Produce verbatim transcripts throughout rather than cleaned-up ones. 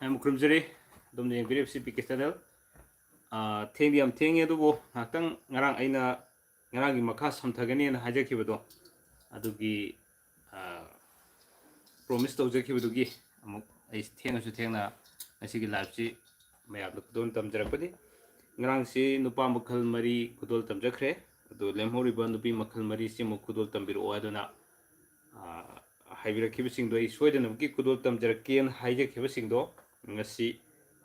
ꯌꯥꯝ ꯈꯨꯔꯨꯝꯖꯔꯤ꯫ ꯑꯗꯣꯝꯅ ꯌꯦꯡꯕꯤꯔꯤꯕꯁꯤ P K channel. ꯑꯥ, ꯊꯦꯡꯗꯤ ꯌꯥꯝ ꯊꯦꯡꯉꯦ, ꯑꯗꯨꯕꯨ ꯉꯥꯏꯍꯥꯛꯇꯪ ꯉꯔꯥꯡ ꯑꯩꯅ, ꯉꯔꯥꯡꯒꯤ ꯃꯈꯥ ꯁꯝꯊꯒꯅꯤꯅ ꯍꯥꯏꯖꯈꯤꯕꯗꯣ, ꯑꯗꯨꯒꯤ, ꯑꯥ, ꯄ꯭ꯔꯣꯃꯤꯁ ꯇꯧꯖꯈꯤꯕꯗꯨꯒꯤ ꯑꯃꯨꯛ ꯑꯩ ꯊꯦꯡꯉꯁꯨ ꯊꯦꯡꯅ ꯉꯁꯤꯒꯤ ꯂꯥꯏꯐꯁꯤ ꯃꯌꯥꯝꯗ ꯈꯨꯗꯣꯜ ꯇꯝꯖꯔꯛꯄꯅꯤ꯫ ꯉꯔꯥꯡꯁꯤ ꯅꯨꯄꯥ ꯃꯈꯜ ꯃꯔꯤ ꯈꯨꯗꯣꯜ ꯇꯝꯖꯈ꯭ꯔꯦ꯫ ꯑꯗꯨ ꯂꯦꯝꯍꯧꯔꯤꯕ ꯅꯨꯄꯤ ꯃꯈꯜ ꯃꯔꯤꯁꯤ ꯑꯃꯨꯛ ꯈꯨꯗꯣꯜ ꯇꯝꯕꯤꯔꯛꯑꯣ ꯍꯥꯏꯗꯨꯅ, ꯑꯥ, ꯍꯥꯏꯕꯤꯔꯛꯈꯤꯕꯁꯤꯡꯗꯣ ꯑꯩ ꯁꯣꯏꯗꯅꯃꯛꯀꯤ ꯈꯨꯗꯣꯜ ꯇꯝꯖꯔꯛꯀꯦꯅ ꯍꯥꯏꯖꯈꯤꯕꯁꯤꯡꯗꯣ ꯉꯁꯤ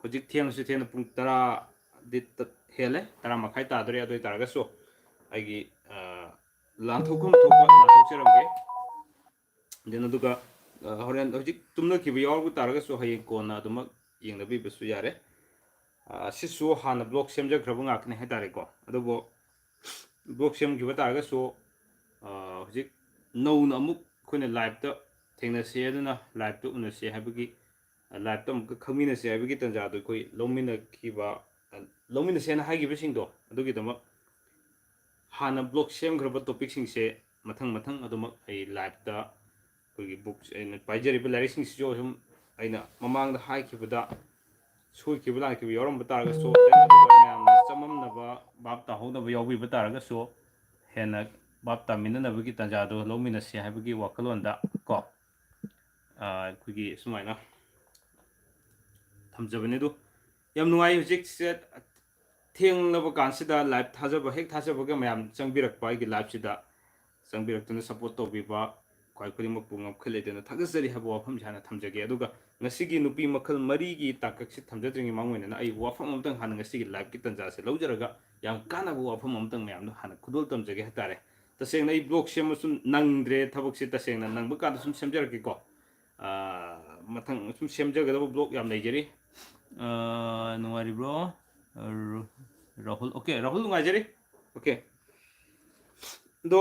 ꯍꯧꯖꯤꯛ ꯊꯦꯡꯉꯁꯨ ꯊꯦꯡꯅ ꯄꯨꯡ ꯇꯔꯥꯗꯤ ꯇ-, ꯍꯦꯜꯂꯦ, ꯇꯔꯥ ꯃꯈꯥꯏ ꯇꯥꯗꯣꯔꯦ꯫ ꯑꯗꯨ ꯑꯣꯏ ꯇꯥꯔꯒꯁꯨ ꯑꯩꯒꯤ, ꯑꯥ, ꯂꯥꯟꯊꯣꯛꯐꯝ ꯊꯣꯛꯄ ꯂꯥꯟꯊꯣꯛꯆꯔꯝꯒꯦ꯫ Then ꯑꯗꯨꯒ, ꯑ, ꯍꯣꯔꯦꯟ ꯍꯧꯖꯤꯛ ꯇꯨꯝꯅꯈꯤꯕ ꯌꯥꯎꯔꯕ ꯇꯥꯔꯒꯁꯨ ꯍꯌꯦꯡ ꯀꯣꯟꯅ ꯑꯗꯨꯃꯛ ꯌꯦꯡꯅꯕꯤꯕꯁꯨ ꯌꯥꯔꯦ꯫ ꯑ, ꯁꯤꯁꯨ ꯍꯥꯟꯅ ꯕ꯭ꯂꯣꯛ ꯁꯦꯝꯖꯈ꯭ꯔꯕ ꯉꯥꯛꯇꯅꯤ ꯍꯥꯏꯇꯥꯔꯦꯀꯣ꯫ ꯑꯗꯨꯕꯨ ꯕ꯭ꯂꯣꯛ ꯁꯦꯝꯈꯤꯕ ꯇꯥꯔꯒꯁꯨ, ꯑ, ꯍꯧꯖꯤꯛ ꯅꯧꯅ ꯑꯃꯨꯛ ꯑꯩꯈꯣꯏꯅ ꯂꯥꯏꯞꯇ ꯊꯦꯡꯅꯁꯤ ꯑꯗꯨꯅ ꯂꯥꯏꯞꯇ ꯎꯅꯁꯤ ꯍꯥꯏꯕꯒꯤ, ꯑ, ꯂꯥꯏꯞꯇ ꯑꯃꯨꯛꯀ ꯈꯪꯃꯤꯟꯅꯁꯤ ꯍꯥꯏꯕꯒꯤ ꯇꯥꯟꯖꯥꯗꯣ ꯑꯩꯈꯣꯏ ꯂꯧꯃꯤꯟꯅꯈꯤꯕ, ꯑ, ꯂꯧꯃꯤꯟꯅꯁꯦꯅ ꯍꯥꯏꯈꯤꯕꯁꯤꯡꯗꯣ ꯑꯗꯨꯒꯤꯗꯃꯛ ꯍꯥꯟꯅ ꯕ꯭ꯂꯣꯛ ꯁꯦꯝꯈ꯭ꯔꯕ ꯇꯣꯄꯤꯛꯁꯤꯡꯁꯦ ꯃꯊꯪ ꯃꯊꯪ ꯑꯗꯨꯃꯛ ꯑꯩ ꯂꯥꯏꯞꯇ ꯑꯩꯈꯣꯏꯒꯤ ꯕꯨꯛꯁ, ꯑꯩꯅ ꯄꯥꯏꯖꯔꯤꯕ ꯂꯥꯏꯔꯤꯛꯁꯤꯡꯁꯤꯁꯨ ꯁꯨꯝ ꯑꯩꯅ ꯃꯃꯥꯡꯗ ꯍꯥꯏꯈꯤꯕꯗ ꯁꯣꯏꯈꯤꯕ ꯂꯥꯟꯈꯤꯕ ꯌꯥꯎꯔꯝꯕ ꯇꯥꯔꯒꯁꯨ, ꯑꯗꯨꯒ ꯃꯌꯥꯝꯅ ꯆꯃꯝꯅꯕ ꯚꯥꯞ ꯇꯥꯍꯧꯗꯕ ꯌꯥꯎꯕꯤꯕ ꯇꯥꯔꯒꯁꯨ ꯍꯦꯟꯅ ꯚꯥꯞ ꯇꯥꯃꯤꯟꯅꯅꯕꯒꯤ ꯇꯥꯟꯖꯥꯗꯣ ꯂꯧꯃꯤꯟꯅꯁꯤ ꯍꯥꯏꯕꯒꯤ ꯋꯥꯈꯜꯂꯣꯟꯗ ꯀꯣ, ꯑ, ꯑꯩꯈꯣꯏꯒꯤ ꯁꯨꯃꯥꯏꯅ ꯊꯝꯖꯕꯅꯤ꯫ ꯑꯗꯨ ꯌꯥꯝ ꯅꯨꯡꯉꯥꯏ ꯍꯧꯖꯤꯛꯁꯦ ꯊꯦꯡꯂꯕ ꯀꯥꯟꯁꯤꯗ ꯂꯥꯏꯞ ꯊꯥꯖꯕ, ꯍꯦꯛ ꯊꯥꯖꯕꯒ ꯃꯌꯥꯝ ꯆꯪꯕꯤꯔꯛꯄ ꯑꯩꯒꯤ ꯂꯥꯏꯞꯁꯤꯗ ꯆꯪꯕꯤꯔꯛꯇꯨꯅ ꯁꯞꯄꯣꯔꯠ ꯇꯧꯕꯤꯕ, ꯈ꯭ꯋꯥꯏ ꯈꯨꯗꯤꯡꯃꯛꯄꯨ ꯉꯝꯈꯠꯂꯦꯗꯅ ꯊꯥꯒꯠꯆꯔꯤ ꯍꯥꯏꯕ ꯋꯥꯐꯝꯁꯦ ꯍꯥꯟꯅ ꯊꯝꯖꯒꯦ꯫ ꯑꯗꯨꯒ ꯉꯁꯤꯒꯤ ꯅꯨꯄꯤ ꯃꯈꯜ ꯃꯔꯤꯒꯤ ꯇꯥꯡꯀꯛꯁꯤ ꯊꯝꯖꯗ꯭ꯔꯤꯉꯩ ꯃꯃꯥꯡ ꯑꯣꯏꯅ ꯑꯩ ꯋꯥꯐꯝ ꯑꯃꯇꯪ ꯍꯥꯟꯅ ꯉꯁꯤꯒꯤ ꯂꯥꯏꯞꯀꯤ ꯇꯥꯟꯖꯥꯁꯦ ꯂꯧꯖꯔꯒ ꯌꯥꯝ ꯀꯥꯟꯅꯕ ꯋꯥꯐꯝ ꯑꯃꯇꯪ ꯃꯌꯥꯝꯗꯣ ꯍꯥꯟꯅ ꯈꯨꯗꯣꯜ ꯇꯝꯖꯒꯦ ꯍꯥꯏꯇꯥꯔꯦ꯫ ꯇꯁꯦꯡꯅ ꯑꯩ ꯕ꯭ꯂꯣꯛ ꯁꯦꯝꯕ ꯁꯨꯝ ꯅꯪꯗ꯭ꯔꯦ, ꯊꯕꯛꯁꯦ ꯇꯁꯦꯡꯅ ꯅꯪꯕ ꯀꯥꯟꯗ ꯁꯨꯝ ꯁꯦꯝꯖꯔꯛꯀꯦꯀꯣ꯫ ꯑꯥ, ꯃꯊꯪ ꯁꯨꯝ ꯁꯦꯝꯖꯒꯗꯕ ꯕ꯭ꯂꯣꯛ ꯌꯥꯝ ꯂꯩꯖꯔꯤ꯫ ꯑꯥ, ꯅꯨꯡꯉꯥꯏꯔꯤꯕ꯭ꯔꯣ? ꯔ-, ꯔꯥꯍꯨꯜ, ꯑꯣꯀꯦ, ꯔꯥꯍꯨꯜ ꯅꯨꯡꯉꯥꯏꯖꯔꯤ꯫ ꯑꯣꯀꯦ꯫ ꯑꯗꯣ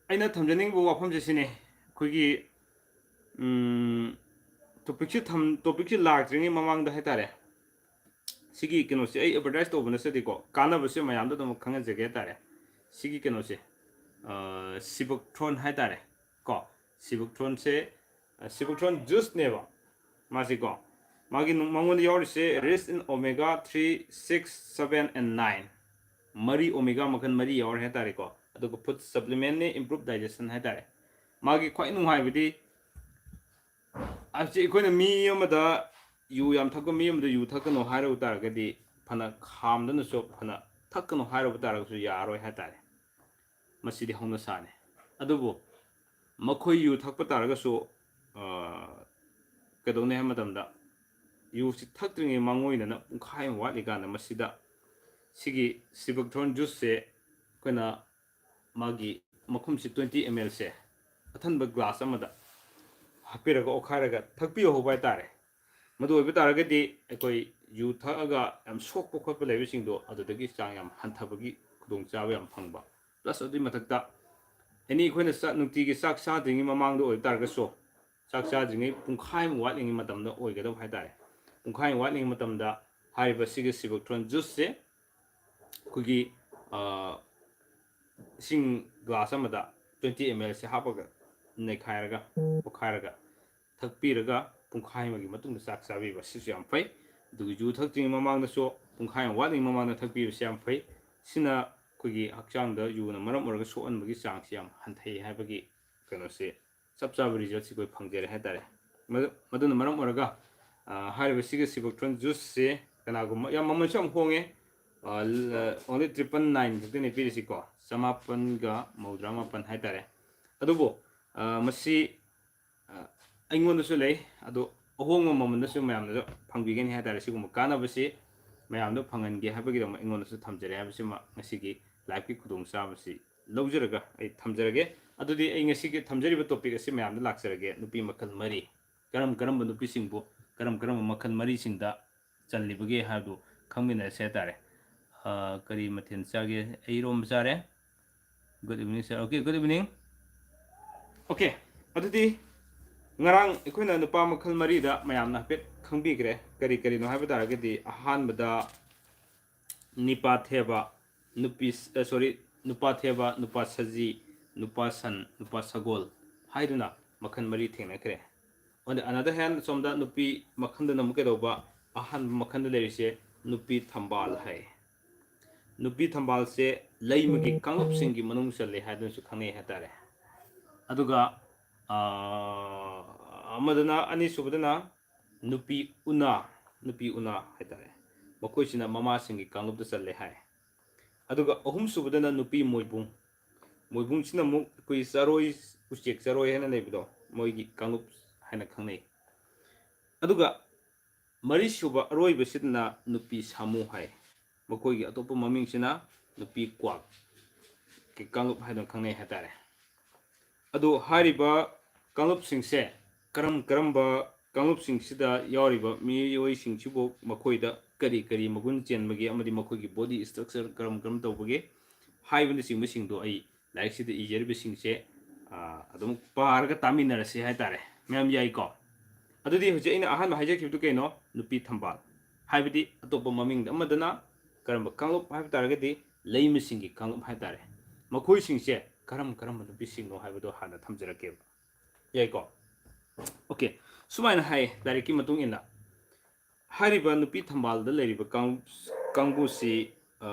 ꯑꯩꯅ ꯊꯝꯖꯅꯤꯡꯕ ꯋꯥꯐꯝꯁꯦ ꯁꯤꯅꯤ꯫ ꯑꯩꯈꯣꯏꯒꯤ, ꯎꯝ, ꯇꯣꯄꯤꯛꯁꯦ ꯊꯝ-, ꯇꯣꯄꯤꯛꯁꯦ ꯂꯥꯛꯇ꯭ꯔꯤꯉꯩ ꯃꯃꯥꯡꯗ ꯍꯥꯏꯇꯥꯔꯦ, ꯁꯤꯒꯤ ꯀꯩꯅꯣꯁꯦ ꯑꯩ ꯑꯦꯗꯚꯔꯇꯥꯏꯁ ꯇꯧꯕ ꯅꯠꯆꯗꯦꯀꯣ, ꯀꯥꯟꯅꯕꯁꯦ ꯃꯌꯥꯝꯗ ꯑꯗꯨꯝ ꯈꯪꯍꯟꯖꯒꯦ ꯍꯥꯏꯇꯥꯔꯦ꯫ ꯁꯤꯒꯤ ꯀꯩꯅꯣꯁꯦ, ꯁꯤꯕꯛꯊ꯭ꯔꯣꯟ ꯍꯥꯏꯇꯥꯔꯦ ꯀꯣ꯫ ꯁꯤꯕꯛꯊ꯭ꯔꯣꯟꯁꯦ, ꯁꯤꯕꯛꯊ꯭ꯔꯣꯟ ꯖꯨꯁꯅꯦꯕ ꯃꯥꯁꯤꯀꯣ꯫ ꯃꯥꯒꯤ ꯅꯨ- ꯃꯉꯣꯟꯗ ꯌꯥꯎꯔꯤꯁꯦ rich in omega three, six, seven and nine, ꯃꯔꯤ, ꯑꯣꯃꯦꯒꯥ ꯃꯈꯜ ꯃꯔꯤ ꯌꯥꯎꯔꯦ ꯍꯥꯏꯇꯥꯔꯦꯀꯣ꯫ ꯑꯗꯨꯒ ꯐꯨꯗ ꯁꯄ꯭ꯂꯤꯃꯦꯟꯅꯤ, ꯏꯝꯄ꯭ꯔꯨꯞ ꯗꯥꯏꯖꯦꯁꯟ ꯍꯥꯏꯇꯥꯔꯦ꯫ ꯃꯥꯒꯤ ꯈ꯭ꯋꯥꯏ ꯅꯨꯡꯉꯥꯏꯕꯗꯤ, ꯍꯧꯖꯤꯛ ꯑꯩꯈꯣꯏꯅ ꯃꯤ ꯑꯃꯗ, ꯌꯨ ꯌꯥꯝ ꯊꯛꯄ ꯃꯤ ꯑꯃꯗ ꯌꯨ ꯊꯛꯀꯅꯨ ꯍꯥꯏꯔꯨꯕ ꯇꯥꯔꯒꯗꯤ, ꯐꯅ ꯈꯥꯝꯗꯅꯁꯨ ꯐꯅ ꯊꯛꯀꯅꯨ ꯍꯥꯏꯔꯨꯕ ꯇꯥꯔꯒꯁꯨ ꯌꯥꯔꯣꯏ ꯍꯥꯏꯇꯥꯔꯦ꯫ ꯃꯁꯤꯗꯤ ꯍꯧꯅꯁꯥꯅꯤ꯫ ꯑꯗꯨꯕꯨ ꯃꯈꯣꯏ ꯌꯨ ꯊꯛꯄ ꯇꯥꯔꯒꯁꯨ, ꯑ, ꯀꯩꯗꯧꯅꯤ ꯍꯥꯏꯕ ꯃꯇꯝꯗ, ꯌꯨꯁꯤ ꯊꯛꯇ꯭ꯔꯤꯉꯩ ꯃꯥꯡꯑꯣꯏꯅꯅ ꯄꯨꯡꯈꯥꯏ ꯑꯃ ꯋꯥꯠꯂꯤꯀꯥꯟꯗ ꯃꯁꯤꯗ ꯁꯤꯒꯤ ꯁꯤꯕꯛꯊ꯭ꯔꯣꯟ ꯖꯨꯁꯁꯦ ꯑꯩꯈꯣꯏꯅ ꯃꯥꯒꯤ ꯃꯈꯨꯝꯁꯤ twenty ml ꯁꯦ ꯑꯊꯟꯕ ꯒ꯭ꯂꯥꯁ ꯑꯃꯗ ꯍꯥꯞꯄꯤꯔꯒ ꯑꯣꯠꯈꯥꯏꯔꯒ ꯊꯛꯄꯤꯌꯨ ꯍꯥꯏꯕ ꯍꯥꯏꯇꯥꯔꯦ꯫ ꯃꯗꯨ ꯑꯣꯏꯕ ꯇꯥꯔꯒꯗꯤ ꯑꯩꯈꯣꯏ ꯌꯨ ꯊꯛꯑꯒ ꯌꯥꯝ ꯁꯣꯛꯄ ꯈꯣꯠꯄ ꯂꯩꯕꯁꯤꯡꯗꯣ ꯑꯗꯨꯗꯒꯤ ꯆꯥꯡ ꯌꯥꯝ ꯍꯟꯊꯕꯒꯤ ꯈꯨꯗꯣꯡꯆꯥꯕ ꯌꯥꯝ ꯐꯪꯕ꯫ ꯄ꯭ꯂꯁ ꯑꯗꯨꯒꯤ ꯃꯊꯛꯇ ꯑꯦꯅꯤ ꯑꯩꯈꯣꯏꯅ ꯆꯥꯛ, ꯅꯨꯡꯇꯤꯒꯤ ꯆꯥꯛ ꯆꯥꯗ꯭ꯔꯤꯉꯩ ꯃꯃꯥꯡꯗ ꯑꯣꯏꯕ ꯇꯥꯔꯒꯁꯨ, ꯆꯥꯛ ꯆꯥꯗ꯭ꯔꯤꯉꯩ ꯄꯨꯡꯈꯥꯏ ꯑꯃ ꯋꯥꯠꯂꯤꯉꯩ ꯃꯇꯝꯗ ꯑꯣꯏꯒꯗꯕ ꯍꯥꯏꯇꯥꯔꯦ꯫ ꯄꯨꯡꯈꯥꯏ ꯑꯃ ꯋꯥꯠꯂꯤꯉꯩ ꯃꯇꯝꯗ ꯍꯥꯏꯔꯤꯕ ꯁꯤꯒꯤ ꯁꯤꯕꯛꯊ꯭ꯔꯣꯟ ꯖꯨꯁꯁꯦ ꯑꯩꯈꯣꯏꯒꯤ, ꯑ, ꯏꯁꯤꯡ ꯒ꯭ꯂꯥꯁ ꯑꯃꯗ twenty ml ꯁꯦ ꯍꯥꯞꯄꯒ ꯅꯩꯈꯥꯏꯔꯒ, ꯑꯣꯠꯈꯥꯏꯔꯒ ꯊꯛꯄꯤꯔꯒ ꯄꯨꯡꯈꯥꯏ ꯑꯃꯒꯤ ꯃꯇꯨꯡꯗ ꯆꯥꯛ ꯆꯥꯕꯤꯕ, ꯁꯤꯁꯨ ꯌꯥꯝ ꯐꯩ꯫ ꯑꯗꯨꯒ ꯌꯨ ꯊꯛꯇ꯭ꯔꯤꯉꯩ ꯃꯃꯥꯡꯗꯁꯨ ꯄꯨꯡꯈꯥꯏ ꯑꯃ ꯋꯥꯠꯂꯤꯉꯩ ꯃꯃꯥꯡꯗ ꯊꯛꯄꯤꯕꯁꯤ ꯌꯥꯝ ꯐꯩ꯫ ꯁꯤꯅ ꯑꯩꯈꯣꯏꯒꯤ ꯍꯛꯆꯥꯡꯗ ꯌꯨꯅ ꯃꯔꯝ ꯑꯣꯏꯔꯒ ꯁꯣꯛꯍꯟꯕꯒꯤ ꯆꯥꯡꯁꯤ ꯌꯥꯝ ꯍꯟꯊꯩ ꯍꯥꯏꯕꯒꯤ ꯀꯩꯅꯣꯁꯦ, ꯆꯞ ꯆꯥꯕ ꯔꯤꯖꯜꯠꯁꯤ ꯑꯩꯈꯣꯏ ꯐꯪꯖꯔꯦ ꯍꯥꯏꯇꯥꯔꯦ꯫ ꯃꯗꯨ-, ꯃꯗꯨꯅ ꯃꯔꯝ ꯑꯣꯏꯔꯒ, ꯑ, ꯍꯥꯏꯔꯤꯕ ꯁꯤꯒꯤ ꯁꯤꯕꯛꯊ꯭ꯔꯣꯟ ꯖꯨꯁꯁꯦ ꯀꯅꯥꯒꯨꯝꯕ, ꯌꯥꯝ ꯃꯃꯜꯁꯨ ꯌꯥꯝ ꯍꯣꯡꯉꯦ, ꯑ, ꯂ-, only triple nine ꯈꯛꯇꯅꯤ ꯄꯤꯔꯤꯁꯤꯀꯣ, ꯆꯃꯥꯄꯟꯒ ꯃꯧꯗ꯭ꯔꯥ ꯃꯥꯄꯟ ꯍꯥꯏꯇꯥꯔꯦ꯫ ꯑꯗꯨꯕꯨ, ꯑ, ꯃꯁꯤ, ꯑ, ꯑꯩꯉꯣꯟꯗꯁꯨ ꯂꯩ, ꯑꯗꯣ ꯑꯍꯣꯡꯕ ꯃꯃꯜꯗꯁꯨ ꯃꯌꯥꯝꯗꯁꯨ ꯐꯪꯕꯤꯒꯅꯤ ꯍꯥꯏꯇꯥꯔꯦ꯫ ꯁꯤꯒꯨꯝꯕ ꯀꯥꯟꯅꯕꯁꯤ ꯃꯌꯥꯝꯗ ꯐꯪꯍꯟꯒꯦ ꯍꯥꯏꯕꯒꯤꯗꯃꯛ ꯑꯩꯉꯣꯟꯗꯁꯨ ꯊꯝꯖꯔꯦ ꯍꯥꯏꯕꯁꯤꯃ ꯉꯁꯤꯒꯤ ꯂꯥꯏꯐꯀꯤ ꯈꯨꯗꯣꯡꯆꯥꯕꯁꯤ ꯂꯧꯖꯔꯒ ꯑꯩ ꯊꯝꯖꯔꯒꯦ꯫ ꯑꯗꯨꯗꯤ ꯑꯩ ꯉꯁꯤꯒꯤ ꯊꯝꯖꯔꯤꯕ ꯇꯣꯄꯤꯛ ꯑꯁꯤ ꯃꯌꯥꯝꯗ ꯂꯥꯛꯆꯔꯒꯦ꯫ ꯅꯨꯄꯤ ꯃꯈꯜ ꯃꯔꯤ, ꯀꯔꯝ ꯀꯔꯝꯕ ꯅꯨꯄꯤꯁꯤꯡꯕꯨ ꯀꯔꯝ ꯀꯔꯝꯕ ꯃꯈꯜ ꯃꯔꯤꯁꯤꯡꯗ ꯆꯜꯂꯤꯕꯒꯦ ꯍꯥꯏꯕꯗꯨ ꯈꯪꯃꯤꯟꯅꯔꯁꯦ ꯍꯥꯏꯇꯥꯔꯦ꯫ ꯑ, ꯀꯔꯤ ꯃꯊꯦꯜ ꯆꯥꯒꯦ? ꯑꯩ ꯏꯔꯣꯝꯕ ꯆꯥꯔꯦ꯫ Good evening, sir. Okay, good evening. Okay, ꯑꯗꯨꯗꯤ ꯉꯔꯥꯡ ꯑꯩꯈꯣꯏꯅ ꯅꯨꯄꯥ ꯃꯈꯜ ꯃꯔꯤꯗ ꯃꯌꯥꯝꯅ ꯍꯥꯏꯐꯦꯠ ꯈꯪꯕꯤꯈ꯭ꯔꯦ꯫ ꯀꯔꯤ ꯀꯔꯤꯅꯣ ꯍꯥꯏꯕ ꯇꯥꯔꯒꯗꯤ, ꯑꯍꯥꯟꯕꯗ ꯅꯤꯄꯥ ꯊꯦꯕ, ꯅꯨꯄꯤ, ꯑ, sorry, ꯅꯨꯄꯥ ꯊꯦꯕ, ꯅꯨꯄꯥ ꯁꯖꯤ, ꯅꯨꯄꯥ ꯁꯟ, ꯅꯨꯄꯥ ꯁꯒꯣꯜ ꯍꯥꯏꯗꯨꯅ ꯃꯈꯜ ꯃꯔꯤ ꯊꯦꯡꯅꯈ꯭ꯔꯦ꯫ On the another hand, ꯁꯣꯝꯗ ꯅꯨꯄꯤ ꯃꯈꯜꯗꯅ ꯑꯃꯨꯛ ꯀꯩꯗꯧꯕ? ꯑꯍꯥꯟꯕ ꯃꯈꯜꯗ ꯂꯩꯔꯤꯁꯦ ꯅꯨꯄꯤ ꯊꯝꯕꯥꯜ ꯍꯥꯏ꯫ ꯅꯨꯄꯤ ꯊꯝꯕꯥꯜꯁꯦ ꯂꯩꯃꯒꯤ ꯀꯥꯡꯂꯨꯞꯁꯤꯡꯒꯤ ꯃꯅꯨꯡ ꯆꯜꯂꯦ ꯍꯥꯏꯗꯨꯅꯁꯨ ꯈꯪꯅꯩ ꯍꯥꯏꯇꯥꯔꯦ꯫ ꯑꯗꯨꯒ, ꯑꯥ, ꯑꯃꯗꯅ, ꯑꯅꯤꯁꯨꯕꯗꯅ ꯅꯨꯄꯤ ꯎꯅꯥ, ꯅꯨꯄꯤ ꯎꯅꯥ ꯍꯥꯏꯇꯥꯔꯦ꯫ ꯃꯈꯣꯏꯁꯤꯅ ꯃꯃꯥꯁꯤꯡꯒꯤ ꯀꯥꯡꯂꯨꯞꯇ ꯆꯜꯂꯦ ꯍꯥꯏ꯫ ꯑꯗꯨꯒ ꯑꯍꯨꯝꯁꯨꯕꯗꯅ ꯅꯨꯄꯤ ꯃꯣꯏꯕꯨꯡ꯫ ꯃꯣꯏꯕꯨꯡꯁꯤꯅ ꯑꯃꯨꯛ ꯑꯩꯈꯣꯏ ꯆꯔꯣꯏ, ꯎꯆꯦꯛ ꯆꯔꯣꯏ ꯍꯥꯏꯅ ꯂꯩꯕꯗꯣ, ꯃꯣꯏꯒꯤ ꯀꯥꯡꯂꯨꯞ ꯍꯥꯏꯅ ꯈꯪꯅꯩ꯫ ꯑꯗꯨꯒ ꯃꯔꯤꯁꯨꯕ ꯑꯔꯣꯏꯕꯁꯤꯗꯅ ꯅꯨꯄꯤ ꯁꯥꯃꯨ ꯍꯥꯏ꯫ ꯃꯈꯣꯏꯒꯤ ꯑꯇꯣꯞꯄ ꯃꯃꯤꯡꯁꯤꯅ ꯅꯨꯄꯤ ꯀ꯭ꯋꯥꯛꯀꯤ ꯀꯥꯡꯂꯨꯞ ꯍꯥꯏꯗꯨꯅ ꯈꯪꯅꯩ ꯍꯥꯏꯇꯥꯔꯦ꯫ ꯑꯗꯨ ꯍꯥꯏꯔꯤꯕ ꯀꯥꯡꯂꯨꯞꯁꯤꯡꯁꯦ, ꯀꯔꯝ ꯀꯔꯝꯕ ꯀꯥꯡꯂꯨꯞꯁꯤꯡꯁꯤꯗ ꯌꯥꯎꯔꯤꯕ ꯃꯤꯑꯣꯏꯁꯤꯡꯁꯤꯕꯨ ꯃꯈꯣꯏꯗ ꯀꯔꯤ ꯀꯔꯤ ꯃꯒꯨꯟ ꯆꯦꯟꯕꯒꯦ ꯑꯃꯗꯤ ꯃꯈꯣꯏꯒꯤ body structure ꯀꯔꯝ ꯀꯔꯝ ꯇꯧꯕꯒꯦ ꯍꯥꯏꯕꯅꯆꯤꯡꯕꯁꯤꯡꯗꯣ ꯑꯩ ꯂꯥꯏꯔꯤꯛꯁꯤꯗ ꯏꯖꯔꯤꯕꯁꯤꯡꯁꯦ, ꯑꯥ, ꯑꯗꯨꯝ ꯄꯥꯔꯒ ꯇꯥꯃꯤꯟꯅꯔꯁꯤ ꯍꯥꯏꯇꯥꯔꯦ꯫ ꯃꯌꯥꯝ ꯌꯥꯏꯀꯣ? ꯑꯗꯨꯗꯤ ꯍꯧꯖꯤꯛ ꯑꯩꯅ ꯑꯍꯥꯟꯕ ꯍꯥꯏꯖꯈꯤꯕꯗꯨ ꯀꯩꯅꯣ? ꯅꯨꯄꯤ ꯊꯝꯕꯥꯜ꯫ ꯍꯥꯏꯕꯗꯤ ꯑꯇꯣꯞꯄ ꯃꯃꯤꯡ ꯑꯃꯗꯅ ꯀꯔꯝꯕ ꯀꯥꯡꯂꯨꯞ ꯍꯥꯏꯕ ꯇꯥꯔꯒꯗꯤ ꯂꯩꯃꯁꯤꯡꯒꯤ ꯀꯥꯡꯂꯨꯞ ꯍꯥꯏꯇꯥꯔꯦ꯫ ꯃꯈꯣꯏꯁꯤꯡꯁꯦ ꯀꯔꯝ ꯀꯔꯝꯕ ꯅꯨꯄꯤꯁꯤꯡꯅꯣ ꯍꯥꯏꯕꯗꯣ ꯍꯥꯟꯅ ꯊꯝꯖꯔꯛꯀꯦꯕ꯫ ꯌꯥꯏꯀꯣ? Okay, ꯁꯨꯃꯥꯏꯅ ꯍꯥꯏ ꯂꯥꯏꯔꯤꯛꯀꯤ ꯃꯇꯨꯡ ꯏꯟꯅ, ꯍꯥꯏꯔꯤꯕ ꯅꯨꯄꯤ ꯊꯝꯕꯥꯜꯗ ꯂꯩꯔꯤꯕ ꯀꯥꯡ-, ꯀꯥꯡꯕꯨꯁꯤ, ꯑ,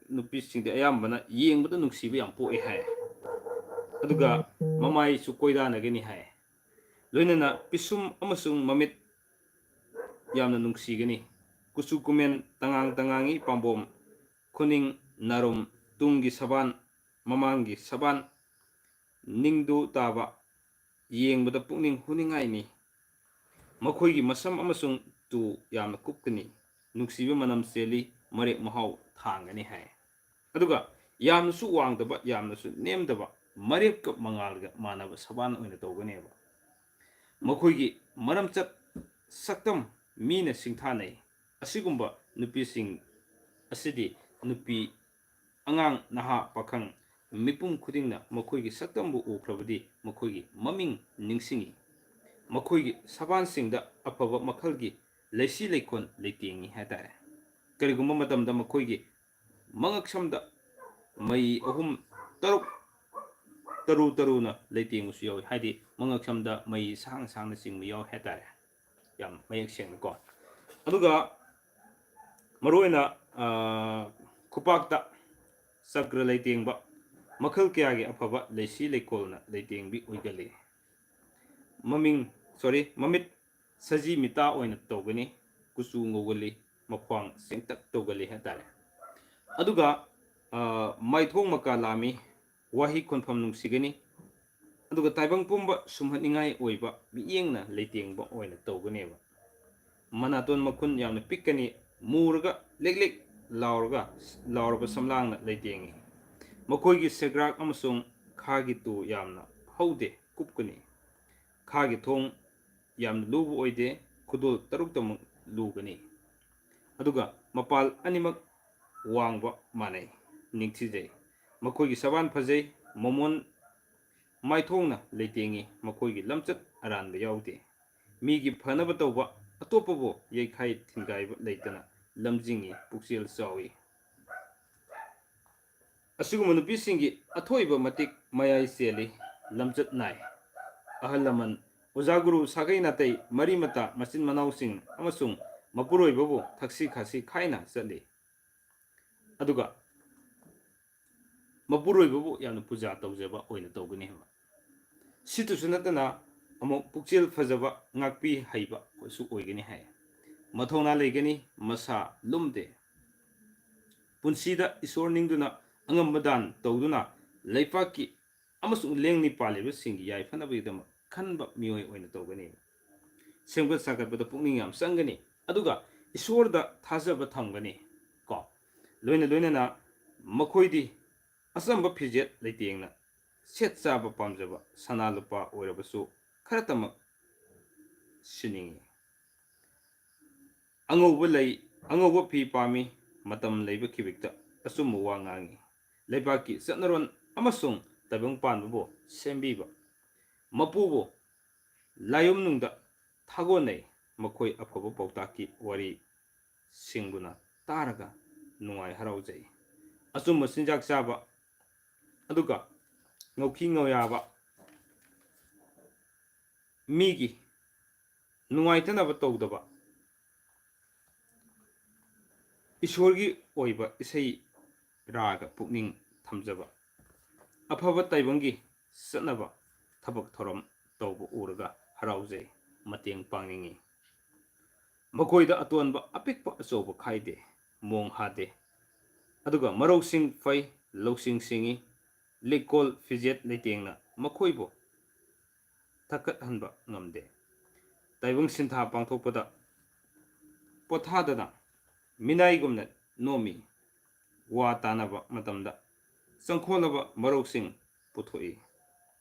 ꯅꯨꯄꯤꯁꯤꯡꯗꯤ ꯑꯌꯥꯝꯕꯅ ꯌꯦꯡꯕꯗ ꯅꯨꯡꯁꯤꯕ ꯌꯥꯝ ꯄꯣꯛꯏ ꯍꯥꯏ꯫ ꯑꯗꯨꯒ ꯃꯃꯥꯏꯁꯨ ꯀꯣꯏꯗꯥꯅꯒꯅꯤ ꯍꯥꯏ꯫ ꯂꯣꯏꯅꯅ ꯄꯤꯁꯨꯝ ꯑꯃꯁꯨꯡ ꯃꯃꯤꯠ ꯌꯥꯝꯅ ꯅꯨꯡꯁꯤꯒꯅꯤ꯫ ꯀꯨꯆꯨ ꯀꯨꯃꯦꯟ ꯇꯉꯥꯡ ꯇꯉꯥꯡꯉꯤ ꯄꯥꯝꯕꯣꯝ, ꯈꯨꯅꯤꯡ, ꯅꯥꯔꯨꯝ, ꯇꯨꯡꯒꯤ ꯁꯕꯥꯟ, ꯃꯃꯥꯡꯒꯤ ꯁꯕꯥꯟ, ꯅꯤꯡꯗꯨ ꯇꯥꯕ, ꯌꯦꯡꯕꯗ ꯄꯨꯛꯅꯤꯡ ꯍꯨꯅꯤꯡꯉꯥꯏꯅꯤ꯫ ꯃꯈꯣꯏꯒꯤ ꯃꯁꯝ ꯑꯃꯁꯨꯡ ꯇꯨ ꯌꯥꯝꯅ ꯀꯨꯞꯀꯅꯤ꯫ ꯅꯨꯡꯁꯤꯕ ꯃꯅꯝ ꯆꯦꯜꯂꯤ, ꯃꯔꯦꯛ ꯃꯍꯥꯎ ꯊꯥꯡꯒꯅꯤ ꯍꯥꯏ꯫ ꯑꯗꯨꯒ ꯌꯥꯝꯅꯁꯨ ꯋꯥꯡꯗꯕ, ꯌꯥꯝꯅꯁꯨ ꯅꯦꯝꯗꯕ, ꯃꯔꯦꯞꯀ ꯃꯉꯥꯜꯒ ꯃꯥꯟꯅꯕ ꯁꯕꯥꯟ ꯑꯣꯏꯅ ꯇꯧꯒꯅꯦꯕ꯫ ꯃꯈꯣꯏꯒꯤ ꯃꯔꯝꯆꯠ ꯁꯛꯇꯝ ꯃꯤꯅ ꯁꯤꯡꯊꯥꯅꯩ꯫ ꯑꯁꯤꯒꯨꯝꯕ ꯅꯨꯄꯤꯁꯤꯡ ꯑꯁꯤꯗꯤ ꯅꯨꯄꯤ, ꯑꯉꯥꯡ, ꯅꯍꯥ, ꯄꯥꯈꯪ ꯃꯤꯄꯨꯝ ꯈꯨꯗꯤꯡꯅ ꯃꯈꯣꯏꯒꯤ ꯁꯛꯇꯝꯕꯨ ꯎꯈ꯭ꯔꯕꯗꯤ ꯃꯈꯣꯏꯒꯤ ꯃꯃꯤꯡ ꯅꯤꯡꯁꯤꯡꯏ꯫ ꯃꯈꯣꯏꯒꯤ ꯁꯕꯥꯟꯁꯤꯡꯗ ꯑꯐꯕ ꯃꯈꯜꯒꯤ ꯂꯩꯁꯤ ꯂꯩꯈꯣꯟ ꯂꯩꯇꯦꯡꯏ ꯍꯥꯏꯇꯥꯔꯦ꯫ ꯀꯔꯤꯒꯨꯝꯕ ꯃꯇꯝꯗ ꯃꯈꯣꯏꯒꯤ ꯃꯉꯛꯁꯝꯗ ꯃꯩ ꯑꯍꯨꯝ, ꯇꯔꯨꯛ, ꯇꯔꯨ ꯇꯔꯨꯅ ꯂꯩꯇꯦꯡꯕꯁꯨ ꯌꯥꯎꯏ꯫ ꯍꯥꯏꯗꯤ ꯃꯉꯛꯁꯝꯗ ꯃꯩ ꯁꯥꯡꯅ ꯁꯥꯡꯅ ꯆꯤꯡꯕ ꯌꯥꯎꯏ ꯍꯥꯏꯇꯥꯔꯦ꯫ ꯌꯥꯝ ꯃꯌꯦꯛ ꯁꯦꯡꯅꯀꯣ꯫ ꯑꯗꯨꯒ ꯃꯔꯨꯑꯣꯏꯅ, ꯑ, ꯈꯨꯄꯥꯛꯇ ꯆꯀ꯭ꯔ ꯂꯩꯇꯦꯡꯕ ꯃꯈꯜ ꯀꯌꯥꯒꯤ ꯑꯐꯕ ꯂꯩꯁꯤ ꯂꯩꯀꯣꯜꯅ ꯂꯩꯇꯦꯡꯕꯤ ꯑꯣꯏꯒꯜꯂꯤ꯫ ꯃꯃꯤꯡ, sorry, ꯃꯃꯤꯠ ꯁꯖꯤ ꯃꯤꯇꯥ ꯑꯣꯏꯅ ꯇꯧꯒꯅꯤ, ꯀꯨꯆꯨ ꯉꯧꯒꯜꯂꯤ, ꯃꯈ꯭ꯋꯥꯡ ꯆꯦꯡꯇꯛ ꯇꯧꯒꯜꯂꯤ ꯍꯥꯏꯇꯥꯔꯦ꯫ ꯑꯗꯨꯒ, ꯑ, ꯃꯥꯏꯊꯣꯡ ꯃꯀꯥ ꯂꯥꯝꯃꯤ, ꯋꯥꯍꯩ ꯈꯣꯟꯐꯝ ꯅꯨꯡꯁꯤꯒꯅꯤ꯫ ꯑꯗꯨꯒ ꯇꯥꯏꯕꯪ ꯄꯨꯝꯕ ꯁꯨꯝꯍꯠꯅꯤꯡꯉꯥꯏ ꯑꯣꯏꯕ ꯃꯤꯠꯌꯦꯡꯅ ꯂꯩꯇꯦꯡꯕ ꯑꯣꯏꯅ ꯇꯧꯒꯅꯦꯕ꯫ ꯃꯅꯥꯇꯣꯟ ꯃꯈꯨꯟ ꯌꯥꯝꯅ ꯄꯤꯛꯀꯅꯤ, ꯃꯨꯔꯒ ꯂꯦꯛ ꯂꯦꯛ ꯂꯥꯎꯔꯒ, ꯂꯥꯎꯔꯕ ꯁꯝꯂꯥꯡꯅ ꯂꯩꯇꯦꯡꯉꯤ꯫ ꯃꯈꯣꯏꯒꯤ ꯁꯦꯒ꯭ꯔꯥꯛ ꯑꯃꯁꯨꯡ ꯈꯥꯒꯤ ꯇꯨ ꯌꯥꯝꯅ ꯍꯧꯗꯦ, ꯀꯨꯞꯀꯅꯤ꯫ ꯈꯥꯒꯤ ꯊꯣꯡ ꯌꯥꯝꯅ ꯂꯨꯕ ꯑꯣꯏꯗꯦ, ꯈꯨꯗꯣꯜ ꯇꯔꯨꯛꯇꯃꯛ ꯂꯨꯒꯅꯤ꯫ ꯑꯗꯨꯒ ꯃꯄꯥꯜ ꯑꯅꯤꯃꯛ ꯋꯥꯡꯕ ꯃꯥꯟꯅꯩ, ꯅꯤꯡꯊꯤꯖꯩ꯫ ꯃꯈꯣꯏꯒꯤ ꯁꯕꯥꯟ ꯐꯖꯩ, ꯃꯃꯣꯟ ꯃꯥꯏꯊꯣꯡꯅ ꯂꯩꯇꯦꯡꯉꯤ, ꯃꯈꯣꯏꯒꯤ ꯂꯝꯆꯠ ꯑꯔꯥꯟꯕ ꯌꯥꯎꯗꯦ꯫ ꯃꯤꯒꯤ ꯐꯅꯕ ꯇꯧꯕ, ꯑꯇꯣꯞꯄꯕꯨ ꯌꯩꯈꯥꯏ ꯊꯤꯟꯒꯥꯏꯕ ꯂꯩꯇꯅ ꯂꯝꯖꯤꯡꯉꯤ, ꯄꯨꯛꯆꯦꯜ ꯆꯥꯎꯏ꯫ ꯑꯁꯤꯒꯨꯝꯕ ꯅꯨꯄꯤꯁꯤꯡꯒꯤ ꯑꯊꯣꯏꯕ ꯃꯇꯤꯛ ꯃꯌꯥꯏ ꯆꯦꯜꯂꯤ, ꯂꯝꯆꯠ ꯅꯥꯏ꯫ ꯑꯍꯜ ꯂꯃꯟ, ꯑꯣꯖꯥ ꯒꯨꯔꯨ, ꯁꯥꯒꯩ ꯅꯥꯇꯩ, ꯃꯔꯤ ꯃꯇꯥ, ꯃꯆꯤꯟ ꯃꯅꯥꯎꯁꯤꯡ ꯑꯃꯁꯨꯡ ꯃꯄꯨꯔꯣꯏꯕꯕꯨ ꯊꯛꯁꯤ ꯈꯥꯁꯤ ꯈꯥꯏꯅ ꯆꯠꯂꯤ꯫ ꯑꯗꯨꯒ ꯃꯄꯨꯔꯣꯏꯕꯕꯨ ꯌꯥꯝꯅ ꯄꯨꯖꯥ ꯇꯧꯖꯕ ꯑꯣꯏꯅ ꯇꯧꯒꯅꯤ ꯍꯥꯏꯕ꯫ ꯁꯤꯇꯁꯨ ꯅꯠꯇꯅ ꯑꯃꯨꯛ ꯄꯨꯛꯆꯦꯜ ꯐꯖꯕ, ꯉꯥꯛꯄꯤ ꯍꯩꯕꯁꯨ ꯑꯣꯏꯒꯅꯤ ꯍꯥꯏ꯫ ꯃꯊꯧꯅꯥ ꯂꯩꯒꯅꯤ, ꯃꯁꯥ ꯂꯨꯝꯗꯦ꯫ ꯄꯨꯟꯁꯤꯗ ꯏꯁꯣꯔ ꯅꯤꯡꯗꯨꯅ ꯑꯉꯝꯕ ꯗꯥꯟ ꯇꯧꯗꯨꯅ ꯂꯩꯄꯥꯛꯀꯤ ꯑꯃꯁꯨꯡ ꯂꯦꯡꯅꯤ ꯄꯥꯜꯂꯤꯕꯁꯤꯡꯒꯤ ꯌꯥꯏꯐꯅꯕꯒꯤꯗꯃꯛ ꯈꯟꯕ ꯃꯤꯑꯣꯏ ꯑꯣꯏꯅ ꯇꯧꯒꯅꯤ꯫ ꯁꯦꯝꯒꯠ ꯁꯥꯒꯠꯄꯗ ꯄꯨꯛꯅꯤꯡ ꯌꯥꯝ ꯆꯪꯒꯅꯤ, ꯑꯗꯨꯒ ꯏꯁꯣꯔꯗ ꯊꯥꯖꯕ ꯊꯝꯒꯅꯤ ꯀꯣ꯫ ꯂꯣꯏꯅ ꯂꯣꯏꯅꯅ ꯃꯈꯣꯏꯗꯤ ꯑꯆꯝꯕ ꯐꯤꯖꯦꯠ ꯂꯩꯇꯦꯡꯅ ꯁꯦꯠ ꯆꯥꯕ ꯄꯥꯝꯖꯕ, ꯁꯅꯥ ꯂꯨꯄꯥ ꯑꯣꯏꯔꯕꯁꯨ ꯈꯔꯇꯃꯛ ꯁꯤꯅꯤꯡꯏ꯫ ꯑꯉꯧꯕ ꯂꯩ, ꯑꯉꯧꯕ ꯐꯤ ꯄꯥꯝꯃꯤ, ꯃꯇꯝ ꯂꯩꯕ ꯈꯤꯕꯤꯛꯇ ꯑꯆꯨꯝꯕ ꯋꯥ ꯉꯥꯡꯉꯤ꯫ ꯂꯩꯕꯥꯛꯀꯤ ꯆꯠꯅꯔꯣꯟ ꯑꯃꯁꯨꯡ ꯇꯥꯏꯕꯪ ꯄꯥꯟꯕꯕꯨ ꯁꯦꯝꯕꯤꯕ ꯃꯄꯨꯕꯨ ꯂꯥꯏꯌꯨꯝꯅꯨꯡꯗ ꯊꯥꯒꯣꯟꯅꯩ꯫ ꯃꯈꯣꯏ ꯑꯐꯕ ꯄꯥꯎꯇꯥꯛꯀꯤ ꯋꯥꯔꯤ ꯁꯤꯡꯒꯨꯅ ꯇꯥꯔꯒ ꯅꯨꯡꯉꯥꯏ ꯍꯔꯥꯎꯖꯩ꯫ ꯑꯆꯨꯝꯕ ꯆꯤꯟꯖꯥꯛ ꯆꯥꯕ, ꯑꯗꯨꯒ ꯉꯧꯈꯤ ꯉꯧꯌꯥꯕ, ꯃꯤꯒꯤ ꯅꯨꯡꯉꯥꯏꯇꯅꯕ ꯇꯧꯗꯕ, ꯏꯁꯣꯔꯒꯤ ꯑꯣꯏꯕ ꯏꯁꯩ ꯔꯥꯒ ꯄꯨꯛꯅꯤꯡ ꯊꯝꯖꯕ, ꯑꯐꯕ ꯇꯥꯏꯕꯪꯒꯤ ꯆꯠꯅꯕ ꯊꯕꯛ ꯊꯧꯔꯝ ꯇꯧꯕ ꯎꯔꯒ ꯍꯔꯥꯎꯖꯩ, ꯃꯇꯦꯡ ꯄꯥꯡꯅꯤꯡꯏ꯫ ꯃꯈꯣꯏꯗ ꯑꯇꯣꯟꯕ ꯑꯄꯤꯛꯄ ꯑꯆꯧꯕ ꯈꯥꯏꯗꯦ, ꯃꯣꯡ ꯍꯥꯗꯦ꯫ ꯑꯗꯨꯒ ꯃꯔꯧꯁꯤꯡ ꯐꯩ, ꯂꯧꯁꯤꯡ ꯁꯤꯡꯏ꯫ ꯂꯤꯛꯀꯣꯜ ꯐꯤꯖꯦꯠ ꯂꯩꯇꯦꯡꯅ ꯃꯈꯣꯏꯕꯨ ꯊꯛꯀꯠꯍꯟꯕ ꯉꯝꯗꯦ꯫ ꯇꯥꯏꯕꯪ ꯁꯤꯟꯊꯥ ꯄꯥꯡꯊꯣꯛꯄꯗ ꯄꯣꯊꯥꯗꯅ ꯃꯤꯅꯥꯏꯒꯨꯝꯅ ꯅꯣꯝꯃꯤ꯫ ꯋꯥ ꯇꯥꯅꯕ ꯃꯇꯝꯗ ꯆꯪꯈꯣꯜꯂꯕ ꯃꯔꯧꯁꯤꯡ ꯄꯨꯊꯣꯛꯏ꯫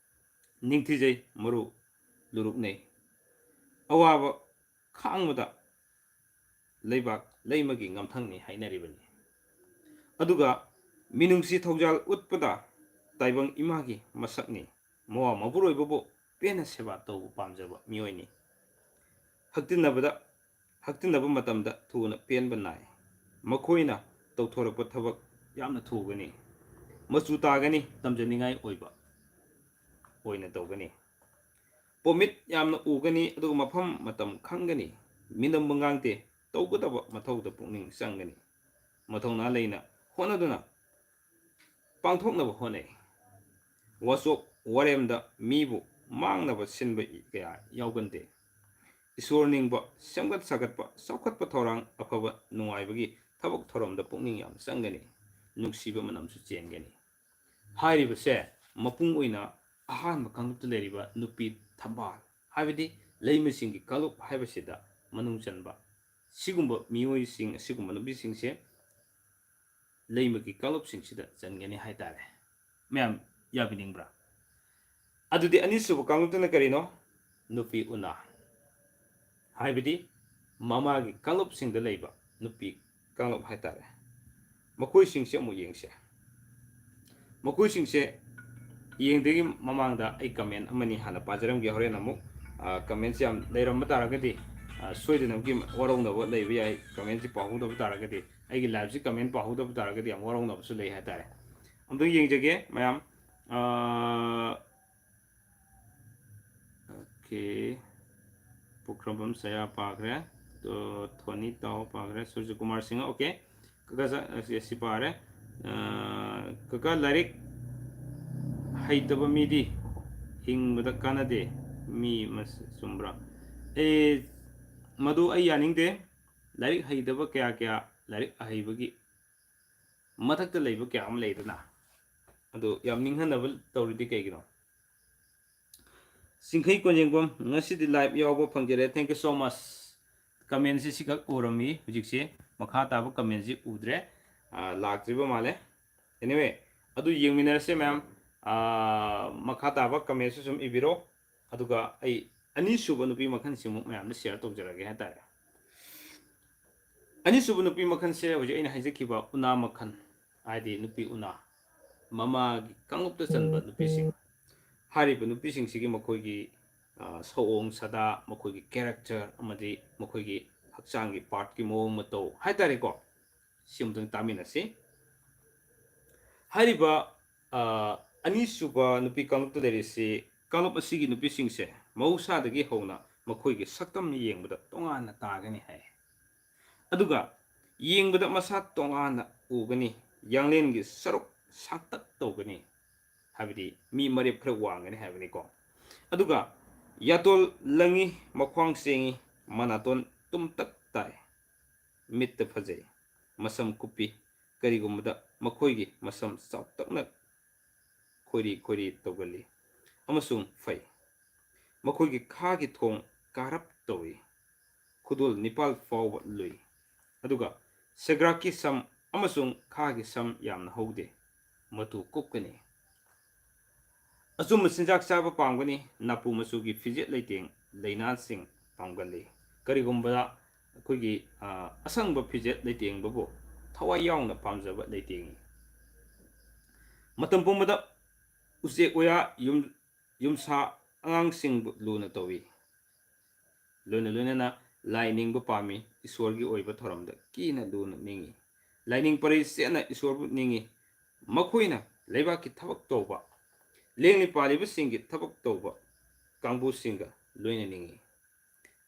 ꯅꯤꯡꯊꯤꯖꯩ ꯃꯔꯨ ꯂꯨꯔꯨꯛꯅꯩ꯫ ꯑꯋꯥꯕ ꯈꯥꯡꯕꯗ ꯂꯩꯕꯥꯛ ꯂꯩꯃꯒꯤ ꯉꯝꯊꯪꯅꯤ ꯍꯥꯏꯅꯔꯤꯕꯅꯤ꯫ ꯑꯗꯨꯒ ꯃꯤꯅꯨꯡꯁꯤ ꯊꯧꯖꯥꯜ ꯎꯠꯄꯗ ꯇꯥꯏꯕꯪ ꯏꯃꯥꯒꯤ ꯃꯁꯛꯅꯤ꯫ ꯃꯋꯥ ꯃꯄꯨꯔꯣꯏꯕꯕꯨ ꯄꯦꯟꯅ ꯁꯦꯕꯥ ꯇꯧꯕ ꯄꯥꯝꯖꯕ ꯃꯤꯑꯣꯏꯅꯤ꯫ ꯍꯛꯇꯤꯟꯅꯕꯗ, ꯍꯛꯇꯤꯟꯅꯕ ꯃꯇꯝꯗ ꯊꯨꯅ ꯄꯦꯟꯕ ꯅꯥꯏ꯫ ꯃꯈꯣꯏꯅ ꯇꯧꯊꯣꯔꯛꯄ ꯊꯕꯛ ꯌꯥꯝꯅ ꯊꯨꯒꯅꯤ꯫ ꯃꯆꯨ ꯇꯥꯒꯅꯤ, ꯇꯝꯖꯅꯤꯡꯉꯥꯏ ꯑꯣꯏꯕ ꯑꯣꯏꯅ ꯇꯧꯒꯅꯤ꯫ ꯄꯣꯃꯤꯠ ꯌꯥꯝꯅ ꯎꯒꯅꯤ, ꯑꯗꯨꯒ ꯃꯐꯝ ꯃꯇꯝ ꯈꯪꯒꯅꯤ꯫ ꯃꯤꯅꯝꯕ ꯉꯥꯡꯗꯦ, ꯇꯧꯒꯗꯕ ꯃꯊꯧꯗ ꯄꯨꯛꯅꯤꯡ ꯆꯪꯒꯅꯤ꯫ ꯃꯊꯧꯅꯥ ꯂꯩꯅ ꯍꯣꯠꯅꯗꯨꯅ ꯄꯥꯡꯊꯣꯛꯅꯕ ꯍꯣꯠꯅꯩ꯫ ꯋꯥꯆꯣꯛ ꯋꯥꯔꯦꯝꯗ ꯃꯤꯕꯨ ꯃꯥꯡꯅꯕ ꯁꯤꯟꯕ ꯀꯌꯥ ꯌꯥꯎꯒꯟꯗꯦ꯫ ꯏꯁꯣꯔ ꯅꯤꯡꯕ, ꯁꯦꯝꯒꯠ ꯁꯥꯒꯠꯄ, ꯆꯥꯎꯈꯠꯄ ꯊꯧꯔꯥꯡ, ꯑꯐꯕ ꯅꯨꯡꯉꯥꯏꯕꯒꯤ ꯊꯕꯛ ꯊꯧꯔꯝꯗ ꯄꯨꯛꯅꯤꯡ ꯌꯥꯝ ꯆꯪꯒꯅꯤ꯫ ꯅꯨꯡꯁꯤꯕ ꯃꯅꯝꯁꯨ ꯆꯦꯟꯒꯅꯤ꯫ ꯍꯥꯏꯔꯤꯕꯁꯦ ꯃꯄꯨꯡ ꯑꯣꯏꯅ ꯑꯍꯥꯟꯕ ꯀꯥꯡꯂꯨꯞꯇ ꯂꯩꯔꯤꯕ ꯅꯨꯄꯤ ꯊꯝꯕꯥꯜ, ꯍꯥꯏꯕꯗꯤ ꯂꯩꯃꯁꯤꯡꯒꯤ ꯀꯥꯡꯂꯨꯞ ꯍꯥꯏꯕꯁꯤꯗ ꯃꯅꯨꯡ ꯆꯟꯕ ꯁꯤꯒꯨꯝꯕ ꯃꯤꯑꯣꯏꯁꯤꯡ, ꯑꯁꯤꯒꯨꯝꯕ ꯅꯨꯄꯤꯁꯤꯡꯁꯦ ꯂꯩꯃꯒꯤ ꯀꯥꯡꯂꯨꯞꯁꯤꯡꯁꯤꯗ ꯆꯟꯒꯅꯤ ꯍꯥꯏꯇꯥꯔꯦ꯫ ꯃꯌꯥꯝ ꯌꯥꯕꯤꯅꯤꯡꯕ꯭ꯔꯥ? ꯑꯗꯨꯗꯤ ꯑꯅꯤꯁꯨꯕ ꯀꯥꯡꯂꯨꯞꯇꯨꯅ ꯀꯔꯤꯅꯣ? ꯅꯨꯄꯤ ꯎꯅꯥ, ꯍꯥꯏꯕꯗꯤ ꯃꯃꯥꯒꯤ ꯀꯥꯡꯂꯨꯞꯁꯤꯡꯗ ꯂꯩꯕ ꯅꯨꯄꯤ ꯀꯥꯡꯂꯨꯞ ꯍꯥꯏꯇꯥꯔꯦ꯫ ꯃꯈꯣꯏꯁꯤꯡꯁꯦ ꯑꯃꯨꯛ ꯌꯦꯡꯁꯦ꯫ ꯃꯈꯣꯏꯁꯤꯡꯁꯦ ꯌꯦꯡꯗ꯭ꯔꯤꯉꯩ ꯃꯃꯥꯡꯗ ꯑꯩ comment ꯑꯃꯅꯤ ꯍꯥꯟꯅ ꯄꯥꯖꯔꯝꯒꯦ꯫ ꯍꯣꯔꯦꯟ ꯑꯃꯨꯛ, ꯑ, commentꯁꯦ ꯌꯥꯝ ꯂꯩꯔꯝꯕ ꯇꯥꯔꯒꯗꯤ, ꯑ, ꯁꯣꯏꯗꯅꯕꯒꯤ ꯋꯥꯔꯧꯅꯕ ꯂꯩꯕ ꯌꯥꯏ꯫ Commentꯁꯦ ꯄꯥꯍꯧꯗꯕ ꯇꯥꯔꯒꯗꯤ ꯑꯩꯒꯤ ꯂꯥꯏꯞꯁꯤ ꯀꯃꯦꯟ ꯄꯥꯍꯧꯗꯕ ꯇꯥꯔꯒꯗꯤ ꯌꯥꯝ ꯋꯥꯔꯧꯅꯕꯁꯨ ꯂꯩ ꯍꯥꯏꯇꯥꯔꯦ꯫ ꯑꯝꯇꯪ ꯌꯦꯡꯖꯒꯦ ꯃꯌꯥꯝ꯫ ꯑꯣꯀꯦ, ꯄꯨꯈ꯭ꯔꯝꯕꯝ ꯁꯌꯥ ꯄꯥꯈ꯭ꯔꯦ꯫ ꯊꯣꯅꯤ ꯇꯥꯎ ꯄꯥꯈ꯭ꯔꯦ꯫ ꯁꯨꯔꯖ ꯀꯨꯃꯥꯔ ꯁꯤꯡꯍ꯫ ꯑꯣꯀꯦ, ꯀꯀꯥ ꯁꯤ ꯄꯥꯔꯦ꯫ ꯀꯀꯥ, ꯂꯥꯏꯔꯤꯛ ꯍꯩꯇꯕ ꯃꯤꯗꯤ ꯍꯤꯡꯕꯗ ꯀꯥꯟꯅꯗꯦ꯫ ꯃꯤ ꯆꯨꯝꯕ꯭ꯔꯥ? ꯑꯦ, ꯃꯗꯨ ꯑꯩ ꯌꯥꯅꯤꯡꯗꯦ꯫ ꯂꯥꯏꯔꯤꯛ ꯍꯩꯇꯕ ꯀꯌꯥ ꯀꯌꯥ ꯂꯥꯏꯔꯤꯛ ꯑꯍꯩꯕꯒꯤ ꯃꯊꯛꯇ ꯂꯩꯕ ꯀꯌꯥ ꯑꯃ ꯂꯩꯗꯅ, ꯑꯗꯨ ꯌꯥꯝ ꯅꯤꯡꯍꯟꯅꯕ ꯇꯧꯔꯤꯗꯤ ꯀꯩꯒꯤꯅꯣ? ꯆꯤꯡꯈꯩ ꯀꯣꯟꯖꯦꯡꯕꯝ, ꯉꯁꯤꯗꯤ ꯂꯥꯏꯚ ꯌꯥꯎꯕ ꯐꯪꯖꯔꯦ꯫ Thank you so much꯫ ꯀꯃꯦꯟꯁꯤ ꯁꯤꯈꯛ ꯎꯔꯝꯃꯤ꯫ ꯍꯧꯖꯤꯛꯁꯤ ꯃꯈꯥ ꯇꯥꯕ ꯀꯃꯦꯟꯁꯤ ꯎꯗ꯭ꯔꯦ꯫ ꯂꯥꯛꯇ꯭ꯔꯤꯕ ꯃꯥꯜꯂꯦ꯫ Anyway, ꯑꯗꯨ ꯌꯦꯡꯃꯤꯟꯅꯔꯁꯦ ꯃꯌꯥꯝ꯫ ꯃꯈꯥ ꯇꯥꯕ ꯀꯃꯦꯟꯁꯨ ꯁꯨꯝ ꯏꯕꯤꯔꯣ꯫ ꯑꯗꯨꯒ ꯑꯩ ꯑꯅꯤꯁꯨꯕ ꯅꯨꯄꯤ ꯃꯈꯜꯁꯤꯃꯨꯛ ꯃꯌꯥꯝꯗ ꯁꯤꯌꯔ ꯇꯧꯖꯔꯒꯦ ꯍꯥꯏꯇꯥꯔꯦ꯫ ꯑꯅꯤꯁꯨꯕ ꯅꯨꯄꯤ ꯃꯈꯜꯁꯦ ꯍꯧꯖꯤꯛ ꯑꯩꯅ ꯍꯥꯏꯖꯈꯤꯕ ꯎꯅꯥ ꯃꯈꯜ, ꯍꯥꯏꯗꯤ ꯅꯨꯄꯤ ꯎꯅꯥ, ꯃꯃꯥꯒꯤ ꯀꯥꯡꯂꯨꯞꯇ ꯆꯟꯕ ꯅꯨꯄꯤꯁꯤꯡ꯫ ꯍꯥꯏꯔꯤꯕ ꯅꯨꯄꯤꯁꯤꯡꯁꯤꯒꯤ ꯃꯈꯣꯏꯒꯤ ꯁꯑꯣꯡ ꯁꯥꯗꯥ, ꯃꯈꯣꯏꯒꯤ ꯀꯦꯔꯦꯛꯇꯔ ꯑꯃꯗꯤ ꯃꯈꯣꯏꯒꯤ ꯍꯛꯆꯥꯡꯒꯤ ꯄꯥꯔꯠꯀꯤ ꯃꯑꯣꯡ ꯃꯇꯧ ꯍꯥꯏꯇꯥꯔꯦꯀꯣ꯫ ꯁꯤ ꯑꯃꯨꯛꯇꯪ ꯇꯥꯃꯤꯟꯅꯁꯤ꯫ ꯍꯥꯏꯔꯤꯕ ꯑꯅꯤꯁꯨꯕ ꯅꯨꯄꯤ ꯀꯥꯡꯂꯨꯞꯇ ꯂꯩꯔꯤꯁꯤ, ꯀꯥꯡꯂꯨꯞ ꯑꯁꯤꯒꯤ ꯅꯨꯄꯤꯁꯤꯡꯁꯦ ꯃꯍꯧꯁꯥꯗꯒꯤ ꯍꯧꯅ ꯃꯈꯣꯏꯒꯤ ꯁꯛꯇꯝ ꯌꯦꯡꯕꯗ ꯇꯣꯉꯥꯟꯅ ꯇꯥꯒꯅꯤ ꯍꯥꯏ꯫ ꯑꯗꯨꯒ ꯌꯦꯡꯕꯗ ꯃꯁꯥ ꯇꯣꯉꯥꯟꯅ ꯎꯒꯅꯤ, ꯌꯥꯡꯂꯦꯟꯒꯤ ꯁꯔꯨꯛ ꯁꯥꯡꯇꯛ ꯇꯧꯒꯅꯤ, ꯍꯥꯏꯕꯗꯤ ꯃꯤ ꯃꯔꯦꯞ ꯈꯔ ꯋꯥꯡꯒꯅꯤ ꯍꯥꯏꯕꯅꯤꯀꯣ꯫ ꯑꯗꯨꯒ ꯌꯥꯇꯣꯜ ꯂꯪꯉꯤ, ꯃꯈ꯭ꯋꯥꯡ ꯆꯦꯡꯉꯤ, ꯃꯅꯥꯇꯣꯟ ꯇꯨꯝꯇꯛ ꯇꯥꯏ, ꯃꯤꯠꯇ ꯐꯖꯩ, ꯃꯁꯝ ꯀꯨꯞꯄꯤ, ꯀꯔꯤꯒꯨꯝꯕꯗ ꯃꯈꯣꯏꯒꯤ ꯃꯁꯝ ꯆꯥꯎꯇꯛꯅ ꯈꯣꯏꯔꯤ ꯈꯣꯏꯔꯤ ꯇꯧꯒꯜꯂꯤ ꯑꯃꯁꯨꯡ ꯐꯩ꯫ ꯃꯈꯣꯏꯒꯤ ꯈꯥꯒꯤ ꯊꯣꯡ ꯀꯥꯔꯞ ꯇꯧꯏ꯫ ꯈꯨꯗꯣꯜ ꯅꯤꯄꯥꯜ ꯐꯥꯎꯕ ꯂꯨꯏ꯫ ꯑꯗꯨꯒ ꯁꯦꯒ꯭ꯔꯥꯛꯀꯤ ꯁꯝ ꯑꯃꯁꯨꯡ ꯈꯥꯒꯤ ꯁꯝ ꯌꯥꯝꯅ ꯍꯧꯗꯦ꯫ ꯃꯇꯨ ꯀꯨꯞꯀꯅꯤ꯫ ꯑꯆꯨꯝꯕ ꯆꯤꯟꯖꯥꯛ ꯆꯥꯕ ꯄꯥꯝꯒꯅꯤ꯫ ꯅꯥꯄꯨ ꯃꯆꯨꯒꯤ ꯐꯤꯖꯦꯠ ꯂꯩꯇꯦꯡ ꯂꯩꯅꯥꯁꯤꯡ ꯄꯥꯝꯒꯜꯂꯤ꯫ ꯀꯔꯤꯒꯨꯝꯕꯗ ꯑꯩꯈꯣꯏꯒꯤ ꯑꯁꯪꯕ ꯐꯤꯖꯦꯠ ꯂꯩꯇꯦꯡꯕꯕꯨ ꯊꯋꯥꯏ ꯌꯥꯎꯅ ꯄꯥꯝꯖꯕ ꯂꯩꯇꯦꯡꯏ꯫ ꯃꯇꯝ ꯄꯨꯝꯕꯗ ꯎꯆꯦꯛ ꯋꯥꯌꯥ, ꯌꯨꯝ ꯌꯨꯝꯁꯥ, ꯑꯉꯥꯡꯁꯤꯡꯕꯨ ꯂꯨꯅ ꯇꯧꯏ꯫ ꯂꯣꯏꯅ ꯂꯣꯏꯅꯅ ꯂꯥꯏ ꯅꯤꯡꯕ ꯄꯥꯝꯃꯤ꯫ ꯏꯁꯣꯔꯒꯤ ꯑꯣꯏꯕ ꯊꯧꯔꯝꯗ ꯀꯤꯅ ꯂꯨꯅ ꯅꯤꯡꯏ꯫ ꯂꯥꯏꯅꯤꯡ ꯄꯔꯩ ꯆꯦꯠꯅ ꯏꯁꯣꯔꯕꯨ ꯅꯤꯡꯏ꯫ ꯃꯈꯣꯏꯅ ꯂꯩꯕꯥꯛꯀꯤ ꯊꯕꯛ ꯇꯧꯕ, ꯂꯦꯡꯂꯤ ꯄꯥꯜꯂꯤꯕꯁꯤꯡꯒꯤ ꯊꯕꯛ ꯇꯧꯕ ꯀꯥꯡꯕꯨꯁꯤꯡꯒ ꯂꯣꯏꯅ ꯅꯤꯡꯏ꯫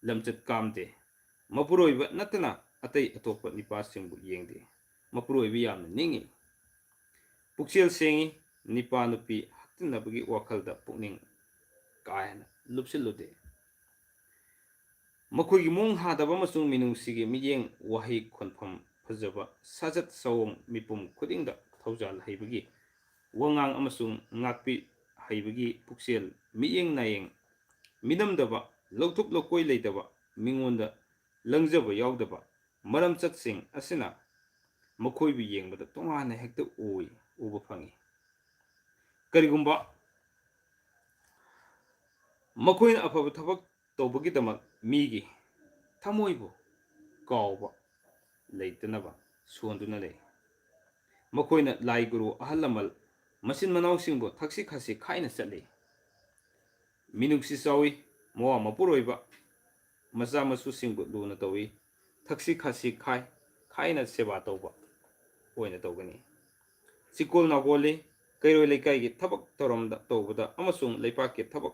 ꯂꯝꯆꯠ ꯀꯥꯝꯗꯦ꯫ ꯃꯄꯨꯔꯣꯏꯕ ꯅꯠꯇꯅ ꯑꯇꯩ ꯑꯇꯣꯞꯄ ꯅꯤꯄꯥꯁꯤꯡꯕꯨ ꯌꯦꯡꯗꯦ꯫ ꯃꯄꯨꯔꯣꯏꯕ ꯌꯥꯝꯅ ꯅꯤꯡꯏ꯫ ꯄꯨꯛꯆꯦꯜ ꯁꯦꯡꯏ꯫ ꯅꯤꯄꯥ ꯅꯨꯄꯤ ꯍꯛꯇꯤꯟꯅꯕꯒꯤ ꯋꯥꯈꯜꯗ ꯄꯨꯛꯅꯤꯡ ꯀꯥ ꯍꯦꯟꯅ ꯂꯨꯞꯁꯤꯜꯂꯨꯗꯦ꯫ ꯃꯈꯣꯏꯒꯤ ꯃꯑꯣꯡ ꯍꯥꯗꯕ ꯑꯃꯁꯨꯡ ꯃꯤꯅꯨꯡꯁꯤꯒꯤ ꯃꯤꯠꯌꯦꯡ, ꯋꯥꯍꯩ ꯈꯣꯟꯐꯝ ꯐꯖꯕ, ꯁꯥꯖꯠ ꯁꯑꯣꯡ, ꯃꯤꯄꯨꯝ ꯈꯨꯗꯤꯡꯗ ꯊꯧꯖꯥꯜ ꯍꯩꯕꯒꯤ ꯋꯥꯉꯥꯡ ꯑꯃꯁꯨꯡ ꯉꯥꯛꯄꯤ ꯍꯩꯕꯒꯤ ꯄꯨꯛꯆꯦꯜ, ꯃꯤꯠꯌꯦꯡ ꯅꯥꯌꯦꯡ ꯃꯤꯅꯝꯗꯕ, ꯂꯧꯊꯣꯛ ꯂꯧꯀꯣꯏ ꯂꯩꯇꯕ, ꯃꯤꯉꯣꯟꯗ ꯂꯪꯖꯕ ꯌꯥꯎꯗꯕ ꯃꯔꯝꯆꯠꯁꯤꯡ ꯑꯁꯤꯅ ꯃꯈꯣꯏꯕꯨ ꯌꯦꯡꯕꯗ ꯇꯣꯉꯥꯟꯅ ꯍꯦꯛꯇ ꯎꯏ, ꯎꯕ ꯐꯪꯏ꯫ ꯀꯔꯤꯒꯨꯝꯕ ꯃꯈꯣꯏꯅ ꯑꯐꯕ ꯊꯕꯛ ꯇꯧꯕꯒꯤꯗꯃꯛ ꯃꯤꯒꯤ ꯊꯃꯣꯏꯕꯨ ꯀꯥꯎꯕ ꯂꯩꯇꯅꯕ ꯁꯣꯟꯗꯨꯅ ꯂꯩ꯫ ꯃꯈꯣꯏꯅ ꯂꯥꯏ ꯒꯨꯔꯨ ꯑꯍꯜ ꯂꯃꯟ ꯃꯆꯤꯟ ꯃꯅꯥꯎꯁꯤꯡꯕꯨ ꯊꯛꯁꯤ ꯈꯥꯁꯤ ꯈꯥꯏꯅ ꯆꯠꯂꯤ꯫ ꯃꯤꯅꯨꯡꯁꯤ ꯆꯥꯎꯏ꯫ ꯃꯋꯥ ꯃꯄꯨꯔꯣꯏꯕ ꯃꯆꯥ ꯃꯁꯨꯁꯤꯡꯕꯨ ꯂꯨꯅ ꯇꯧꯏ꯫ ꯊꯛꯁꯤ ꯈꯥꯁꯤ ꯈꯥꯏ, ꯈꯥꯏꯅ ꯁꯦꯕꯥ ꯇꯧꯕ ꯑꯣꯏꯅ ꯇꯧꯒꯅꯤ꯫ ꯆꯤꯀꯣꯜ ꯅꯥꯀꯣꯜꯂꯤ꯫ ꯀꯩꯔꯣꯏ ꯂꯩꯀꯥꯏꯒꯤ ꯊꯕꯛ ꯊꯧꯔꯝꯗ ꯇꯧꯕꯗ ꯑꯃꯁꯨꯡ ꯂꯩꯄꯥꯛꯀꯤ ꯊꯕꯛ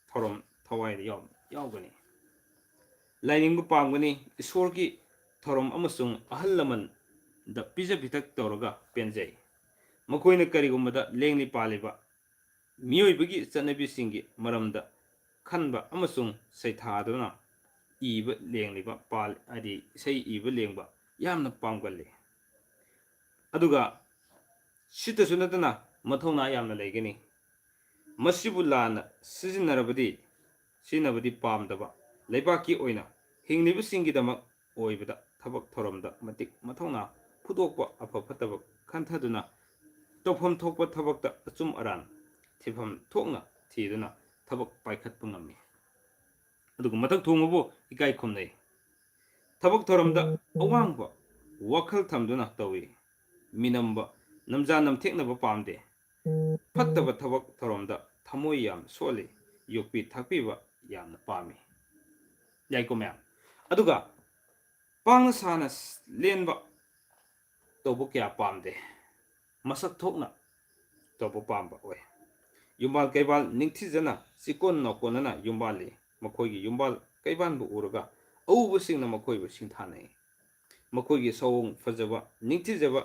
ꯊꯧꯔꯝ ꯊꯋꯥꯏꯗ ꯌꯥꯎ-, ꯌꯥꯎꯒꯅꯤ꯫ ꯂꯥꯏꯅꯤꯡꯕ ꯄꯥꯝꯒꯅꯤ꯫ ꯏꯁꯣꯔꯒꯤ ꯊꯧꯔꯝ ꯑꯃꯁꯨꯡ ꯑꯍꯜ ꯂꯃꯟꯗ ꯄꯤꯖ ꯄꯤꯊꯛ ꯇꯧꯔꯒ ꯄꯦꯟꯖꯩ꯫ ꯃꯈꯣꯏꯅ ꯀꯔꯤꯒꯨꯝꯕꯗ ꯂꯦꯡꯂꯤ ꯄꯥꯜꯂꯤꯕ ꯃꯤꯑꯣꯏꯕꯒꯤ ꯆꯠꯅꯕꯤꯁꯤꯡꯒꯤ ꯃꯔꯝꯗ ꯈꯟꯕ ꯑꯃꯁꯨꯡ ꯁꯩꯊꯥꯗꯨꯅ ꯏꯕ ꯂꯦꯡꯂꯤꯕ ꯄꯥꯜ-, ꯍꯥꯏꯗꯤ ꯏꯁꯩ ꯏꯕ ꯂꯦꯡꯕ ꯌꯥꯝꯅ ꯄꯥꯝꯒꯜꯂꯤ꯫ ꯑꯗꯨꯒ ꯁꯤꯇꯁꯨ ꯅꯠꯇꯅ ꯃꯊꯧꯅꯥ ꯌꯥꯝꯅ ꯂꯩꯒꯅꯤ꯫ ꯃꯁꯤꯕꯨ ꯂꯥꯟꯅ ꯁꯤꯖꯤꯟꯅꯔꯕꯗꯤ, ꯁꯤꯖꯤꯟꯅꯕꯗꯤ ꯄꯥꯝꯗꯕ, ꯂꯩꯕꯥꯛꯀꯤ ꯑꯣꯏꯅ ꯍꯤꯡꯂꯤꯕꯁꯤꯡꯒꯤꯗꯃꯛ ꯑꯣꯏꯕꯗ ꯊꯕꯛ ꯊꯧꯔꯝꯗ ꯃꯇꯤꯛ ꯃꯊꯧꯅꯥ ꯐꯨꯗꯣꯛꯄ, ꯑꯐ ꯐꯠꯇꯕ ꯈꯟꯊꯗꯨꯅ ꯇꯧꯐꯝ ꯊꯣꯛꯄ ꯊꯕꯛꯇ ꯑꯆꯨꯝ ꯑꯔꯥꯟ ꯊꯤꯐꯝ ꯊꯣꯛꯅ ꯊꯤꯗꯨꯅ ꯊꯕꯛ ꯄꯥꯏꯈꯠꯄ ꯉꯝꯃꯤ꯫ ꯑꯗꯨꯒ ꯃꯊꯛ ꯊꯣꯡꯕꯕꯨ ꯏꯀꯥꯏ ꯈꯨꯝꯅꯩ꯫ ꯊꯕꯛ ꯊꯧꯔꯝꯗ ꯑꯋꯥꯡꯕ ꯋꯥꯈꯜ ꯊꯝꯗꯨꯅ ꯇꯧꯏ꯫ ꯃꯤꯅꯝꯕ, ꯅꯝꯖꯥ ꯅꯝꯊꯦꯛꯅꯕ ꯄꯥꯝꯗꯦ꯫ ꯐꯠꯇꯕ ꯊꯕꯛ ꯊꯧꯔꯝꯗ ꯊꯃꯣꯏ ꯌꯥꯝ ꯁꯣꯜꯂꯤ꯫ ꯌꯣꯛꯄꯤ ꯊꯥꯛꯄꯤꯕ ꯌꯥꯝꯅ ꯄꯥꯝꯃꯤ꯫ ꯌꯥꯏꯀꯣ ꯃꯌꯥꯝ? ꯑꯗꯨꯒ ꯄꯥꯡꯅ ꯁꯥꯅ ꯂꯦꯟꯕ ꯇꯧꯕ ꯀꯌꯥ ꯄꯥꯝꯗꯦ꯫ ꯃꯁꯛ ꯊꯣꯛꯅ ꯇꯧꯕ ꯄꯥꯝꯕ ꯑꯣꯏ꯫ ꯌꯨꯝꯕꯥꯜ ꯀꯩꯕꯥꯜ ꯅꯤꯡꯊꯤꯖꯅ ꯆꯤꯀꯣꯟ ꯅꯥꯎꯀꯣꯟꯅꯅ ꯌꯨꯝꯕꯥꯜꯂꯤ꯫ ꯃꯈꯣꯏꯒꯤ ꯌꯨꯝꯕꯥꯜ ꯀꯩꯕꯥꯜꯕꯨ ꯎꯔꯒ ꯑꯎꯕꯁꯤꯡꯅ ꯃꯈꯣꯏꯕꯨ ꯁꯤꯡꯊꯥꯅꯩ꯫ ꯃꯈꯣꯏꯒꯤ ꯁꯑꯣꯡ ꯐꯖꯕ, ꯅꯤꯡꯊꯤꯖꯕ,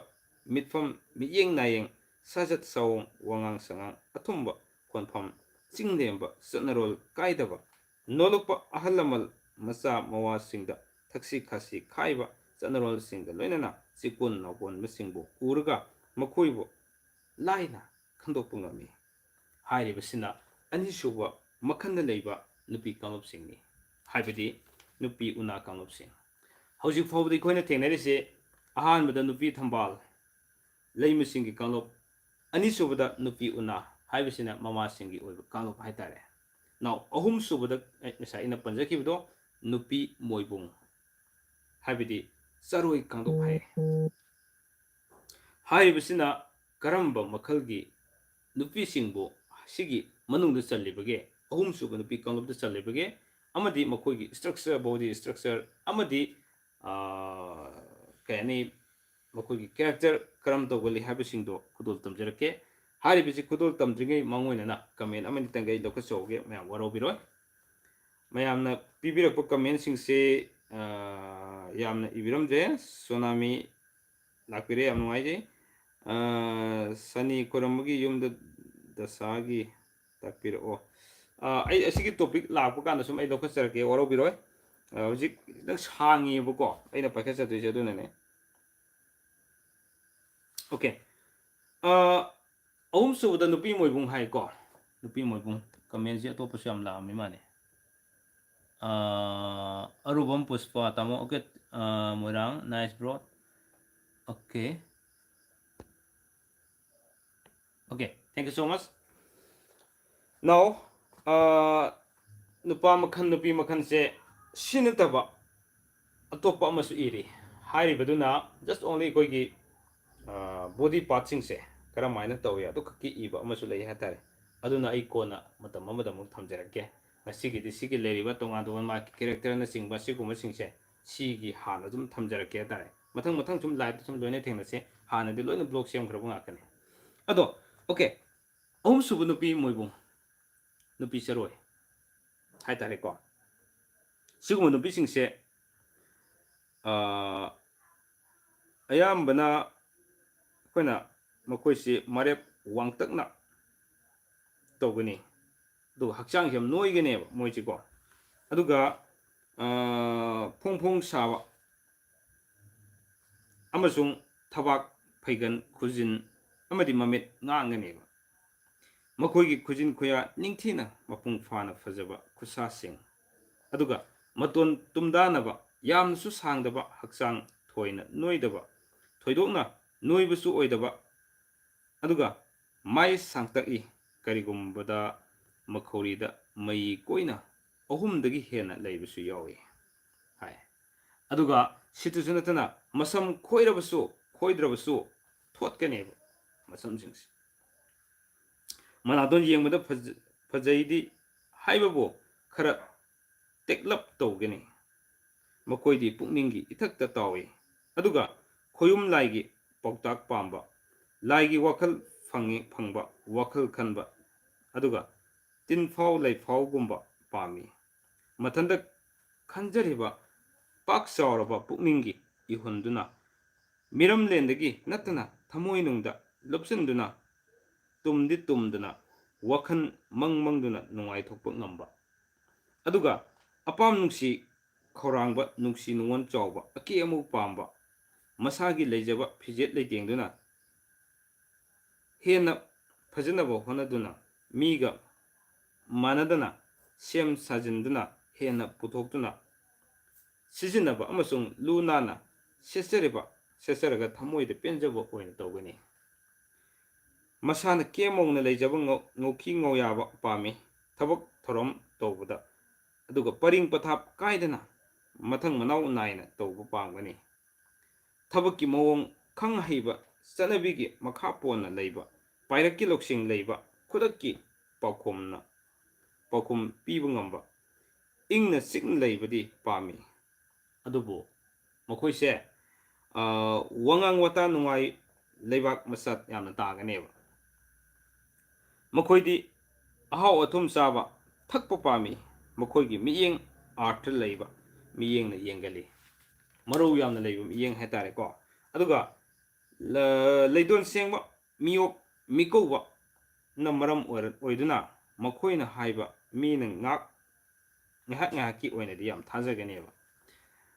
ꯃꯤꯠꯐꯝ, ꯃꯤꯠꯌꯦꯡ ꯅꯥꯌꯦꯡ, ꯁꯥꯖꯠ ꯁꯑꯣꯡ, ꯋꯥꯉꯥꯡ ꯁꯉꯥꯡ, ꯑꯊꯨꯝꯕ ꯈꯣꯟꯐꯝ, ꯆꯤꯡꯂꯦꯝꯕ, ꯆꯠꯅꯔꯣꯜ ꯀꯥꯏꯗꯕ, ꯅꯣꯂꯨꯛꯄ ꯑꯍꯜ ꯂꯃꯟ, ꯃꯆꯥ ꯃꯋꯥꯁꯤꯡꯗ ꯊꯛꯁꯤ ꯈꯥꯁꯤ ꯈꯥꯏꯕ ꯆꯠꯅꯔꯣꯜꯁꯤꯡꯒ ꯂꯣꯏꯅꯅ ꯆꯤꯀꯣꯟ ꯅꯥꯎꯀꯣꯟꯕꯁꯤꯡꯕꯨ ꯎꯔꯒ ꯃꯈꯣꯏꯕꯨ ꯂꯥꯏꯅ ꯈꯪꯗꯣꯛꯄ ꯉꯝꯃꯤ꯫ ꯍꯥꯏꯔꯤꯕꯁꯤꯅ ꯑꯅꯤꯁꯨꯕ ꯃꯈꯜꯗ ꯂꯩꯕ ꯅꯨꯄꯤ ꯀꯥꯡꯂꯨꯞꯁꯤꯡꯅꯤ, ꯍꯥꯏꯕꯗꯤ ꯅꯨꯄꯤ ꯎꯅꯥ ꯀꯥꯡꯂꯨꯞꯁꯤꯡ꯫ ꯍꯧꯖꯤꯛ ꯐꯥꯎꯕꯗ ꯑꯩꯈꯣꯏꯅ ꯊꯦꯡꯅꯔꯤꯁꯦ ꯑꯍꯥꯟꯕꯗ ꯅꯨꯄꯤ ꯊꯝꯕꯥꯜ ꯂꯩꯃꯁꯤꯡꯒꯤ ꯀꯥꯡꯂꯨꯞ, ꯑꯅꯤꯁꯨꯕꯗ ꯅꯨꯄꯤ ꯎꯅꯥ ꯍꯥꯏꯕꯁꯤꯅ ꯃꯃꯥꯁꯤꯡꯒꯤ ꯑꯣꯏꯕ ꯀꯥꯡꯂꯨꯞ ꯍꯥꯏꯇꯥꯔꯦ꯫ ꯅꯥꯎ ꯑꯍꯨꯝꯁꯨꯕꯗ ꯑꯩ ꯉꯁꯥꯏ ꯑꯩꯅ ꯄꯟꯖꯈꯤꯕꯗꯣ ꯅꯨꯄꯤ ꯃꯣꯏꯕꯨꯡ, ꯍꯥꯏꯕꯗꯤ ꯆꯔꯣꯏ ꯀꯥꯡꯂꯨꯞ ꯍꯥꯏ꯫ ꯍꯥꯏꯔꯤꯕꯁꯤꯅ ꯀꯔꯝꯕ ꯃꯈꯜꯒꯤ ꯅꯨꯄꯤꯁꯤꯡꯕꯨ ꯁꯤꯒꯤ ꯃꯅꯨꯡꯗ ꯆꯜꯂꯤꯕꯒꯦ, ꯑꯍꯨꯝꯁꯨꯕ ꯅꯨꯄꯤ ꯀꯥꯡꯂꯨꯞꯇ ꯆꯜꯂꯤꯕꯒꯦ, ꯑꯃꯗꯤ ꯃꯈꯣꯏꯒꯤ structure, body structure, ꯑꯃꯗꯤ ꯀꯩ ꯍꯥꯏꯅꯤ, ꯃꯈꯣꯏꯒꯤ character ꯀꯔꯝ ꯇꯧꯒꯜꯂꯤ ꯍꯥꯏꯕꯁꯤꯡꯗꯣ ꯈꯨꯗꯣꯜ ꯇꯝꯖꯔꯛꯀꯦ꯫ ꯍꯥꯏꯔꯤꯕꯁꯤ ꯈꯨꯗꯣꯜ ꯇꯝꯗ꯭ꯔꯤꯉꯩ ꯃꯥꯡꯑꯣꯏꯅꯅ comment ꯑꯃꯅꯤꯇꯪꯒ ꯑꯩ ꯂꯧꯈꯠꯆꯍꯧꯒꯦ, ꯃꯌꯥꯝ ꯋꯥꯔꯧꯕꯤꯔꯣꯏ꯫ ꯃꯌꯥꯝꯅ ꯄꯤꯕꯤꯔꯛꯄ commentꯁꯤꯡꯁꯦ ꯌꯥꯝꯅ ꯏꯕꯤꯔꯝꯗ꯭ꯔꯦ꯫ ꯁꯣꯅꯥꯃꯤ ꯂꯥꯛꯄꯤꯔꯦ, ꯌꯥꯝ ꯅꯨꯡꯉꯥꯏꯖꯩ꯫ ꯁꯅꯤ ꯈꯣꯏꯔꯝꯕꯒꯤ ꯌꯨꯝꯗ ꯗꯁꯥꯒꯤ ꯇꯥꯛꯄꯤꯔꯛꯑꯣ꯫ ꯑꯩ ꯑꯁꯤꯒꯤ topic ꯂꯥꯛꯄ ꯀꯥꯟꯗ ꯁꯨꯝ ꯑꯩ ꯂꯧꯈꯠꯆꯔꯛꯀꯦ, ꯋꯥꯔꯧꯕꯤꯔꯣꯏ꯫ ꯍꯧꯖꯤꯛ ꯈꯤꯇꯪ ꯁꯥꯡꯉꯤꯕꯀꯣ ꯑꯩꯅ ꯄꯥꯏꯈꯠꯆꯗꯣꯏꯁꯦ, ꯑꯗꯨꯅꯅꯦ꯫ Okay. ꯑꯍꯨꯝꯁꯨꯕꯗ ꯅꯨꯄꯤ ꯃꯣꯏꯕꯨꯡ ꯍꯥꯏꯀꯣ꯫ ꯅꯨꯄꯤ ꯃꯣꯏꯕꯨꯡ commentꯁꯦ ꯑꯇꯣꯞꯄꯁꯨ ꯌꯥꯝ ꯂꯥꯛꯑꯝꯃꯤ ꯃꯥꯅꯦ꯫ ꯑꯔꯨꯕꯝ ꯄꯨꯁꯄ, ꯇꯥꯃꯣ꯫ Okay. Moirang, nice bro. Okay. Okay, thank you so much. Now, ꯅꯨꯄꯥ ꯃꯈꯜ ꯅꯨꯄꯤ ꯃꯈꯜꯁꯦ ꯁꯤ ꯅꯠꯇꯕ ꯑꯇꯣꯞꯄ ꯑꯃꯁꯨ ꯏꯔꯤ꯫ ꯍꯥꯏꯔꯤꯕꯗꯨꯅ just only ꯑꯩꯈꯣꯏꯒꯤ body partꯁꯤꯡꯁꯦ ꯀꯔꯝ ꯍꯥꯏꯅ ꯇꯧꯏ ꯑꯗꯨꯈꯛꯀꯤ ꯏꯕ ꯑꯃꯁꯨ ꯂꯩ ꯍꯥꯏꯇꯥꯔꯦ꯫ ꯑꯗꯨꯅ ꯑꯩ ꯀꯣꯟꯅ ꯃꯇꯝ ꯑꯃꯗ ꯑꯃꯨꯛ ꯊꯝꯖꯔꯛꯀꯦ꯫ ꯉꯁꯤꯒꯤꯗꯤ ꯁꯤꯒꯤ ꯂꯩꯔꯤꯕ ꯇꯣꯉꯥꯟ ꯇꯣꯉꯥꯟ ꯃꯥꯒꯤ ꯀꯦꯔꯦꯛꯇꯔꯅꯆꯤꯡꯕ ꯁꯤꯒꯨꯝꯕꯁꯤꯡꯁꯦ ꯁꯤꯒꯤ ꯍꯥꯟꯅ ꯑꯗꯨꯝ ꯊꯝꯖꯔꯛꯀꯦ ꯍꯥꯏꯇꯥꯔꯦ꯫ ꯃꯊꯪ ꯃꯊꯪ ꯁꯨꯝ ꯂꯥꯏꯞꯇ ꯁꯨꯝ ꯂꯣꯏꯅ ꯊꯦꯡꯅꯁꯦ꯫ ꯍꯥꯟꯅꯗꯤ ꯂꯣꯏꯅ ꯕ꯭ꯂꯣꯛ ꯁꯦꯝꯈ꯭ꯔꯕ ꯉꯥꯛꯇꯅꯤ꯫ ꯑꯗꯣ, ꯑꯣꯀꯦ, ꯑꯍꯨꯝꯁꯨꯕ ꯅꯨꯄꯤ ꯃꯣꯏꯕꯨꯡ, ꯅꯨꯄꯤ ꯆꯔꯣꯏ ꯍꯥꯏꯇꯥꯔꯦꯀꯣ꯫ ꯁꯤꯒꯨꯝꯕ ꯅꯨꯄꯤꯁꯤꯡꯁꯦ ꯑꯌꯥꯝꯕꯅ ꯑꯩꯈꯣꯏꯅ ꯃꯈꯣꯏꯁꯤ ꯃꯔꯦꯞ ꯋꯥꯡꯇꯛꯅ ꯇꯧꯒꯅꯤ꯫ ꯑꯗꯨꯒ ꯍꯛꯆꯥꯡꯁꯤ ꯌꯥꯝ ꯅꯣꯏꯒꯅꯦꯕ ꯃꯣꯏꯁꯤꯀꯣ꯫ ꯑꯗꯨꯒ ꯐꯣꯡ ꯐꯣꯡ ꯁꯥꯕ ꯑꯃꯁꯨꯡ ꯊꯕꯥꯛ, ꯐꯩꯒꯟ, ꯈꯨꯖꯤꯟ ꯑꯃꯗꯤ ꯃꯃꯤꯠ ꯉꯥꯡꯒꯅꯦꯕ꯫ ꯃꯈꯣꯏꯒꯤ ꯈꯨꯖꯤꯟ ꯈꯨꯌꯥ ꯅꯤꯡꯊꯤꯅ ꯃꯄꯨꯡ ꯐꯥꯅ ꯐꯖꯕ ꯈꯨꯠꯁꯥꯁꯤꯡ, ꯑꯗꯨꯒ ꯃꯇꯣꯟ ꯇꯨꯝꯗꯥꯅꯕ, ꯌꯥꯝꯅꯁꯨ ꯁꯥꯡꯗꯕ, ꯍꯛꯆꯥꯡ ꯊꯣꯏꯅ ꯅꯣꯏꯗꯕ, ꯊꯣꯏꯗꯣꯛꯅ ꯅꯣꯏꯕꯁꯨ ꯑꯣꯏꯗꯕ, ꯑꯗꯨꯒ ꯃꯥꯏ ꯁꯥꯡꯇꯛꯏ꯫ ꯀꯔꯤꯒꯨꯝꯕꯗ ꯃꯈꯧꯔꯤꯗ ꯃꯌꯤ ꯀꯣꯏꯅ ꯑꯍꯨꯝꯗꯒꯤ ꯍꯦꯟꯅ ꯂꯩꯕꯁꯨ ꯌꯥꯎꯏ ꯍꯥꯏ꯫ ꯑꯗꯨꯒ ꯁꯤꯇꯁꯨ ꯅꯠꯇꯅ ꯃꯁꯝ ꯈꯣꯏꯔꯕꯁꯨ ꯈꯣꯏꯗ꯭ꯔꯕꯁꯨ ꯊꯣꯠꯀꯅꯦꯕ ꯃꯁꯝꯁꯤꯡꯁꯦ꯫ ꯃꯅꯥꯇꯣꯟ ꯌꯦꯡꯕꯗ ꯐꯖꯩꯗꯤ ꯍꯥꯏꯕꯕꯨ ꯈꯔ ꯇꯦꯛꯂꯞ ꯇꯧꯒꯅꯤ꯫ ꯃꯈꯣꯏꯗꯤ ꯄꯨꯛꯅꯤꯡꯒꯤ ꯏꯊꯛꯇ ꯇꯥꯎꯏ꯫ ꯑꯗꯨꯒ ꯈꯣꯌꯨꯝ ꯂꯥꯏꯒꯤ ꯄꯥꯎꯇꯥꯛ ꯄꯥꯝꯕ, ꯂꯥꯏꯒꯤ ꯋꯥꯈꯜ ꯐꯪꯉꯤ ꯐꯪꯕ ꯋꯥꯈꯜ ꯈꯟꯕ, ꯑꯗꯨꯒ ꯇꯤꯟꯐꯥꯎ ꯂꯩꯐꯥꯎꯒꯨꯝꯕ ꯄꯥꯝꯃꯤ꯫ ꯃꯊꯟꯇ ꯈꯟꯖꯔꯤꯕ ꯄꯥꯛ ꯆꯥꯎꯔꯕ ꯄꯨꯛꯅꯤꯡꯒꯤ ꯏꯍꯨꯟꯗꯨꯅ ꯃꯤꯔꯝꯂꯦꯟꯗꯒꯤ ꯅꯠꯇꯅ ꯊꯃꯣꯏꯅꯨꯡꯗ ꯂꯨꯞꯁꯤꯟꯗꯨꯅ ꯇꯨꯝꯗꯤ ꯇꯨꯝꯗꯅ ꯋꯥꯈꯜ ꯃꯪ ꯃꯪꯗꯨꯅ ꯅꯨꯡꯉꯥꯏꯊꯣꯛꯄ ꯉꯝꯕ꯫ ꯑꯗꯨꯒ ꯑꯄꯥꯝ ꯅꯨꯡꯁꯤ ꯈꯧꯔꯥꯡꯕ, ꯅꯨꯡꯁꯤ ꯅꯨꯡꯉꯣꯟ ꯆꯥꯎꯕ, ꯑꯀꯦ ꯑꯃꯧ ꯄꯥꯝꯕ, ꯃꯁꯥꯒꯤ ꯂꯩꯖꯕ ꯐꯤꯖꯦꯠ ꯂꯩꯇꯦꯡꯗꯨꯅ ꯍꯦꯟꯅ ꯐꯖꯅꯕ ꯍꯣꯠꯅꯗꯨꯅ ꯃꯤꯒ ꯃꯥꯟꯅꯗꯅ ꯁꯦꯝ ꯁꯥꯖꯤꯟꯗꯨꯅ ꯍꯦꯟꯅ ꯄꯨꯊꯣꯛꯇꯨꯅ ꯁꯤꯖꯤꯟꯅꯕ ꯑꯃꯁꯨꯡ ꯂꯨ ꯅꯥꯟꯅ ꯁꯦꯠꯆꯔꯤꯕ, ꯁꯦꯠꯆꯔꯒ ꯊꯃꯣꯏꯗ ꯄꯦꯟꯖꯕ ꯑꯣꯏꯅ ꯇꯧꯒꯅꯤ꯫ ꯃꯁꯥꯅ ꯀꯦꯝ ꯃꯧꯅ ꯂꯩꯖꯕ ꯉꯧ-, ꯉꯧꯈꯤ ꯉꯧꯌꯥꯕ ꯄꯥꯝꯃꯤ꯫ ꯊꯕꯛ ꯊꯧꯔꯝ ꯇꯧꯕꯗ, ꯑꯗꯨꯒ ꯄꯔꯤꯡ ꯄꯊꯥꯞ ꯀꯥꯏꯗꯅ ꯃꯊꯪ ꯃꯅꯥꯎ ꯅꯥꯏꯅ ꯇꯧꯕ ꯄꯥꯝꯒꯅꯤ꯫ ꯊꯕꯛꯀꯤ ꯃꯑꯣꯡ ꯈꯪ ꯍꯩꯕ, ꯆꯠꯅꯕꯤꯒꯤ ꯃꯈꯥ ꯄꯣꯟꯅ ꯂꯩꯕ, ꯄꯥꯏꯔꯛꯀꯤ ꯂꯧꯁꯤꯡ ꯂꯩꯕ, ꯈꯨꯗꯛꯀꯤ ꯄꯥꯎꯈꯨꯝꯅ ꯄꯥꯎꯈꯨꯝ ꯄꯤꯕ ꯉꯝꯕ, ꯏꯪꯅ ꯆꯤꯛꯅ ꯂꯩꯕꯗꯤ ꯄꯥꯝꯃꯤ꯫ ꯑꯗꯨꯕꯨ ꯃꯈꯣꯏꯁꯦ, ꯑ, ꯋꯥꯉꯥꯡ ꯋꯥꯇꯥ ꯅꯨꯡꯉꯥꯏ, ꯂꯩꯕꯥꯛ ꯃꯆꯥ ꯌꯥꯝꯅ ꯇꯥꯒꯅꯦꯕ꯫ ꯃꯈꯣꯏꯗꯤ ꯑꯍꯥꯎ ꯑꯊꯨꯝ ꯆꯥꯕ, ꯊꯛꯄ ꯄꯥꯝꯃꯤ꯫ ꯃꯈꯣꯏꯒꯤ ꯃꯤꯠꯌꯦꯡ ꯑꯥꯔꯊ ꯂꯩꯕ ꯃꯤꯠꯌꯦꯡꯅ ꯌꯦꯡꯒꯜꯂꯤ꯫ ꯃꯔꯧ ꯌꯥꯝꯅ ꯂꯩꯕ ꯃꯤꯠꯌꯦꯡ ꯍꯥꯏꯇꯥꯔꯦꯀꯣ꯫ ꯑꯗꯨꯒ ꯂ-, ꯂꯩꯗꯣꯟ ꯁꯦꯡꯕ, ꯃꯤꯑꯣꯞ ꯃꯤꯀꯧꯕꯅ ꯃꯔꯝ ꯑꯣꯏꯔ-, ꯑꯣꯏꯗꯨꯅ ꯃꯈꯣꯏꯅ ꯍꯥꯏꯕ ꯃꯤꯅ ꯉꯥꯛ-, ꯉꯥꯏꯍꯥꯛ ꯉꯥꯏꯍꯥꯛꯀꯤ ꯑꯣꯏꯅꯗꯤ ꯌꯥꯝ ꯊꯥꯖꯒꯅꯦꯕ꯫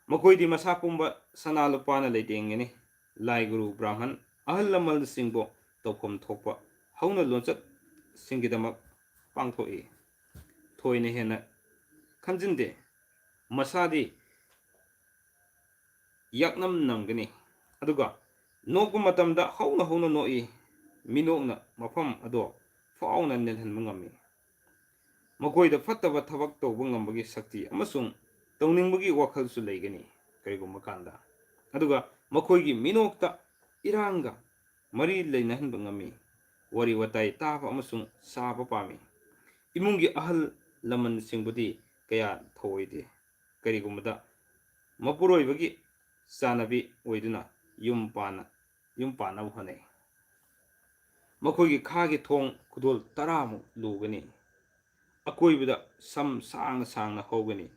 ꯃꯈꯣꯏꯗꯤ ꯃꯁꯥ ꯄꯨꯝꯕ ꯁꯅꯥ ꯂꯨꯄꯥꯅ ꯂꯩꯇꯦꯡꯒꯅꯤ꯫ ꯂꯥꯏ ꯒꯨꯔꯨ ꯕ꯭ꯔꯥꯍꯃꯟ ꯑꯍꯜ ꯂꯃꯟꯁꯤꯡꯕꯨ ꯇꯧꯐꯝ ꯊꯣꯛꯄ ꯍꯧꯅ ꯂꯣꯟꯆꯠꯁꯤꯡꯒꯤꯗꯃꯛ ꯄꯥꯡꯊꯣꯛꯏ꯫ ꯊꯣꯏꯅ ꯍꯦꯟꯅ ꯈꯟꯖꯤꯟꯗꯦ꯫ ꯃꯁꯥꯗꯤ ꯌꯥꯛꯅꯝ ꯅꯝꯒꯅꯤ꯫ ꯑꯗꯨꯒ ꯅꯣꯛꯄ ꯃꯇꯝꯗ ꯍꯧꯅ ꯍꯧꯅ ꯅꯣꯛꯏ꯫ ꯃꯤꯅꯣꯛꯅ ꯃꯐꯝ ꯑꯗꯣ ꯐꯥꯎꯅ ꯅꯤꯜꯍꯟꯕ ꯉꯝꯃꯤ꯫ ꯃꯈꯣꯏꯗ ꯐꯠꯇꯕ ꯊꯕꯛ ꯇꯧꯕ ꯉꯝꯕꯒꯤ ꯁꯛꯇꯤ ꯑꯃꯁꯨꯡ ꯇꯧꯅꯤꯡꯕꯒꯤ ꯋꯥꯈꯜꯁꯨ ꯂꯩꯒꯅꯤ ꯀꯔꯤꯒꯨꯝꯕ ꯀꯥꯟꯗ꯫ ꯑꯗꯨꯒ ꯃꯈꯣꯏꯒꯤ ꯃꯤꯅꯣꯛꯇ ꯏꯔꯥꯡꯒ ꯃꯔꯤ ꯂꯩꯅꯍꯟꯕ ꯉꯝꯃꯤ꯫ ꯋꯥꯔꯤ ꯋꯥꯇꯥꯏ ꯇꯥꯕ ꯑꯃꯁꯨꯡ ꯁꯥꯕ ꯄꯥꯝꯃꯤ꯫ ꯏꯃꯨꯡꯒꯤ ꯑꯍꯜ ꯂꯃꯟꯁꯤꯡꯕꯨꯗꯤ ꯀꯌꯥ ꯊꯧꯑꯣꯏꯗꯦ꯫ ꯀꯔꯤꯒꯨꯝꯕꯗ ꯃꯄꯨꯔꯣꯏꯕꯒꯤ ꯆꯥꯅꯕꯤ ꯑꯣꯏꯗꯨꯅ ꯌꯨꯝ ꯄꯥꯟꯅ-, ꯌꯨꯝ ꯄꯥꯟꯅꯕ ꯍꯣꯠꯅꯩ꯫ ꯃꯈꯣꯏꯒꯤ ꯈꯥꯒꯤ ꯊꯣꯡ ꯈꯨꯗꯣꯜ ꯇꯔꯥꯃꯨꯛ ꯂꯨꯒꯅꯤ꯫ ꯑꯀꯣꯏꯕꯗ ꯁꯝ ꯁꯥꯡꯅ ꯁꯥꯡꯅ ꯍꯧꯒꯅꯤ꯫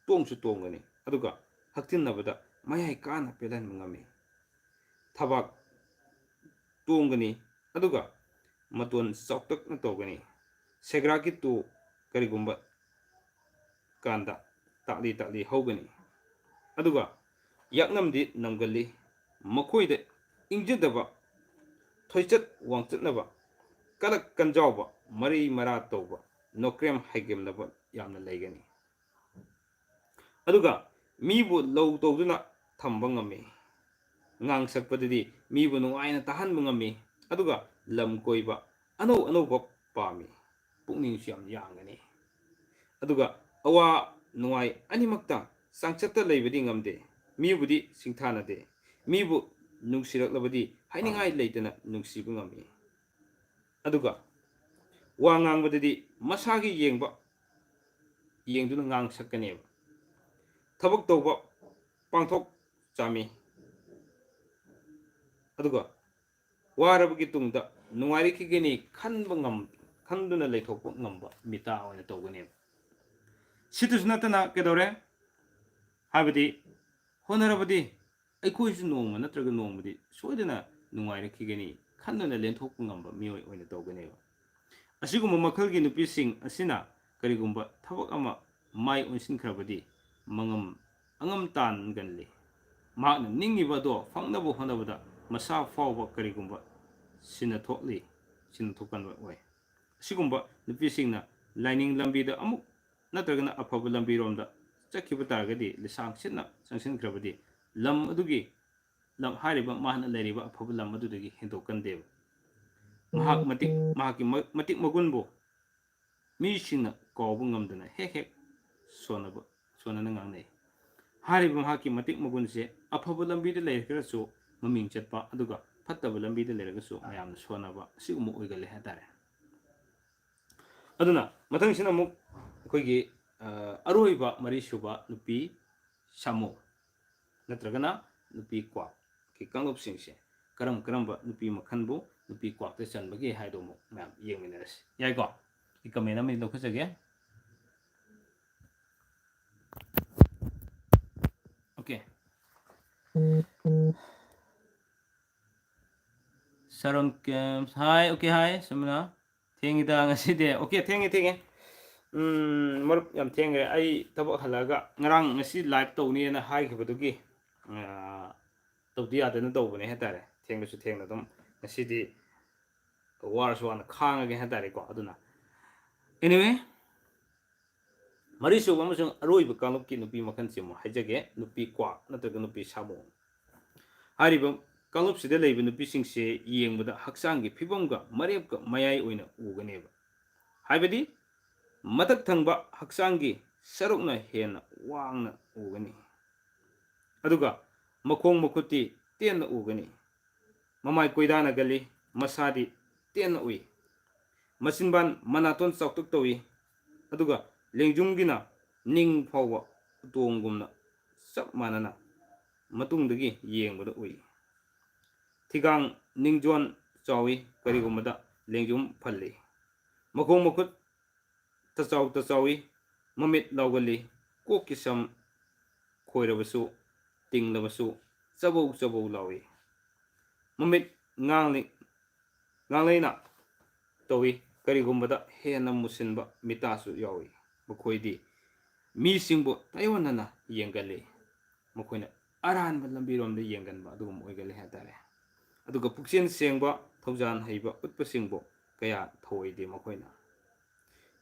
ꯇꯣꯡꯁꯨ ꯇꯣꯡꯒꯅꯤ꯫ ꯑꯗꯨꯒ ꯍꯛꯇꯤꯟꯅꯕꯗ ꯃꯌꯥꯏ ꯀꯥꯅ ꯄꯦꯜꯍꯟꯕ ꯉꯝꯃꯤ꯫ ꯊꯕꯥꯛ ꯇꯣꯡꯒꯅꯤ꯫ ꯑꯗꯨꯒ ꯃꯇꯣꯟ ꯆꯥꯎꯇꯛꯅ ꯇꯧꯒꯅꯤ꯫ ꯁꯦꯒ꯭ꯔꯥꯛꯀꯤ ꯇꯨ ꯀꯔꯤꯒꯨꯝꯕ ꯀꯥꯟꯗ ꯇꯥꯛꯂꯤ ꯇꯥꯛꯂꯤ ꯍꯧꯒꯅꯤ꯫ ꯑꯗꯨꯒ ꯌꯥꯛꯅꯝꯗꯤ ꯅꯝꯒꯜꯂꯤ꯫ ꯃꯈꯣꯏꯗ ꯏꯪꯖꯗꯕ, ꯊꯣꯏꯆꯠ ꯋꯥꯡꯆꯠꯅꯕ, ꯀꯂꯛ ꯀꯟꯖꯥꯎꯕ, ꯃꯔꯩ ꯃꯔꯥ ꯇꯧꯕ, ꯅꯣꯀ꯭ꯔꯦꯝ ꯍꯥꯏꯒꯦꯝꯅꯕ ꯌꯥꯝꯅ ꯂꯩꯒꯅꯤ꯫ ꯑꯗꯨꯒ ꯃꯤꯕꯨ ꯂꯧ ꯇꯧꯗꯨꯅ ꯊꯝꯕ ꯉꯝꯃꯤ꯫ ꯉꯥꯡ ꯁꯛꯄꯗꯗꯤ ꯃꯤꯕꯨ ꯅꯨꯡꯉꯥꯏꯅ ꯇꯥꯍꯟꯕ ꯉꯝꯃꯤ꯫ ꯑꯗꯨꯒ ꯂꯝ ꯀꯣꯏꯕ ꯑꯅꯧ ꯑꯅꯧꯕ ꯄꯥꯝꯃꯤ꯫ ꯄꯨꯛꯅꯤꯡꯁꯨ ꯌꯥꯝ ꯌꯥꯡꯒꯅꯤ꯫ ꯑꯗꯨꯒ ꯑꯋꯥ ꯅꯨꯡꯉꯥꯏ ꯑꯅꯤꯃꯛꯇ ꯆꯥꯡꯆꯠꯇ ꯂꯩꯕꯗꯤ ꯉꯝꯗꯦ꯫ ꯃꯤꯕꯨꯗꯤ ꯁꯤꯡꯊꯥꯅꯗꯦ꯫ ꯃꯤꯕꯨ ꯅꯨꯡꯁꯤꯔꯛꯂꯕꯗꯤ ꯍꯥꯏꯅꯤꯡꯉꯥꯏ ꯂꯩꯇꯅ ꯅꯨꯡꯁꯤꯕ ꯉꯝꯃꯤ꯫ ꯑꯗꯨꯒ ꯋꯥ ꯉꯥꯡꯕꯗꯗꯤ ꯃꯁꯥꯒꯤ ꯌꯦꯡꯕ ꯌꯦꯡꯗꯨꯅ ꯉꯥꯡ ꯁꯛꯀꯅꯦꯕ꯫ ꯊꯕꯛ ꯇꯧꯕ ꯄꯥꯡꯊꯣꯛ ꯆꯥꯃꯤ꯫ ꯑꯗꯨꯒ ꯋꯥꯔꯕꯒꯤ ꯇꯨꯡꯗ ꯅꯨꯡꯉꯥꯏꯔꯛꯈꯤꯒꯅꯤ ꯈꯟꯕ ꯉꯝ ꯈꯟꯗꯨꯅ ꯂꯩꯊꯣꯛꯄ ꯉꯝꯕ ꯃꯤꯇꯥ ꯑꯣꯏꯅ ꯇꯧꯒꯅꯦꯕ꯫ ꯁꯤꯇꯁꯨ ꯅꯠꯇꯅ ꯀꯩꯗꯧꯔꯦ? ꯍꯥꯏꯕꯗꯤ ꯍꯣꯠꯅꯔꯕꯗꯤ ꯑꯩꯈꯣꯏꯁꯨ ꯅꯣꯡꯃ ꯅꯠꯇ꯭ꯔꯒ ꯅꯣꯡꯃꯗꯤ ꯁꯣꯏꯗꯅ ꯅꯨꯡꯉꯥꯏꯔꯛꯈꯤꯒꯅꯤ ꯈꯟꯗꯨꯅ ꯂꯦꯟꯊꯣꯛꯄ ꯉꯝꯕ ꯃꯤꯑꯣꯏ ꯑꯣꯏꯅ ꯇꯧꯒꯅꯦꯕ꯫ ꯑꯁꯤꯒꯨꯝꯕ ꯃꯈꯜꯒꯤ ꯅꯨꯄꯤꯁꯤꯡ ꯑꯁꯤꯅ ꯀꯔꯤꯒꯨꯝꯕ ꯊꯕꯛ ꯑꯃ ꯃꯥꯏ ꯑꯣꯟꯁꯤꯟꯈ꯭ꯔꯕꯗꯤ ꯃꯉꯝ ꯑꯉꯝ ꯇꯥꯟꯒꯜꯂꯤ꯫ ꯃꯍꯥꯛꯅ ꯅꯤꯡꯉꯤꯕ ꯑꯗꯣ ꯐꯪꯅꯕ ꯍꯣꯠꯅꯕꯗ ꯃꯁꯥ ꯐꯥꯎꯕ ꯀꯔꯤꯒꯨꯝꯕ ꯁꯤꯟꯅ ꯊꯣꯛꯂꯤ, ꯁꯤꯟꯅ ꯊꯣꯛꯀꯟꯕ ꯑꯣꯏ꯫ ꯑꯁꯤꯒꯨꯝꯕ ꯅꯨꯄꯤꯁꯤꯡꯅ ꯂꯥꯏꯅꯤꯡ ꯂꯝꯕꯤꯗ ꯑꯃꯨꯛ ꯅꯠꯇ꯭ꯔꯒꯅ ꯑꯐꯕ ꯂꯝꯕꯤꯔꯣꯝꯗ ꯆꯠꯈꯤꯕ ꯇꯥꯔꯒꯗꯤ, ꯂꯤꯁꯥꯡ ꯁꯤꯠꯅ ꯆꯪꯁꯤꯟꯈ꯭ꯔꯕꯗꯤ, ꯂꯝ ꯑꯗꯨꯒꯤ, ꯂꯝ, ꯍꯥꯏꯔꯤꯕ ꯃꯥꯅ ꯂꯩꯔꯤꯕ ꯑꯐꯕ ꯂꯝ ꯑꯗꯨꯗꯒꯤ ꯍꯦꯟꯗꯣꯛꯀꯟꯗꯦꯕ꯫ ꯃꯍꯥꯛ ꯃꯇꯤꯛ, ꯃꯍꯥꯛꯀꯤ ꯃ- ꯃꯇꯤꯛ ꯃꯒꯨꯟꯕꯨ ꯃꯤꯁꯤꯡꯅ ꯀꯥꯎꯕ ꯉꯝꯗꯅ ꯍꯦꯛ ꯍꯦꯛ ꯁꯣꯟꯅꯕ, ꯁꯣꯟꯅꯅ ꯉꯥꯡꯅꯩ꯫ ꯍꯥꯏꯔꯤꯕ ꯃꯍꯥꯛꯀꯤ ꯃꯇꯤꯛ ꯃꯒꯨꯟꯁꯦ ꯑꯐꯕ ꯂꯝꯕꯤꯗ ꯂꯩꯔꯒꯁꯨ ꯃꯃꯤꯡ ꯆꯠꯄ, ꯑꯗꯨꯒ ꯐꯠꯇꯕ ꯂꯝꯕꯤꯗ ꯂꯩꯔꯒꯁꯨ ꯃꯌꯥꯝꯅ ꯁꯣꯟꯅꯕ, ꯑꯁꯤꯒꯨꯝꯕ ꯑꯣꯏꯒꯜꯂꯦ ꯍꯥꯏꯇꯥꯔꯦ꯫ ꯑꯗꯨꯅ ꯃꯊꯪꯁꯤꯅ ꯑꯃꯨꯛ ꯑꯩꯈꯣꯏꯒꯤ, ꯑ, ꯑꯔꯣꯏꯕ ꯃꯔꯤꯁꯨꯕ ꯅꯨꯄꯤ ꯁꯥꯃꯨ ꯅꯠꯇ꯭ꯔꯒꯅ ꯅꯨꯄꯤ ꯀ꯭ꯋꯥꯛꯀꯤ ꯀꯥꯡꯂꯨꯞꯁꯤꯡꯁꯦ ꯀꯔꯝ ꯀꯔꯝꯕ ꯅꯨꯄꯤ ꯃꯈꯜꯕꯨ ꯅꯨꯄꯤ ꯀ꯭ꯋꯥꯛꯇ ꯆꯟꯕꯒꯦ ꯍꯥꯏꯗꯣ ꯑꯃꯨꯛ ꯃꯌꯥꯝ ꯌꯦꯡꯃꯤꯟꯅꯔꯁꯤ꯫ ꯌꯥꯏꯀꯣ? ꯑꯩ comment ꯑꯃ ꯂꯧꯈꯠꯆꯒꯦ꯫ Okay꯫ ꯁꯥꯔꯣꯟ ꯀꯦꯝ, hi, okay, hi, ꯁꯨꯃꯤꯅꯥ꯫ ꯊꯦꯡꯉꯤꯗ ꯉꯁꯤꯗꯤ꯫ Okay, ꯊꯦꯡꯉꯦ, ꯊꯦꯡꯉꯦ꯫ ꯎꯝ, ꯃꯔꯨꯞ, ꯌꯥꯝ ꯊꯦꯡꯈ꯭ꯔꯦ꯫ ꯑꯩ ꯊꯕꯛ ꯍꯜꯂꯛꯑꯒ ꯉꯔꯥꯡ, ꯉꯁꯤ live ꯇꯧꯅꯤꯅ ꯍꯥꯏꯈꯤꯕꯗꯨꯒꯤ, ꯑ, ꯇꯧꯗ ꯌꯥꯗꯅ ꯇꯧꯕꯅꯦ ꯍꯥꯏꯇꯥꯔꯦ꯫ ꯊꯦꯡꯂꯁꯨ ꯊꯦꯡꯅ ꯑꯗꯨꯝ ꯉꯁꯤꯗꯤ ꯋꯥꯔꯁꯨ ꯋꯥꯅ ꯈꯥꯡꯉꯒꯦ ꯍꯥꯏꯇꯥꯔꯦꯀꯣ꯫ ꯑꯗꯨꯅ, anyway, ꯃꯔꯤꯁꯨꯕ ꯑꯃꯁꯨꯡ ꯑꯔꯣꯏꯕ ꯀꯥꯡꯂꯨꯞꯀꯤ ꯅꯨꯄꯤ ꯃꯈꯜꯁꯤ ꯑꯃꯨꯛ ꯍꯥꯏꯖꯒꯦ, ꯅꯨꯄꯤ ꯀ꯭ꯋꯥꯛ ꯅꯠꯇ꯭ꯔꯒ ꯅꯨꯄꯤ ꯁꯥꯃꯨ꯫ ꯍꯥꯏꯔꯤꯕ ꯀꯥꯡꯂꯨꯞꯁꯤꯗ ꯂꯩꯕ ꯅꯨꯄꯤꯁꯤꯡꯁꯦ ꯌꯦꯡꯕꯗ ꯍꯛꯆꯥꯡꯒꯤ ꯐꯤꯕꯝꯒ ꯃꯔꯦꯞꯀ ꯃꯌꯥꯏ ꯑꯣꯏꯅ ꯎꯒꯅꯦꯕ꯫ ꯍꯥꯏꯕꯗꯤ ꯃꯊꯛ ꯊꯪꯕ ꯍꯛꯆꯥꯡꯒꯤ ꯁꯔꯨꯛꯅ ꯍꯦꯟꯅ ꯋꯥꯡꯅ ꯎꯒꯅꯤ꯫ ꯑꯗꯨꯒ ꯃꯈꯣꯡ ꯃꯈꯨꯠꯇꯤ ꯇꯦꯟꯅ ꯎꯒꯅꯤ꯫ ꯃꯃꯥꯏ ꯀꯣꯏꯗꯥꯅꯒꯜꯂꯤ, ꯃꯁꯥꯗꯤ ꯇꯦꯟꯅ ꯎꯏ꯫ ꯃꯆꯤꯟꯕꯥꯟ ꯃꯅꯥꯇꯣꯟ ꯆꯥꯎꯇꯛ ꯇꯧꯏ, ꯑꯗꯨꯒ ꯂꯦꯡꯖꯨꯝꯒꯤꯅ ꯅꯤꯡ ꯐꯥꯎꯕ ꯎꯇꯣꯡꯒꯨꯝꯅ ꯆꯞ ꯃꯥꯟꯅꯅ ꯃꯇꯨꯡꯗꯒꯤ ꯌꯦꯡꯕꯗ ꯎꯏ꯫ ꯊꯤꯒꯥꯡ ꯅꯤꯡꯖꯣꯟ ꯆꯥꯎꯏ, ꯀꯔꯤꯒꯨꯝꯕꯗ ꯂꯦꯡꯖꯨꯝ ꯐꯜꯂꯤ꯫ ꯃꯈꯣꯡ ꯃꯈꯨꯠ ꯇꯆꯥꯎ ꯇꯆꯥꯎꯏ, ꯃꯃꯤꯠ ꯂꯥꯎꯒꯜꯂꯤ, ꯀꯣꯛꯀꯤ ꯁꯝ ꯈꯣꯏꯔꯕꯁꯨ, ꯇꯤꯡꯂꯕꯁꯨ ꯆꯕꯧ ꯆꯕꯧ ꯂꯥꯎꯏ꯫ ꯃꯃꯤꯠ ꯉꯥꯡꯂꯤ-, ꯉꯥꯡꯂꯩꯅ ꯇꯧꯏ, ꯀꯔꯤꯒꯨꯝꯕꯗ ꯍꯦꯟꯅ ꯃꯨꯁꯤꯟꯕ ꯃꯤꯇꯥꯁꯨ ꯌꯥꯎꯏ꯫ ꯃꯈꯣꯏꯗꯤ ꯃꯤꯁꯤꯡꯕꯨ ꯇꯥꯏꯑꯣꯟꯅꯅ ꯌꯦꯡꯒꯜꯂꯤ꯫ ꯃꯈꯣꯏꯅ ꯑꯔꯥꯟꯕ ꯂꯝꯕꯤꯔꯣꯝꯗ ꯌꯦꯡꯒꯟꯕ ꯑꯗꯨꯒꯨꯝꯕ ꯑꯣꯏꯒꯜꯂꯤ ꯍꯥꯏꯇꯥꯔꯦ꯫ ꯑꯗꯨꯒ ꯄꯨꯛꯆꯦꯜ ꯁꯦꯡꯕ, ꯊꯧꯖꯥꯜ ꯍꯩꯕ ꯎꯠꯄꯁꯤꯡꯕꯨ ꯀꯌꯥ ꯊꯧꯑꯣꯏꯗꯦ ꯃꯈꯣꯏꯅ꯫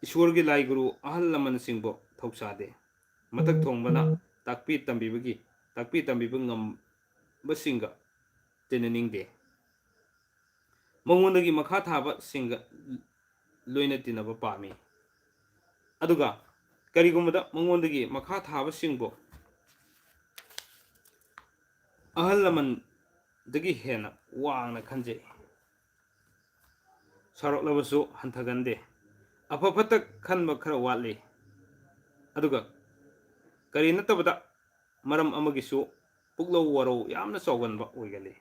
ꯏꯁꯣꯔꯒꯤ ꯂꯥꯏ ꯒꯨꯔꯨ ꯑꯍꯜ ꯂꯃꯟꯁꯤꯡꯕꯨ ꯊꯧꯁꯥꯗꯦ꯫ ꯃꯊꯛ ꯊꯣꯡꯕꯅ ꯇꯥꯛꯄꯤ ꯇꯝꯕꯤꯕꯒꯤ, ꯇꯥꯛꯄꯤ ꯇꯝꯕꯤꯕ ꯉꯝꯕꯁꯤꯡꯒ ꯇꯤꯟꯅꯅꯤꯡꯗꯦ꯫ ꯃꯉꯣꯟꯗꯒꯤ ꯃꯈꯥ ꯊꯥꯕꯁꯤꯡꯒ ꯂꯣꯏꯅ ꯇꯤꯟꯅꯕ ꯄꯥꯝꯃꯤ꯫ ꯑꯗꯨꯒ ꯀꯔꯤꯒꯨꯝꯕꯗ ꯃꯉꯣꯟꯗꯒꯤ ꯃꯈꯥ ꯊꯥꯕꯁꯤꯡꯕꯨ ꯑꯍꯜ ꯂꯃꯟꯗꯒꯤ ꯍꯦꯟꯅ ꯋꯥꯡꯅ ꯈꯟꯖꯩ꯫ ꯁꯥꯎꯔꯛꯂꯕꯁꯨ ꯍꯟꯊꯒꯟꯗꯦ꯫ ꯑꯐ ꯐꯠꯇ ꯈꯟꯕ ꯈꯔ ꯋꯥꯠꯂꯤ꯫ ꯑꯗꯨꯒ ꯀꯔꯤ ꯅꯠꯇꯕꯗ ꯃꯔꯝ ꯑꯃꯒꯤꯁꯨ ꯄꯨꯛꯂꯧ ꯋꯥꯔꯧ ꯌꯥꯝꯅ ꯆꯥꯎꯒꯟꯕ ꯑꯣꯏꯒꯜꯂꯤ꯫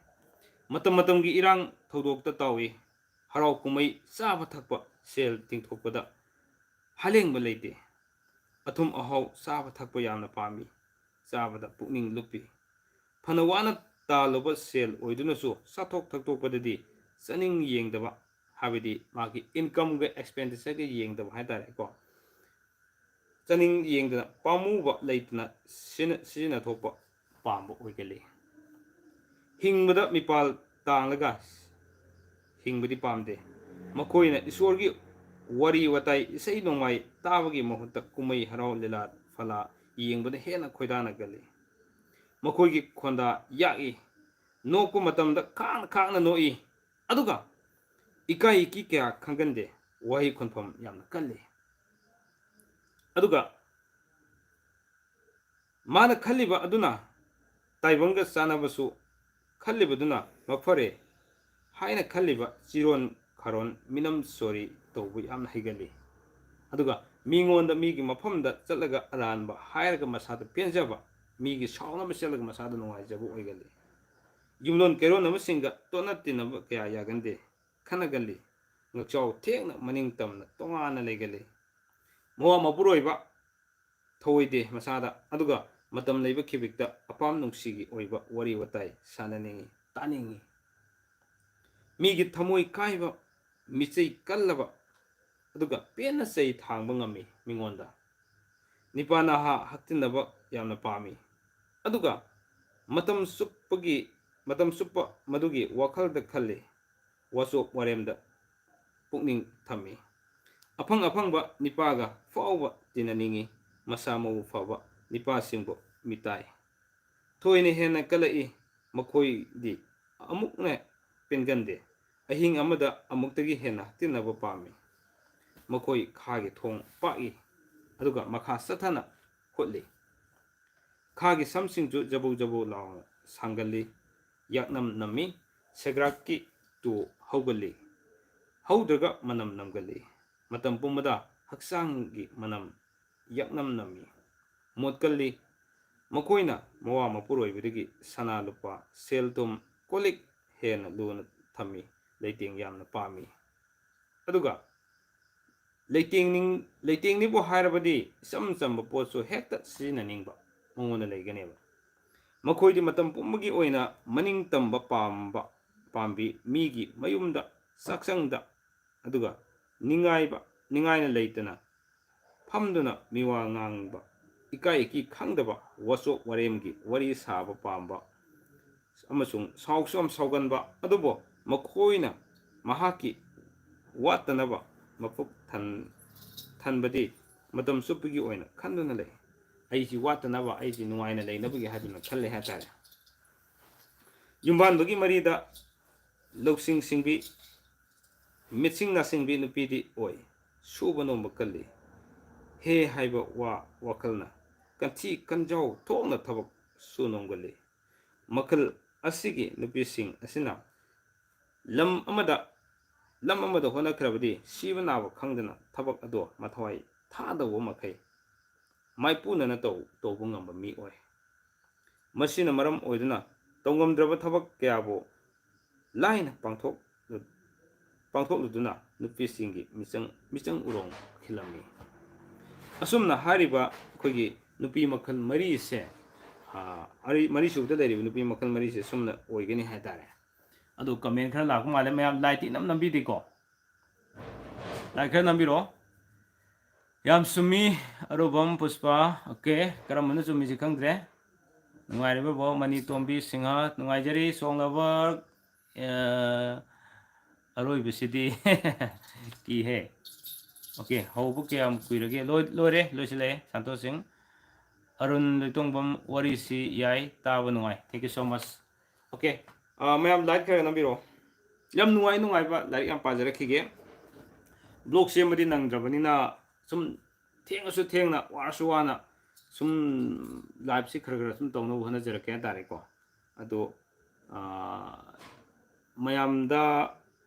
ꯃꯇꯝ ꯃꯇꯝꯒꯤ ꯏꯔꯥꯡ ꯊꯧꯗꯣꯛꯇ ꯇꯥꯎꯏ꯫ ꯍꯔꯥꯎ ꯀꯨꯝꯍꯩ, ꯆꯥꯕ ꯊꯛꯄ, ꯁꯦꯜ ꯇꯤꯡꯊꯣꯛꯄꯗ ꯍꯂꯦꯡꯕ ꯂꯩꯇꯦ꯫ ꯑꯊꯨꯝ ꯑꯍꯥꯎ ꯆꯥꯕ ꯊꯛꯄ ꯌꯥꯝꯅ ꯄꯥꯝꯃꯤ꯫ ꯆꯥꯕꯗ ꯄꯨꯛꯅꯤꯡ ꯂꯨꯞꯄꯤ꯫ ꯐꯅ ꯋꯥꯅ ꯇꯥꯜꯂꯨꯕ ꯁꯦꯜ ꯑꯣꯏꯗꯨꯅꯁꯨ ꯆꯥꯊꯣꯛ ꯊꯛꯇꯣꯛꯄꯗꯗꯤ ꯆꯥꯅꯤꯡ ꯌꯦꯡꯗꯕ, ꯍꯥꯏꯕꯗꯤ ꯃꯥꯒꯤ incomeꯒ expenditureꯒ ꯌꯦꯡꯗꯕ ꯍꯥꯏꯇꯥꯔꯦꯀꯣ꯫ ꯆꯥꯅꯤꯡ ꯌꯦꯡꯗꯅ ꯄꯥꯝꯃꯨꯕ ꯂꯩꯇꯅ ꯁꯤꯖꯤꯟꯅ-, ꯁꯤꯖꯤꯟꯅꯊꯣꯛꯄ ꯄꯥꯝꯕ ꯑꯣꯏꯒꯜꯂꯤ꯫ ꯍꯤꯡꯕꯗ ꯃꯤꯄꯥꯜ ꯇꯥꯡꯂꯒ ꯍꯤꯡꯕꯗꯤ ꯄꯥꯝꯗꯦ꯫ ꯃꯈꯣꯏꯅ ꯏꯁꯣꯔꯒꯤ ꯋꯥꯔꯤ ꯋꯥꯇꯥꯏ, ꯏꯁꯩ ꯅꯣꯡꯃꯥꯏ ꯇꯥꯕꯒꯤ ꯃꯍꯨꯠꯇ ꯀꯨꯝꯍꯩ ꯍꯔꯥꯎ, ꯂꯤꯂꯥ ꯐꯂꯥ ꯌꯦꯡꯕꯗ ꯍꯦꯟꯅ ꯈꯣꯏꯗꯥꯅꯒꯜꯂꯤ꯫ ꯃꯈꯣꯏꯒꯤ ꯈꯣꯟꯗꯥ ꯌꯥꯛꯏ꯫ ꯅꯣꯛꯄ ꯃꯇꯝꯗ ꯈꯥꯡꯅ ꯈꯥꯡꯅ ꯅꯣꯛꯏ꯫ ꯑꯗꯨꯒ ꯏꯀꯥꯏ ꯏꯀꯤ ꯀꯌꯥ ꯈꯪꯒꯟꯗꯦ꯫ ꯋꯥꯍꯩ ꯈꯣꯟꯐꯝ ꯌꯥꯝꯅ ꯀꯜꯂꯤ꯫ ꯑꯗꯨꯒ ꯃꯥꯅ ꯈꯜꯂꯤꯕ ꯑꯗꯨꯅ ꯇꯥꯏꯕꯪꯒ ꯆꯥꯟꯅꯕꯁꯨ ꯈꯜꯂꯤꯕꯗꯨꯅ ꯃꯐꯔꯦ ꯍꯥꯏꯅ ꯈꯜꯂꯤꯕ ꯆꯤꯔꯣꯟ ꯈꯥꯔꯣꯟ ꯃꯤꯅꯝ ꯁꯣꯔꯤ ꯇꯧꯕ ꯌꯥꯝꯅ ꯍꯩꯒꯜꯂꯤ꯫ ꯑꯗꯨꯒ ꯃꯤꯉꯣꯟꯗ, ꯃꯤꯒꯤ ꯃꯐꯝꯗ ꯆꯠꯂꯒ ꯑꯔꯥꯟꯕ ꯍꯥꯏꯔꯒ ꯃꯁꯥꯗ ꯄꯦꯟꯖꯕ, ꯃꯤꯒꯤ ꯁꯥꯎꯅꯕ ꯆꯠꯂꯒ ꯃꯁꯥꯗ ꯅꯨꯡꯉꯥꯏꯖꯕ ꯑꯣꯏꯒꯜꯂꯤ꯫ ꯌꯨꯝꯂꯣꯟ ꯀꯩꯔꯣꯟꯅꯕꯁꯤꯡꯒ ꯇꯣꯠꯅ ꯇꯤꯟꯅꯕ ꯀꯌꯥ ꯌꯥꯒꯟꯗꯦ, ꯈꯟꯅꯒꯜꯂꯤ꯫ ꯉꯛꯆꯥꯎ ꯊꯦꯡꯅ, ꯃꯅꯤꯡ ꯇꯝꯅ, ꯇꯣꯉꯥꯟꯅ ꯂꯩꯒꯜꯂꯤ꯫ ꯃꯋꯥ ꯃꯄꯨꯔꯣꯏꯕ ꯊꯧꯑꯣꯏꯗꯦ ꯃꯁꯥꯗ, ꯑꯗꯨꯒ ꯃꯇꯝ ꯂꯩꯕ ꯈꯤꯕꯤꯛꯇ ꯑꯄꯥꯝ ꯅꯨꯡꯁꯤꯒꯤ ꯑꯣꯏꯕ ꯋꯥꯔꯤ ꯋꯥꯇꯥꯏ ꯁꯥꯟꯅꯅꯤꯡꯏ, ꯇꯥꯅꯤꯡꯏ꯫ ꯃꯤꯒꯤ ꯊꯃꯣꯏ ꯀꯥꯏꯕ, ꯃꯤꯆꯩ ꯀꯜꯂꯕ, ꯑꯗꯨꯒ ꯄꯦꯟꯅ ꯆꯩ ꯊꯥꯡꯕ ꯉꯝꯃꯤ ꯃꯤꯉꯣꯟꯗ꯫ ꯅꯤꯄꯥ ꯅꯍꯥ ꯍꯛꯇꯤꯟꯅꯕ ꯌꯥꯝꯅ ꯄꯥꯝꯃꯤ꯫ ꯑꯗꯨꯒ ꯃꯇꯝ ꯆꯨꯞꯄꯒꯤ, ꯃꯇꯝ ꯆꯨꯞꯄ ꯃꯗꯨꯒꯤ ꯋꯥꯈꯜꯗ ꯈꯜꯂꯤ꯫ ꯋꯥꯆꯣꯞ ꯋꯥꯔꯦꯝꯗ ꯄꯨꯛꯅꯤꯡ ꯊꯝꯃꯤ꯫ ꯑꯐꯪ ꯑꯐꯪꯕ ꯅꯤꯄꯥꯒ ꯐꯥꯎꯕ ꯇꯤꯟꯅꯅꯤꯡꯏ꯫ ꯃꯁꯥ ꯃꯎ ꯐꯕ ꯅꯤꯄꯥꯁꯤꯡꯕꯨ ꯃꯤꯇꯥꯏ ꯊꯣꯏꯅ ꯍꯦꯟꯅ ꯀꯜꯂꯛꯏ꯫ ꯃꯈꯣꯏꯗꯤ ꯑꯃꯨꯛꯅ ꯄꯦꯟꯒꯟꯗꯦ꯫ ꯑꯍꯤꯡ ꯑꯃꯗ ꯑꯃꯨꯛꯇꯒꯤ ꯍꯦꯟꯅ ꯇꯤꯟꯅꯕ ꯄꯥꯝꯃꯤ꯫ ꯃꯈꯣꯏ ꯈꯥꯒꯤ ꯊꯣꯡ ꯄꯥꯛꯏ, ꯑꯗꯨꯒ ꯃꯈꯥ ꯆꯠꯊꯅ ꯍꯨꯠꯂꯤ꯫ ꯈꯥꯒꯤ ꯁꯝꯁꯤꯡꯁꯨ ꯖꯕꯧ ꯖꯕꯧ ꯂꯥꯎꯅ ꯁꯥꯡꯒꯜꯂꯤ꯫ ꯌꯥꯛꯅꯝ ꯅꯝꯃꯤ꯫ ꯁꯦꯒ꯭ꯔꯥꯛꯀꯤ ꯇꯨ ꯍꯧꯒꯜꯂꯤ꯫ ꯍꯧꯗ꯭ꯔꯒ ꯃꯅꯝ ꯅꯝꯒꯜꯂꯤ꯫ ꯃꯇꯝ ꯄꯨꯝꯕꯗ ꯍꯛꯆꯥꯡꯒꯤ ꯃꯅꯝ ꯌꯥꯛꯅꯝ ꯅꯝꯃꯤ꯫ ꯃꯣꯠꯀꯜꯂꯤ꯫ ꯃꯈꯣꯏꯅ ꯃꯋꯥ ꯃꯄꯨꯔꯣꯏꯕꯗꯒꯤ ꯁꯅꯥ ꯂꯨꯄꯥ, ꯁꯦꯜ ꯊꯨꯝ, ꯀꯣꯜ ꯂꯤꯛ ꯍꯦꯟꯅ ꯂꯨꯅ ꯊꯝꯃꯤ, ꯂꯩꯇꯦꯡ ꯌꯥꯝꯅ ꯄꯥꯝꯃꯤ꯫ ꯑꯗꯨꯒ ꯂꯩꯇꯦꯡꯅꯤꯡ-, ꯂꯩꯇꯦꯡꯅꯤꯕꯨ ꯍꯥꯏꯔꯕꯗꯤ ꯏꯆꯝ ꯆꯝꯕ ꯄꯣꯠꯁꯨ ꯍꯦꯛꯇ ꯁꯤꯖꯤꯟꯅꯅꯤꯡꯕ ꯃꯉꯣꯟꯗ ꯂꯩꯒꯅꯦꯕ꯫ ꯃꯈꯣꯏꯗꯤ ꯃꯇꯝ ꯄꯨꯝꯕꯒꯤ ꯑꯣꯏꯅ ꯃꯅꯤꯡ ꯇꯝꯕ ꯄꯥꯝꯕ, ꯄꯥꯝꯕꯤ, ꯃꯤꯒꯤ ꯃꯌꯨꯝꯗ, ꯆꯥꯛꯁꯪꯗ, ꯑꯗꯨꯒ ꯅꯤꯡꯉꯥꯏꯕ, ꯅꯤꯡꯉꯥꯏꯅ ꯂꯩꯇꯅ ꯐꯝꯗꯨꯅ ꯃꯤꯋꯥ ꯉꯥꯡꯕ, ꯏꯀꯥꯏ ꯏꯀꯤ ꯈꯪꯗꯕ, ꯋꯥꯆꯣꯞ ꯋꯥꯔꯦꯝꯒꯤ ꯋꯥꯔꯤ ꯁꯥꯕ ꯄꯥꯝꯕ, ꯑꯃꯁꯨꯡ ꯁꯥꯎꯁꯨ ꯌꯥꯝ ꯁꯥꯎꯒꯟꯕ, ꯑꯗꯨꯕꯨ ꯃꯈꯣꯏꯅ ꯃꯍꯥꯛꯀꯤ ꯋꯥꯠꯇꯅꯕ ꯃꯄꯨꯛ ꯊꯟ-, ꯊꯟꯕꯗꯤ ꯃꯇꯝ ꯆꯨꯞꯄꯒꯤ ꯑꯣꯏꯅ ꯈꯟꯗꯨꯅ ꯂꯩ꯫ ꯑꯩꯁꯤ ꯋꯥꯠꯇꯅꯕ, ꯑꯩꯁꯤ ꯅꯨꯡꯉꯥꯏꯅ ꯂꯩꯅꯕꯒꯤ ꯍꯥꯏꯗꯨꯅ ꯈꯜꯂꯦ ꯍꯥꯏꯇꯥꯔꯦ꯫ ꯌꯨꯝꯕꯥꯟꯕꯒꯤ ꯃꯔꯤꯗ ꯂꯧꯁꯤꯡ ꯁꯤꯡꯕꯤ, ꯃꯤꯠꯁꯤꯡ ꯅꯥꯁꯤꯡꯕꯤ ꯅꯨꯄꯤꯗꯤ ꯑꯣꯏ꯫ ꯁꯨꯕ ꯅꯣꯝꯕ ꯀꯜꯂꯤ꯫ ꯍꯦ ꯍꯥꯏꯕ ꯋꯥ ꯋꯥꯈꯜꯅ ꯀꯟꯊꯤ ꯀꯟꯖꯥꯎ ꯊꯣꯛꯅ ꯊꯕꯛ ꯁꯨ ꯅꯣꯝꯒꯜꯂꯤ꯫ ꯃꯈꯜ ꯑꯁꯤꯒꯤ ꯅꯨꯄꯤꯁꯤꯡ ꯑꯁꯤꯅ ꯂꯝ ꯑꯃꯗ ꯂꯝ ꯑꯃꯗ ꯍꯣꯠꯅꯈ꯭ꯔꯕꯗꯤ ꯁꯤꯕ ꯅꯥꯕ ꯈꯪꯗꯅ ꯊꯕꯛ ꯑꯗꯣ ꯃꯊ꯭ꯋꯥꯏ ꯊꯥꯗꯧꯕ ꯃꯈꯩ ꯃꯥꯏꯄꯨꯅꯅ ꯇꯧ ꯇꯧꯕ ꯉꯝꯕ ꯃꯤ ꯑꯣꯏ꯫ ꯃꯁꯤꯅ ꯃꯔꯝ ꯑꯣꯏꯗꯨꯅ ꯇꯧꯉꯝꯗ꯭ꯔꯕ ꯊꯕꯛ ꯀꯌꯥꯕꯨ ꯂꯥꯏꯅ ꯄꯥꯡꯊꯣꯛ ꯄꯥꯡꯊꯣꯛꯂꯨꯗꯨꯅ ꯅꯨꯄꯤꯁꯤꯡꯒꯤ ꯃꯤꯆꯪ ꯃꯤꯆꯪ ꯎꯔꯣꯡ ꯈꯤꯜꯂꯝꯃꯤ꯫ ꯑꯁꯨꯝꯅ ꯍꯥꯏꯔꯤꯕ ꯑꯩꯈꯣꯏꯒꯤ ꯅꯨꯄꯤ ꯃꯈꯜ ꯃꯔꯤꯁꯦ, ꯑꯥ, ꯑꯔꯤ- ꯃꯔꯤꯁꯨꯕꯗ ꯂꯩꯔꯤꯕ ꯅꯨꯄꯤ ꯃꯈꯜ ꯃꯔꯤꯁꯦ ꯁꯨꯝꯅ ꯑꯣꯏꯒꯅꯤ ꯍꯥꯏꯇꯥꯔꯦ꯫ ꯑꯗꯣ comment ꯈꯔ ꯂꯥꯛꯄ ꯃꯥꯜꯂꯦ ꯃꯌꯥꯝ, like ꯇꯤ ꯏꯅꯝ ꯅꯝꯕꯤꯗꯦꯀꯣ꯫ Like ꯈꯔ ꯅꯝꯕꯤꯔꯛꯑꯣ꯫ ꯌꯥꯝ ꯆꯨꯝꯃꯤ, ꯑꯔꯨꯕꯝ ꯄꯨꯁꯄꯥ꯫ Okay, ꯀꯔꯝꯕꯅ ꯆꯨꯝꯃꯤꯁꯤ ꯈꯪꯗ꯭ꯔꯦ꯫ ꯅꯨꯡꯉꯥꯏꯔꯤꯕ ꯕꯣ, ꯃꯅꯤ ꯇꯣꯝꯕꯤ ꯁꯤꯡꯍ, ꯅꯨꯡꯉꯥꯏꯖꯔꯤ, song lover꯫ ꯑ, ꯑꯔꯣꯏꯕꯁꯤꯗꯤ ꯀꯤꯍꯦ꯫ Okay, ꯍꯧꯕ ꯀꯌꯥꯝ ꯀꯨꯏꯔꯒꯦ? ꯂꯣꯏ-, ꯂꯣꯏꯔꯦ, ꯂꯣꯏꯁꯤꯜꯂꯛꯑꯦ, ꯁꯟꯇꯣꯁ ꯁꯤꯡ꯫ ꯑꯔꯨꯟ ꯂꯣꯏꯇꯣꯡꯕꯝ, ꯋꯥꯔꯤꯁꯤ ꯌꯥꯏ, ꯇꯥꯕ ꯅꯨꯡꯉꯥꯏ꯫ Thank you so much꯫ Okay, ꯑ, ꯃꯌꯥꯝ like ꯈꯔ ꯅꯝꯕꯤꯔꯛꯑꯣ꯫ ꯌꯥꯝ ꯅꯨꯡꯉꯥꯏ, ꯅꯨꯡꯉꯥꯏꯕ ꯂꯥꯏꯔꯤꯛ ꯌꯥꯝ ꯄꯥꯖꯔꯛꯈꯤꯒꯦ꯫ Vlog ꯁꯦꯝꯕꯗꯤ ꯅꯪꯗ꯭ꯔꯕꯅꯤꯅ ꯁꯨꯝ ꯊꯦꯡꯉꯁꯨ ꯊꯦꯡꯅ, ꯋꯥꯔꯁꯨ ꯋꯥꯅ ꯁꯨꯝ live ꯁꯤ ꯈꯔ ꯈꯔ ꯁꯨꯝ ꯇꯧꯅꯕ ꯍꯣꯠꯅꯖꯔꯛꯀꯦ ꯍꯥꯏꯇꯥꯔꯦꯀꯣ꯫ ꯑꯗꯣ, ꯑ, ꯃꯌꯥꯝꯗ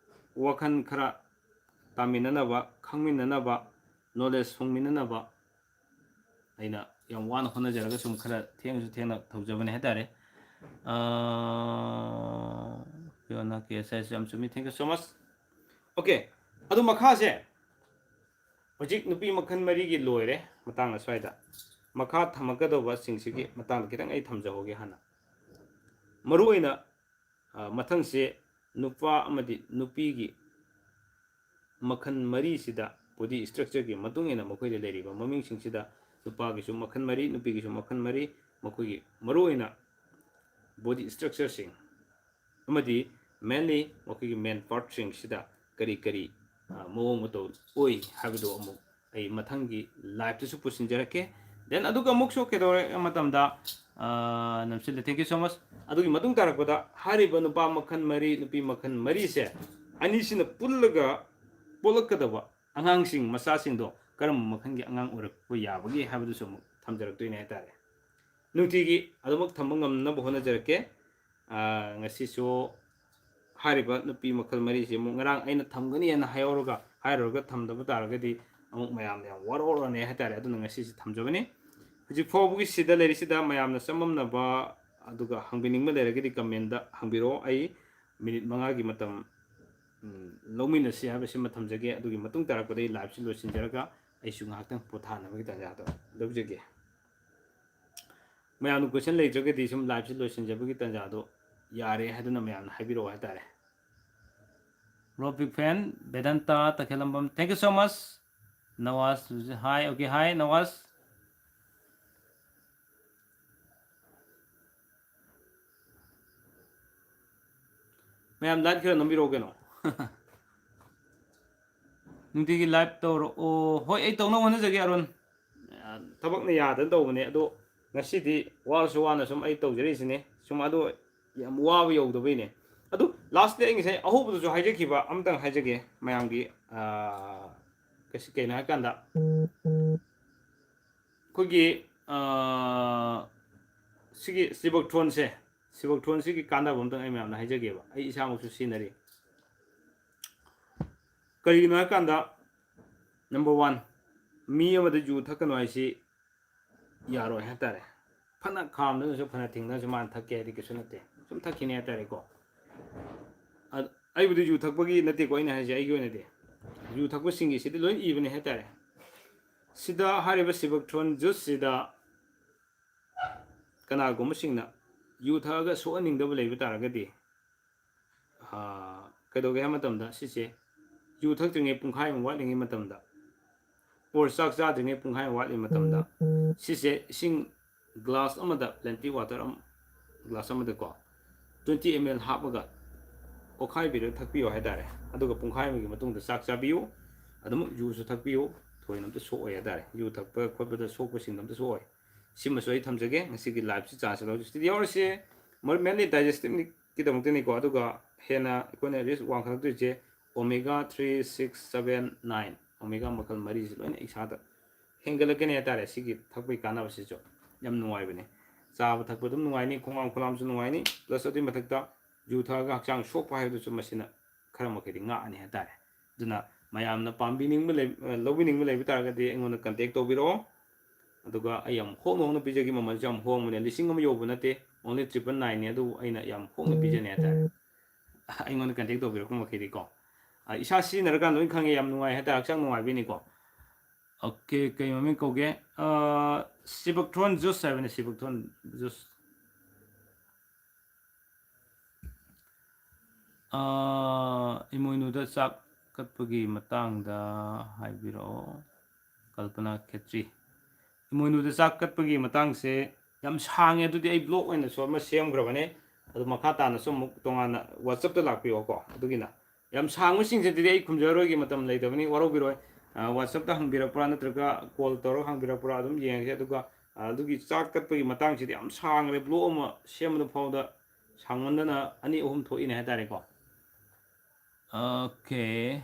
ꯋꯥꯈꯜ ꯈꯔ ꯇꯥꯃꯤꯟꯅꯅꯕ, ꯈꯪꯃꯤꯟꯅꯅꯕ, knowledge ꯐꯪꯃꯤꯟꯅꯅꯕ ꯑꯩꯅ ꯌꯥꯝ ꯋꯥꯅ ꯍꯣꯠꯅꯖꯔꯒ ꯁꯨꯝ ꯈꯔ ꯊꯦꯡꯁꯨ ꯊꯦꯡꯅ ꯇꯧꯖꯕꯅꯦ ꯍꯥꯏꯇꯥꯔꯦ꯫ ꯑ, ꯐꯤꯌꯣꯅꯥ ꯀꯦ ꯑꯦꯁ ꯍꯥꯏꯁꯨ ꯌꯥꯝ ꯆꯨꯝꯃꯤ꯫ Thank you so much꯫ Okay, ꯑꯗꯨ ꯃꯈꯥꯁꯦ ꯍꯧꯖꯤꯛ ꯅꯨꯄꯤ ꯃꯈꯜ ꯃꯔꯤꯒꯤ ꯂꯣꯏꯔꯦ ꯃꯇꯥꯡ ꯑꯁ꯭ꯋꯥꯏꯗ꯫ ꯃꯈꯥ ꯊꯝꯃꯛꯀꯗꯧꯕꯁꯤꯡꯁꯤꯒꯤ ꯃꯇꯥꯡꯗ ꯈꯤꯇꯪ ꯑꯩ ꯊꯝꯖꯍꯧꯒꯦ ꯍꯥꯟꯅ꯫ ꯃꯔꯨꯑꯣꯏꯅ, ꯑ, ꯃꯊꯪꯁꯦ ꯅꯨꯄꯥ ꯑꯃꯗꯤ ꯅꯨꯄꯤꯒꯤ ꯃꯈꯜ ꯃꯔꯤꯁꯤꯗ body structure ꯒꯤ ꯃꯇꯨꯡ ꯏꯟꯅ ꯃꯈꯣꯏꯗ ꯂꯩꯔꯤꯕ ꯃꯃꯤꯡꯁꯤꯡꯁꯤꯗ ꯅꯨꯄꯥꯒꯤꯁꯨ ꯃꯈꯜ ꯃꯔꯤ, ꯅꯨꯄꯤꯒꯤꯁꯨ ꯃꯈꯜ ꯃꯔꯤ, ꯃꯈꯣꯏꯒꯤ ꯃꯔꯨꯑꯣꯏꯅ body structure ꯁꯤꯡ ꯑꯃꯗꯤ mainly ꯃꯈꯣꯏꯒꯤ main part ꯁꯤꯡꯁꯤꯗ ꯀꯔꯤ ꯀꯔꯤ, ꯑ, ꯃꯑꯣꯡ ꯃꯇꯧ ꯑꯣꯏ ꯍꯥꯏꯕꯗꯣ ꯑꯃꯨꯛ ꯑꯩ ꯃꯊꯪꯒꯤ live ꯇꯁꯨ ꯄꯨꯁꯤꯟꯖꯔꯛꯀꯦ꯫ Then ꯑꯗꯨꯒ ꯑꯃꯨꯛꯁꯨ ꯀꯩꯗꯧꯔꯦ ꯃꯇꯝꯗ, ꯑ, ꯅꯝꯁꯤꯜꯂꯦ꯫ Thank you so much꯫ ꯑꯗꯨꯒꯤ ꯃꯇꯨꯡ ꯇꯥꯔꯛꯄꯗ ꯍꯥꯏꯔꯤꯕ ꯅꯨꯄꯥ ꯃꯈꯜ ꯃꯔꯤ, ꯅꯨꯄꯤ ꯃꯈꯜ ꯃꯔꯤꯁꯦ ꯑꯅꯤꯁꯤꯅ ꯄꯨꯜꯂꯒ ꯄꯣꯛꯂꯛꯀꯗꯕ ꯑꯉꯥꯡꯁꯤꯡ, ꯃꯆꯥꯁꯤꯡꯗꯣ ꯀꯔꯝꯕ ꯃꯈꯜꯒꯤ ꯑꯉꯥꯡ ꯑꯣꯏꯔꯛꯄ ꯌꯥꯕꯒꯦ ꯍꯥꯏꯕꯗꯨꯁꯨ ꯑꯃꯨꯛ ꯊꯝꯖꯔꯛꯇꯣꯏꯅꯦ ꯍꯥꯏꯇꯥꯔꯦ꯫ ꯅꯨꯡꯇꯤꯒꯤ ꯑꯗꯨꯃꯛ ꯊꯝꯕ ꯉꯝꯅꯕ ꯍꯣꯠꯅꯖꯔꯛꯀꯦ꯫ ꯑ, ꯉꯁꯤꯁꯨ ꯍꯥꯏꯔꯤꯕ ꯅꯨꯄꯤ ꯃꯈꯜ ꯃꯔꯤꯁꯤ ꯑꯃꯨꯛ ꯉꯔꯥꯡ ꯑꯩꯅ ꯊꯝꯒꯅꯤ ꯍꯥꯏꯅ ꯍꯥꯏꯍꯧꯔꯒ, ꯍꯥꯏꯔꯨꯔꯒ ꯊꯝꯗꯕ ꯇꯥꯔꯒꯗꯤ ꯑꯃꯨꯛ ꯃꯌꯥꯝꯅ ꯌꯥꯝ ꯋꯥꯔꯧꯔꯅꯤ ꯍꯥꯏꯇꯥꯔꯦ꯫ ꯑꯗꯨꯅ ꯉꯁꯤꯁꯤ ꯊꯝꯖꯕꯅꯤ꯫ ꯍꯧꯖꯤꯛ ꯐꯥꯎꯕꯒꯤ ꯁꯤꯗ ꯂꯩꯔꯤꯁꯤꯗ ꯃꯌꯥꯝꯅ ꯆꯃꯝꯅꯕ ꯑꯗꯨꯒ ꯍꯪꯕꯤꯅꯤꯡꯕ ꯂꯩꯔꯒꯗꯤ comment ꯍꯪꯕꯤꯔꯛꯑꯣ꯫ ꯑꯩ minute ꯃꯉꯥꯒꯤ ꯃꯇꯝ, ꯎꯝ, ꯂꯧꯃꯤꯟꯅꯁꯤ ꯍꯥꯏꯕꯁꯤꯃ ꯊꯝꯖꯒꯦ꯫ ꯑꯗꯨꯒꯤ ꯃꯇꯨꯡ ꯇꯥꯔꯛꯄꯗ ꯑꯩ liveꯁꯤ ꯂꯣꯏꯁꯤꯟꯖꯔꯒ ꯑꯩꯁꯨ ꯉꯥꯏꯍꯥꯛꯇꯪ ꯄꯣꯊꯥꯅꯕꯒꯤ ꯇꯥꯟꯖꯥꯗꯣ ꯂꯧꯖꯒꯦ꯫ ꯃꯌꯥꯝꯅ question ꯂꯩꯇ꯭ꯔꯒꯗꯤ ꯁꯨꯝ liveꯁꯤ ꯂꯣꯏꯁꯤꯟꯖꯕꯒꯤ ꯇꯥꯟꯖꯥꯗꯣ ꯌꯥꯔꯦ ꯍꯥꯏꯗꯨꯅ ꯃꯌꯥꯝꯅ ꯍꯥꯏꯕꯤꯔꯛꯑꯣ ꯍꯥꯏꯇꯥꯔꯦ꯫ Rob big fan, Vedanta Takhelambam, thank you so much. Nawaz, hi, okay, hi, Nawaz. ꯃꯌꯥꯝ like ꯈꯔ ꯅꯝꯕꯤꯔꯛꯑꯣ ꯀꯩꯅꯣ꯫ ꯅꯨꯡꯇꯤꯒꯤ live ꯇꯧꯔꯛꯑꯣ꯫ ꯍꯣꯏ, ꯑꯩ ꯇꯧꯅꯕ ꯍꯣꯠꯅꯖꯒꯦ, ꯑꯔꯨꯟ꯫ ꯑ, ꯊꯕꯛꯅ ꯌꯥꯗꯅ ꯇꯧꯕꯅꯦ, ꯑꯗꯣ ꯉꯁꯤꯗꯤ ꯋꯥꯔꯁꯨ ꯋꯥꯅ ꯁꯨꯝ ꯑꯩ ꯇꯧꯖꯔꯤꯁꯤꯅꯦ꯫ ꯁꯨꯝ ꯑꯗꯣ ꯌꯥꯝ ꯋꯥꯕ ꯌꯧꯗꯕꯩꯅꯦ꯫ ꯑꯗꯨ lastꯇ ꯑꯩ ꯉꯁꯥꯏ ꯑꯍꯧꯕꯗꯁꯨ ꯍꯥꯏꯖꯈꯤꯕ ꯑꯝꯇꯪ ꯍꯥꯏꯖꯒꯦ ꯃꯌꯥꯝꯒꯤ, ꯑ, ꯀꯩꯁꯤ-, ꯀꯩꯅꯣ ꯍꯥꯏꯀꯥꯟꯗ, ꯑꯩꯈꯣꯏꯒꯤ, ꯑ, ꯁꯤꯒꯤ ꯁꯤꯕꯛ ꯊ꯭ꯔꯣꯟꯁꯦ, ꯁꯤꯕꯛ ꯊ꯭ꯔꯣꯟꯁꯤꯒꯤ ꯀꯥꯟꯅꯕ ꯑꯝꯇꯪ ꯑꯩ ꯃꯌꯥꯝꯗ ꯍꯥꯏꯖꯒꯦꯕ꯫ ꯑꯩ ꯏꯁꯥꯃꯛꯁꯨ ꯁꯤꯖꯤꯟꯅꯔꯤ꯫ ꯀꯔꯤꯒꯤꯅꯣ ꯍꯥꯏꯀꯥꯟꯗ, number one, ꯃꯤ ꯑꯃꯗ ꯌꯨ ꯊꯛꯀꯅꯨ ꯍꯥꯏꯁꯤ ꯌꯥꯔꯣꯏ ꯍꯥꯏꯇꯥꯔꯦ꯫ ꯐꯅ ꯈꯥꯝꯗꯅꯁꯨ, ꯐꯅ ꯊꯤꯡꯗꯅꯁꯨ ꯃꯥꯅ ꯊꯛꯀꯦ ꯍꯥꯏꯗꯤ ꯀꯩꯁꯨ ꯅꯠꯇꯦ, ꯁꯨꯝ ꯊꯛꯈꯤꯅꯤ ꯍꯥꯏꯇꯥꯔꯦꯀꯣ꯫ ꯑ-, ꯑꯩꯕꯨꯗꯤ ꯌꯨ ꯊꯛꯄꯒꯤ ꯅꯠꯇꯦꯀꯣ ꯑꯩꯅ ꯍꯥꯏꯁꯦ, ꯑꯩꯒꯤ ꯑꯣꯏꯅꯗꯤ ꯌꯨ ꯊꯛꯄꯁꯤꯡꯒꯤ ꯁꯤꯗꯤ ꯂꯣꯏ ꯏꯕꯅꯦ ꯍꯥꯏꯇꯥꯔꯦ꯫ ꯁꯤꯗ ꯍꯥꯏꯔꯤꯕ ꯁꯤꯕꯛ ꯊ꯭ꯔꯣꯟ juiceꯁꯤꯗ ꯀꯅꯥꯒꯨꯝꯕꯁꯤꯡꯅ ꯌꯨ ꯊꯛꯑꯒ ꯁꯣꯛꯍꯟꯅꯤꯡꯗꯕ ꯂꯩꯕ ꯇꯥꯔꯒꯗꯤ, ꯑ, ꯀꯩꯗꯧꯒꯦ ꯍꯥꯏꯕ ꯃꯇꯝꯗ ꯁꯤꯁꯦ ꯌꯨ ꯊꯛꯇ꯭ꯔꯤꯉꯩ ꯄꯨꯡꯈꯥꯏ ꯑꯃ ꯋꯥꯠꯂꯤꯉꯩ ꯃꯇꯝꯗ, or ꯆꯥꯛ ꯆꯥꯗ꯭ꯔꯤꯉꯩ ꯄꯨꯡꯈꯥꯏ ꯑꯃ ꯋꯥꯠꯂꯤ ꯃꯇꯝꯗ, ꯁꯤꯁꯦ ꯏꯁꯤꯡ glass ꯑꯃꯗ, plenty water ꯑꯃ, glass ꯑꯃꯗꯀꯣ twenty ml ꯍꯥꯞꯄꯒ ꯑꯣꯠꯈꯥꯏꯕꯤꯔꯒ ꯊꯛꯄꯤꯌꯨ ꯍꯥꯏꯇꯥꯔꯦ꯫ ꯑꯗꯨꯒ ꯄꯨꯡꯈꯥꯏ ꯑꯃꯒꯤ ꯃꯇꯨꯡꯗ ꯆꯥꯛ ꯆꯥꯕꯤꯌꯨ꯫ ꯑꯗꯨꯝ ꯌꯨꯁꯨ ꯊꯛꯄꯤꯌꯨ, ꯊꯣꯏꯅ ꯑꯝꯇ ꯁꯣꯛꯑꯣꯏ ꯍꯥꯏꯇꯥꯔꯦ꯫ ꯌꯨ ꯊꯛꯄ ꯈꯣꯠꯄꯗ ꯁꯣꯛꯄꯁꯤꯡꯗꯣ ꯑꯝꯇ ꯁꯣꯛꯑꯣꯏ꯫ ꯁꯤꯃꯁꯨ ꯑꯩ ꯊꯝꯖꯒꯦ꯫ ꯉꯁꯤꯒꯤ liveꯁꯤ ꯆꯥꯟꯁ ꯂꯧꯖꯩ꯫ ꯁꯤꯗ ꯌꯥꯎꯔꯤꯁꯦ ꯃꯔꯨꯞ mainly digestive ꯀꯤꯗꯃꯛꯇꯅꯤꯀꯣ꯫ ꯑꯗꯨꯒ ꯍꯦꯟꯅ ꯑꯩꯈꯣꯏꯅ risk ꯋꯥꯡꯈꯠꯂꯛꯇꯣꯏꯁꯦ omega three, six, seven, nine, omega ꯃꯈꯜ ꯃꯔꯤꯁꯤ ꯂꯣꯏꯅ ꯏꯁꯥꯗ ꯍꯦꯟꯒꯠꯂꯛꯀꯅꯤ ꯍꯥꯏꯇꯥꯔꯦ꯫ ꯁꯤꯒꯤ ꯊꯛꯄꯒꯤ ꯀꯥꯟꯅꯕꯁꯤꯁꯨ ꯌꯥꯝ ꯅꯨꯡꯉꯥꯏꯕꯅꯤ꯫ ꯆꯥꯕ ꯊꯛꯄ ꯑꯗꯨꯝ ꯅꯨꯡꯉꯥꯏꯅꯤ, ꯈꯣꯡꯂꯥꯝ ꯈꯣꯡꯂꯥꯝꯁꯨ ꯅꯨꯡꯉꯥꯏꯅꯤ, plus ꯑꯗꯨꯒꯤ ꯃꯊꯛꯇ ꯌꯨ ꯊꯛꯑꯒ ꯍꯛꯆꯥꯡ ꯁꯣꯛꯄ ꯍꯥꯏꯕꯗꯨꯁꯨ ꯃꯁꯤꯅ ꯈꯔ ꯃꯈꯩꯗꯤ ꯉꯥꯛꯑꯅꯤ ꯍꯥꯏꯇꯥꯔꯦ꯫ ꯑꯗꯨꯅ ꯃꯌꯥꯝꯅ ꯄꯥꯝꯕꯤꯅꯤꯡꯕ ꯂꯩ-, ꯂꯧꯕꯤꯅꯤꯡꯕ ꯂꯩꯕ ꯇꯥꯔꯒꯗꯤ ꯑꯩꯉꯣꯟꯗ contact ꯇꯧꯕꯤꯔꯛꯑꯣ꯫ ꯑꯗꯨꯒ ꯑꯩ ꯌꯥꯝ ꯍꯣꯡꯅ ꯍꯣꯡꯅ ꯄꯤꯖꯒꯦ, ꯃꯃꯜꯁꯨ ꯌꯥꯝ ꯍꯣꯡꯕꯅꯦ, ꯂꯤꯁꯤꯡ ꯑꯃ ꯌꯧꯕ ꯅꯠꯇꯦ, only triple nine ꯅꯦ, ꯑꯗꯨꯕꯨ ꯑꯩꯅ ꯌꯥꯝ ꯍꯣꯡꯅ ꯄꯤꯖꯅꯤ ꯍꯥꯏꯇꯥꯔꯦ꯫ ꯑꯩꯉꯣꯟꯗ contact ꯇꯧꯕꯤꯔꯛꯄ ꯃꯈꯩꯗꯤꯀꯣ꯫ ꯑ, ꯏꯁꯥ ꯁꯤꯖꯤꯟꯅꯔꯀꯥꯟꯗ ꯂꯣꯏ ꯈꯪꯉꯦ, ꯌꯥꯝ ꯅꯨꯡꯉꯥꯏ ꯍꯥꯏꯇꯥꯔꯦ, ꯍꯛꯆꯥꯡ ꯅꯨꯡꯉꯥꯏꯕꯩꯅꯤꯀꯣ꯫ Okay, ꯀꯩ ꯃꯃꯤꯡ ꯀꯧꯒꯦ? ꯑ, ꯁꯤꯕꯛꯊꯣꯟ ꯖꯨꯁ ꯍꯥꯏꯕꯅꯦ, ꯁꯤꯕꯛꯊꯣꯟ ꯖꯨꯁ꯫ ꯑ, ꯏꯃꯣꯏꯅꯨꯗ ꯆꯥꯛ ꯀꯠꯄꯒꯤ ꯃꯇꯥꯡꯗ ꯍꯥꯏꯕꯤꯔꯛꯑꯣ, ꯀꯜꯄꯅꯥ ꯈꯦꯇ꯭ꯔꯤ꯫ ꯏꯃꯣꯏꯅꯨꯗ ꯆꯥꯛ ꯀꯠꯄꯒꯤ ꯃꯇꯥꯡꯁꯦ ꯌꯥꯝ ꯁꯥꯡꯉꯦ, ꯑꯗꯨꯗꯤ ꯑꯩ blog ꯑꯣꯏꯅꯁꯨ ꯑꯃ ꯁꯦꯝꯈ꯭ꯔꯕꯅꯦ, ꯑꯗꯨ ꯃꯈꯥ ꯇꯥꯅꯁꯨ ꯑꯃꯨꯛ ꯇꯣꯉꯥꯟꯅ WhatsApp-ꯇ ꯂꯥꯛꯄꯤꯌꯣꯀꯣ꯫ ꯑꯗꯨꯒꯤꯅ ꯌꯥꯝ ꯁꯥꯡꯕꯁꯤꯡꯁꯤꯗꯤ ꯑꯩ ꯈꯨꯝꯖꯔꯣꯏꯒꯦ, ꯃꯇꯝ ꯂꯩꯇꯕꯅꯤ, ꯋꯥꯔꯧꯕꯤꯔꯣꯏ꯫ ꯑ, WhatsApp-ꯇ ꯍꯪꯕꯤꯔꯛꯄ꯭ꯔꯥ ꯅꯠꯇ꯭ꯔꯒ call ꯇꯧꯔꯒ ꯍꯪꯕꯤꯔꯛꯄ꯭ꯔꯥ ꯑꯗꯨꯝ ꯌꯦꯡꯉꯒꯦ꯫ ꯑꯗꯨꯒ, ꯑ, ꯑꯗꯨꯒꯤ ꯆꯥꯛ ꯀꯠꯄꯒꯤ ꯃꯇꯥꯡꯁꯤꯗꯤ ꯌꯥꯝ ꯁꯥꯡꯈ꯭ꯔꯦ, blog ꯑꯃ ꯁꯦꯝꯕꯗ ꯐꯥꯎꯗ ꯁꯥꯡꯃꯟꯗꯅ ꯑꯅꯤ ꯑꯍꯨꯝ ꯊꯣꯛꯏꯅꯦ ꯍꯥꯏꯇꯥꯔꯦꯀꯣ꯫ Okay,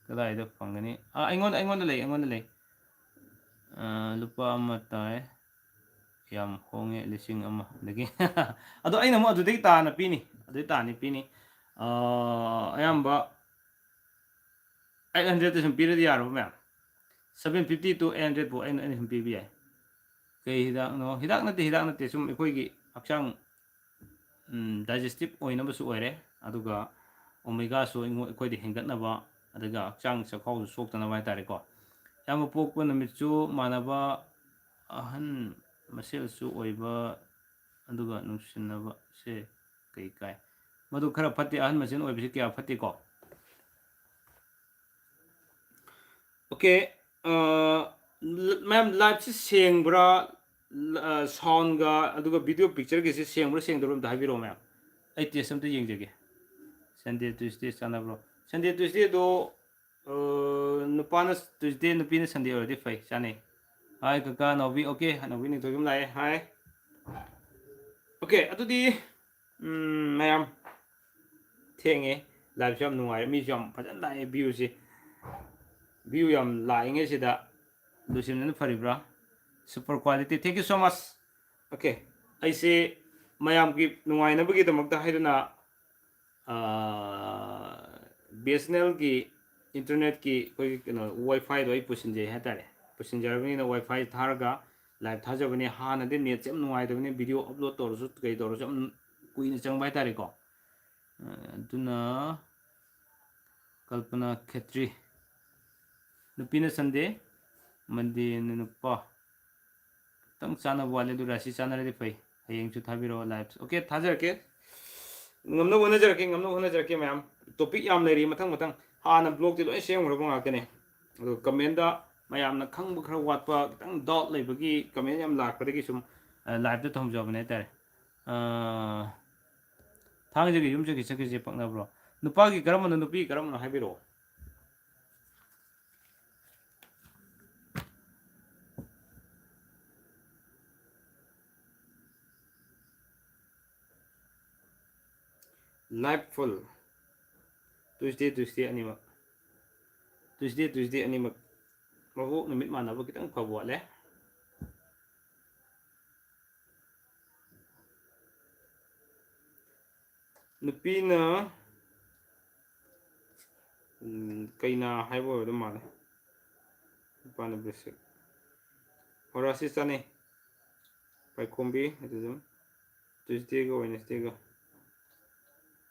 ꯀꯗꯥꯏꯗ ꯐꯪꯒꯅꯤ? ꯑ, ꯑꯩꯉꯣꯟꯗ, ꯑꯩꯉꯣꯟꯗ ꯂꯩ, ꯑꯩꯉꯣꯟꯗ ꯂꯩ꯫ ꯑ, ꯂꯨꯄꯥ ꯑꯃ ꯇꯥꯏ꯫ ꯌꯥꯝ ꯍꯣꯡꯉꯦ, ꯂꯤꯁꯤꯡ ꯑꯃꯗꯒꯤ꯫ ꯑꯗꯣ ꯑꯩꯅ ꯑꯃꯨꯛ ꯑꯗꯨꯗꯒꯤ ꯇꯥꯅ ꯄꯤꯅꯤ, ꯑꯗꯨꯗꯩ ꯇꯥꯅꯤ ꯄꯤꯅꯤ꯫ ꯑ, ꯑꯌꯥꯝꯕ eight hundred ꯁꯨꯝ ꯄꯤꯔꯗꯤ ꯌꯥꯔꯕ ꯃꯌꯥꯝ? Seven fifty to eight hundred ꯐꯥꯎ ꯑꯩꯅ, ꯑꯩꯅ ꯁꯨꯝ ꯄꯤꯕ ꯌꯥꯏ꯫ ꯀꯩ ꯍꯤꯗꯥꯛꯅꯣ? ꯍꯤꯗꯥꯛ ꯅꯠꯇꯦ, ꯍꯤꯗꯥꯛ ꯅꯠꯇꯦ, ꯁꯨꯝ ꯑꯩꯈꯣꯏꯒꯤ ꯍꯛꯆꯥꯡ, ꯎꯝ, digestive ꯑꯣꯏꯅꯕꯁꯨ ꯑꯣꯏꯔꯦ, ꯑꯗꯨꯒ omega-ꯁꯨ ꯑꯩꯉꯣ-, ꯑꯩꯈꯣꯏꯗ ꯍꯦꯟꯒꯠꯅꯕ, ꯑꯗꯨꯒ ꯍꯛꯆꯥꯡ ꯆꯈꯥꯎꯁꯨ ꯁꯣꯛꯇꯅꯕ ꯍꯥꯏꯇꯥꯔꯦꯀꯣ꯫ ꯏꯌꯥꯝꯕ ꯄꯣꯛꯄ ꯅꯨꯃꯤꯠꯁꯨ ꯃꯥꯟꯅꯕ, ꯑꯍꯟ ꯃꯁꯦꯜꯁꯨ ꯑꯣꯏꯕ, ꯑꯗꯨꯒ ꯅꯨꯡꯁꯤꯅꯕꯁꯦ ꯀꯩ ꯀꯥꯏ? ꯃꯗꯨ ꯈꯔ ꯐꯠꯇꯦ, ꯑꯍꯟ ꯃꯁꯦꯜ ꯑꯣꯏꯕꯁꯤ ꯀꯌꯥ ꯐꯠꯇꯦꯀꯣ꯫ Okay, ꯑ, ꯃꯌꯥꯝ live-ꯁꯤ ꯁꯦꯡꯕ꯭ꯔꯥ? ꯂ-, ꯑ, sound-ꯒ ꯑꯗꯨꯒ video picture-ꯒꯤꯁꯤ ꯁꯦꯡꯕ꯭ꯔꯥ ꯁꯦꯡꯗꯕ꯭ꯔꯥ ꯑꯝꯇ ꯍꯥꯏꯕꯤꯔꯛꯑꯣ ꯃꯌꯥꯝ, ꯑꯩ test ꯑꯝꯇ ꯌꯦꯡꯖꯒꯦ꯫ Sunday, Tuesday ꯆꯥꯟꯅꯕ꯭ꯔꯣ? Sunday, Tuesday-ꯗꯣ, ꯑ, ꯅꯨꯄꯥꯅ Tuesday, ꯅꯨꯄꯤꯅ Sunday ꯑꯣꯏꯔꯗꯤ ꯐꯩ, ꯆꯥꯅꯩ꯫ Hi ꯀꯀꯥ ꯅꯥꯎꯕꯤ꯫ Okay, ꯅꯥꯎꯕꯤ ꯅꯤꯡꯊꯣꯏꯕꯝ ꯂꯥꯛꯑꯦ꯫ Hi꯫ Okay, ꯑꯗꯨꯗꯤ, ꯎꯝ, ꯃꯌꯥꯝ ꯊꯦꯡꯉꯦ, live-ꯁꯨ ꯌꯥꯝ ꯅꯨꯡꯉꯥꯏꯔꯦ, ꯃꯤꯁꯨ ꯌꯥꯝ ꯐꯖꯅ ꯂꯥꯛꯑꯦ, view-ꯁꯤ, view ꯌꯥꯝ ꯂꯥꯛꯏꯉꯩꯁꯤꯗ ꯂꯣꯏꯁꯤꯟꯕꯅ ꯐꯔꯤꯕ꯭ꯔꯥ? Super quality, thank you so much꯫ Okay, ꯑꯩꯁꯦ ꯃꯌꯥꯝꯒꯤ ꯅꯨꯡꯉꯥꯏꯅꯕꯒꯤꯗꯃꯛꯇ ꯍꯥꯏꯗꯨꯅ ꯕꯤ ꯑꯦꯁ ꯑꯦꯟ ꯑꯦꯜꯒꯤ ꯏꯟꯇꯔꯅꯦꯠꯀꯤ ꯑꯩꯈꯣꯏꯒꯤ ꯀꯩꯅꯣ ꯋꯥꯏ ꯐꯥꯏꯗꯣ ꯑꯩ ꯄꯨꯁꯤꯟꯖꯩ ꯍꯥꯏꯇꯥꯔꯦ꯫ ꯄꯨꯁꯤꯟꯖꯔꯕꯅꯤꯅ ꯋꯥꯏ ꯐꯥꯏ ꯊꯥꯔꯒ ꯂꯥꯏꯞ ꯊꯥꯖꯕꯅꯤ꯫ ꯍꯥꯟꯅꯗꯤ ꯅꯦꯠꯁꯦ ꯌꯥꯝ ꯅꯨꯡꯉꯥꯏꯇꯕꯅꯤ, ꯚꯤꯗꯤꯑꯣ ꯑꯞꯂꯣꯗ ꯇꯧꯔꯁꯨ ꯀꯩ ꯇꯧꯔꯁꯨ ꯌꯥꯝ ꯀꯨꯏꯅ ꯆꯪꯕ ꯍꯥꯏꯇꯥꯔꯦꯀꯣ꯫ ꯑꯗꯨꯅ ꯀꯜꯄꯅꯥ ꯈꯦꯇ꯭ꯔꯤ, ꯅꯨꯄꯤꯅ ꯁꯟꯗꯦ, ꯃꯟꯗꯦꯅ ꯅꯨꯄꯥ꯫ ꯈꯤꯇꯪ ꯆꯥꯟꯅꯕ ꯋꯥꯠꯂꯦ, ꯑꯗꯨ ꯔꯥꯁꯤ ꯆꯥꯟꯅꯔꯗꯤ ꯐꯩ꯫ ꯍꯌꯦꯡꯁꯨ ꯊꯥꯕꯤꯔꯛꯑꯣ ꯂꯥꯏꯞ꯫ ꯑꯣꯀꯦ, ꯊꯥꯖꯔꯛꯀꯦ꯫ ꯉꯝꯅꯕ ꯍꯣꯠꯅꯖꯔꯛꯀꯦ, ꯉꯝꯅꯕ ꯍꯣꯠꯅꯖꯔꯛꯀꯦ ꯃꯌꯥꯝ꯫ ꯇꯣꯄꯤꯛ ꯌꯥꯝ ꯂꯩꯔꯤ, ꯃꯊꯪ ꯃꯊꯪ꯫ ꯍꯥꯟꯅ ꯕ꯭ꯂꯣꯛꯇꯤ ꯂꯣꯏ ꯁꯦꯝꯈ꯭ꯔꯕ ꯉꯥꯛꯇꯅꯦ꯫ ꯑꯗꯣ ꯀꯃꯦꯟꯗ ꯃꯌꯥꯝꯅ ꯈꯪꯕ ꯈꯔ ꯋꯥꯠꯄ, ꯈꯤꯇꯪ ꯗꯥꯎꯠ ꯂꯩꯕꯒꯤ ꯀꯃꯦꯟ ꯌꯥꯝ ꯂꯥꯛꯄꯗꯒꯤ ꯁꯨꯝ, ꯑ, ꯂꯥꯏꯞꯇ ꯊꯝꯖꯕꯅꯦ ꯍꯥꯏꯇꯥꯔꯦ꯫ ꯑ, ꯊꯥꯡꯖꯒꯤ ꯌꯨꯝ ꯆꯠꯈꯤ ꯆꯠꯈꯤꯁꯦ ꯄꯛꯅꯕ꯭ꯔꯣ? ꯅꯨꯄꯥꯒꯤ ꯀꯔꯝꯕꯅꯣ, ꯅꯨꯄꯤꯒꯤ ꯀꯔꯝꯕꯅꯣ ꯍꯥꯏꯕꯤꯔꯛꯑꯣ꯫ ꯂꯥꯏꯞ ꯐꯨꯜ꯫ ꯇ꯭ꯌꯨꯁꯗꯦ, ꯇ꯭ꯌꯨꯁꯗꯦ ꯑꯅꯤꯃꯛ꯫ ꯇ꯭ꯌꯨꯁꯗꯦ, ꯇ꯭ꯌꯨꯁꯗꯦ ꯑꯅꯤꯃꯛ꯫ ꯃꯕꯣꯛ ꯅꯨꯃꯤꯠ ꯃꯥꯟꯅꯕ ꯈꯤꯇꯪ ꯐꯕ ꯋꯥꯠꯂꯦ꯫ ꯅꯨꯄꯤꯅ, ꯎꯝ, ꯀꯩꯅꯥ ꯍꯥꯏꯕ ꯑꯣꯏꯔꯗꯧ ꯃꯥꯜꯂꯦ꯫ ꯅꯨꯄꯥꯅ ꯕꯦꯁꯤꯛ꯫ ꯑꯣ, ꯔꯥꯁꯤ ꯆꯥꯅꯩ꯫ ꯄꯥꯏꯈꯣꯝꯕꯤ, ꯑꯗꯨ ꯑꯗꯨꯝ ꯇ꯭ꯌꯨꯁꯗꯦꯒ ꯋꯦꯅꯁꯗꯦꯒ꯫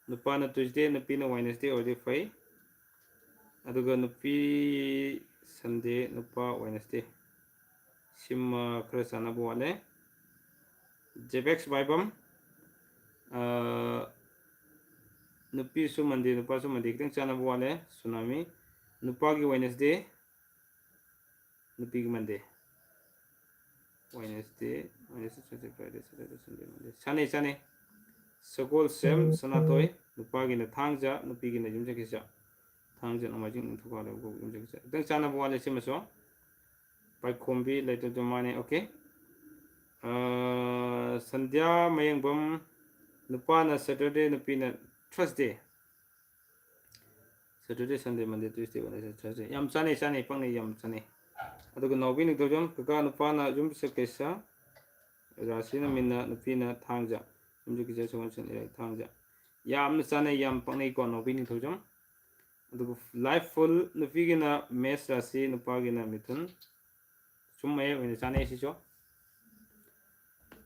ꯅꯨꯄꯥꯅ ꯇ꯭ꯌꯨꯁꯗꯦ, ꯅꯨꯄꯤꯅ ꯋꯦꯅꯁꯗꯦ ꯑꯣꯏꯔꯗꯤ ꯐꯩ꯫ ꯑꯗꯨꯒ ꯅꯨꯄꯤ ꯁꯟꯗꯦ, ꯅꯨꯄꯥ ꯋꯦꯅꯁꯗꯦ꯫ ꯁꯤꯃ ꯈꯔ ꯆꯥꯟꯅꯕ ꯋꯥꯠꯂꯦ꯫ ꯖꯦꯕꯦꯛꯁ ꯃꯥꯏꯕꯝ, ꯑ, ꯅꯨꯄꯤꯁꯨ ꯃꯟꯗꯦ, ꯅꯨꯄꯥꯁꯨ ꯃꯟꯗꯦ, ꯈꯤꯇꯪ ꯆꯥꯟꯅꯕ ꯋꯥꯠꯂꯦ꯫ ꯁꯨꯅꯥꯃꯤ, ꯅꯨꯄꯥꯒꯤ ꯋꯦꯅꯁꯗꯦ, ꯅꯨꯄꯤꯒꯤ ꯃꯟꯗꯦ꯫ ꯋꯦꯅꯁꯗꯦ, ꯋꯦꯅꯁꯗꯦ, ꯊꯔꯁꯗꯦ, ꯐ꯭ꯔꯥꯏꯗꯦ, ꯁꯦꯇꯔꯗꯦ, ꯁꯟꯗꯦ, ꯃꯟꯗꯦ꯫ ꯆꯥꯅꯩ, ꯆꯥꯅꯩ꯫ ꯁꯒꯣꯜꯁꯦꯝ ꯁꯅꯥꯊꯣꯏ, ꯅꯨꯄꯥꯒꯤꯅ ꯊꯥꯡꯖ, ꯅꯨꯄꯤꯒꯤꯅ ꯌꯨꯝꯁꯀꯩꯁ꯫ ꯊꯥꯡꯖ, ꯅꯣꯡꯃꯥꯏꯖꯤꯡ, ꯅꯤꯡꯊꯧꯀꯥꯕ, ꯂꯩꯕꯥꯛꯄꯣꯛꯄ, ꯌꯨꯝꯁꯀꯩꯁ꯫ ꯈꯤꯇꯪ ꯆꯥꯟꯅꯕ ꯋꯥꯠꯂꯦ ꯁꯤꯃꯁꯨ꯫ ꯄꯥꯏꯈꯣꯝꯕꯤ, ꯂꯩꯇꯣꯟꯖꯝ, ꯃꯥꯅꯦ, ꯑꯣꯀꯦ꯫ ꯑ, ꯁꯟꯙ꯭ꯌꯥ ꯃꯌꯦꯡꯕꯝ, ꯅꯨꯄꯥꯅ ꯁꯦꯇꯔꯗꯦ, ꯅꯨꯄꯤꯅ ꯊꯔꯁꯗꯦ꯫ ꯁꯦꯇꯔꯗꯦ, ꯁꯟꯗꯦ, ꯃꯟꯗꯦ, ꯇ꯭ꯌꯨꯁꯗꯦ, ꯋꯦꯅꯁꯗꯦ, ꯊꯔꯁꯗꯦ꯫ ꯌꯥꯝ ꯆꯥꯅꯩ, ꯆꯥꯅꯩ, ꯄꯛꯅꯩ, ꯌꯥꯝ ꯆꯥꯅꯩ꯫ ꯑꯗꯨꯒ ꯅꯥꯎꯕꯤ ꯅꯤꯡꯊꯧꯖꯝ, ꯀꯀꯥ ꯅꯨꯄꯥꯅ ꯌꯨꯝꯁꯀꯩꯁ, ꯔꯥꯁꯤꯅ ꯃꯤꯟꯅ, ꯅꯨꯄꯤꯅ ꯊꯥꯡꯖ꯫ ꯌꯨꯝꯁꯀꯩꯁ, ꯁꯒꯣꯜꯁꯦꯟ, ꯏꯔꯥꯏ, ꯊꯥꯡꯖ꯫ ꯌꯥꯝꯅ ꯆꯥꯅꯩ, ꯌꯥꯝ ꯄꯛꯅꯩꯀꯣ ꯅꯥꯎꯕꯤ ꯅꯤꯡꯊꯧꯖꯝ꯫ ꯑꯗꯨꯒ life full ꯅꯨꯄꯤꯒꯤꯅ ꯃꯦꯁ ꯔꯥꯁꯤ, ꯅꯨꯄꯥꯒꯤꯅ ꯃꯤꯊꯨꯟ꯫ ꯁꯨꯝ ꯃꯌꯦꯛ ꯑꯣꯏꯅ ꯆꯥꯅꯩ ꯁꯤꯁꯨ꯫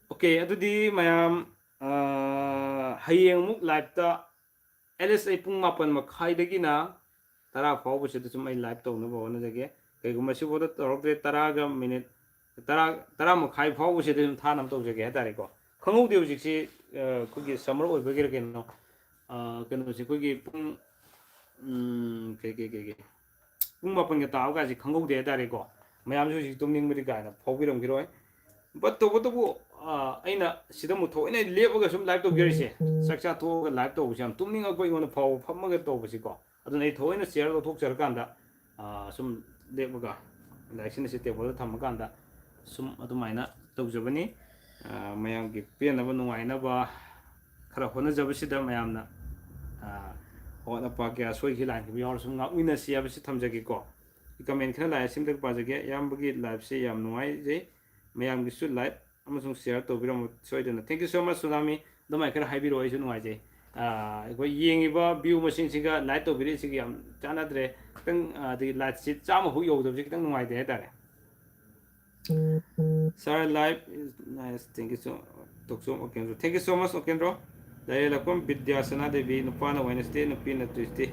ꯑꯣꯀꯦ, ꯑꯗꯨꯗꯤ ꯃꯌꯥꯝ, ꯑ, ꯍꯌꯦꯡ ꯑꯃꯨꯛ ꯂꯥꯏꯞꯇ at least ꯑꯩ ꯄꯨꯡ ꯃꯥꯄꯟ ꯃꯈꯥꯏꯗꯒꯤꯅ ꯇꯔꯥ ꯐꯥꯎꯕꯁꯤꯗ ꯁꯨꯝ ꯑꯩ ꯂꯥꯏꯞ ꯇꯧꯅꯕ ꯍꯣꯠꯅꯖꯒꯦ꯫ ꯀꯩꯒꯨꯝꯕ ꯁꯤꯐꯥꯎꯗ ꯇꯧꯔꯛꯇ꯭ꯔꯦ, ꯇꯔꯥꯒ ꯃꯤꯅꯤꯠ ꯇꯔꯥ, ꯇꯔꯥ ꯃꯈꯥꯏ ꯐꯥꯎꯕꯁꯤꯗ ꯑꯗꯨꯝ ꯊꯥꯅꯕ ꯇꯧꯖꯒꯦ ꯍꯥꯏꯇꯥꯔꯦꯀꯣ꯫ ꯈꯪꯍꯧꯗꯦ ꯍꯧꯖꯤꯛꯁꯤ, ꯑ, ꯑꯩꯈꯣꯏꯒꯤ ꯁꯝꯃꯔ ꯑꯣꯏꯕꯒꯤꯔ ꯀꯩꯅꯣ, ꯑ, ꯀꯩꯅꯣꯁꯦ ꯑꯩꯈꯣꯏꯒꯤ ꯄꯨꯡ, ꯎꯝ, ꯀꯩ, ꯀꯩ, ꯀꯩ, ꯀꯩ, ꯄꯨꯡ ꯃꯥꯄꯟꯒ ꯇꯥꯕ ꯀꯥꯏꯁꯦ ꯈꯪꯍꯧꯗꯦ ꯍꯥꯏꯇꯥꯔꯦꯀꯣ꯫ ꯃꯌꯥꯝꯁꯨ ꯍꯧꯖꯤꯛ ꯇꯨꯝꯅꯤꯡꯕꯗꯤ ꯀꯥꯏꯅ ꯐꯥꯎꯕꯤꯔꯝꯈꯤꯔꯣꯏ꯫ But ꯇꯧꯕꯇꯕꯨ, ꯑ, ꯑꯩꯅ ꯁꯤꯗ ꯑꯃꯨꯛ ꯊꯑꯣꯏꯅ ꯂꯦꯞꯄꯒ ꯁꯨꯝ ꯂꯥꯏꯞ ꯇꯧꯖꯔꯤꯁꯦ, ꯆꯥꯛ ꯆꯥ ꯇꯣꯛꯑꯒ ꯂꯥꯏꯞ ꯇꯧꯕꯁꯦ ꯌꯥꯝ ꯇꯨꯝꯅꯤꯡꯉꯛꯄ ꯑꯩꯉꯣꯟꯗ ꯐꯥꯎꯕ, ꯐꯝꯃꯒ ꯇꯧꯕꯁꯤꯀꯣ꯫ ꯑꯗꯨꯅ ꯑꯩ ꯊꯑꯣꯏꯅ ꯆꯤꯌꯔ ꯂꯧꯊꯣꯛꯆꯔꯀꯥꯟꯗ, ꯑ, ꯁꯨꯝ ꯂꯦꯞꯄꯒ ꯂꯥꯏꯔꯤꯛꯁꯤꯅ ꯁꯤ ꯇꯦꯕꯜꯗ ꯊꯝꯃꯀꯥꯟꯗ ꯁꯨꯝ ꯑꯗꯨꯃꯥꯏꯅ ꯇꯧꯖꯕꯅꯤ꯫ ꯑ, ꯃꯌꯥꯝꯒꯤ ꯄꯦꯟꯅꯕ, ꯅꯨꯡꯉꯥꯏꯅꯕ ꯈꯔ ꯍꯣꯠꯅꯖꯕꯁꯤꯗ ꯃꯌꯥꯝꯅ, ꯑ, ꯑꯋꯥꯠ ꯑꯄꯥ ꯀꯌꯥ ꯁꯣꯏꯈꯤ ꯂꯥꯟꯈꯤꯕ ꯌꯥꯎꯔꯁꯨ ꯉꯥꯛꯃꯤꯟꯅꯁꯤ ꯍꯥꯏꯕꯁꯤ ꯊꯝꯖꯒꯦꯀꯣ꯫ ꯀꯃꯦꯟ ꯈꯔ ꯂꯥꯛꯑꯦ, ꯁꯤꯝꯇꯪ ꯄꯥꯖꯒꯦ꯫ "ꯏꯌꯥꯝꯕꯒꯤ ꯂꯥꯏꯐꯁꯦ ꯌꯥꯝ ꯅꯨꯡꯉꯥꯏꯖꯩ, ꯃꯌꯥꯝꯒꯤꯁꯨ ꯂꯥꯏꯛ ꯑꯃꯁꯨꯡ ꯁꯤꯌꯔ ꯇꯧꯕꯤꯔꯝꯃꯨ ꯁꯣꯏꯗꯅ꯫ Thank you so much, tsunami. ꯑꯗꯨꯃꯥꯏꯅ ꯈꯔ ꯍꯥꯏꯕꯤꯔꯛꯑꯣ, ꯑꯩꯁꯨ ꯅꯨꯡꯉꯥꯏꯖꯩ꯫ ꯑ, ꯑꯩꯈꯣꯏ ꯌꯦꯡꯉꯤꯕ ꯚ꯭ꯌꯨ ꯃꯁꯤꯡꯁꯤꯒ ꯂꯥꯏꯛ ꯇꯧꯕꯤꯔꯛꯏꯁꯤꯒ ꯌꯥꯝ ꯆꯥꯟꯅꯗ꯭ꯔꯦ꯫ ꯈꯤꯇꯪ, ꯑ, ꯑꯗꯒꯤ ꯂꯥꯏꯛꯁꯤ ꯆꯥꯝꯃ ꯐꯥꯎ ꯌꯧꯗꯕꯁꯤ ꯈꯤꯇꯪ ꯅꯨꯡꯉꯥꯏꯇꯦ ꯍꯥꯏꯇꯥꯔꯦ꯫ Sir, life is nice. Thank you so, ꯇꯣꯛꯆꯣꯝ ꯑꯣꯀꯦꯟꯗ꯭ꯔꯣ꯫ Thank you so much, ꯑꯣꯀꯦꯟꯗ꯭ꯔꯣ꯫ ꯂꯩꯔꯦꯂꯛꯄꯝ ꯕꯤꯗ꯭ꯌꯥ ꯁꯅꯥꯗꯦꯕꯤ, ꯅꯨꯄꯥꯅ Wednesday, ꯅꯨꯄꯤꯅ Tuesday꯫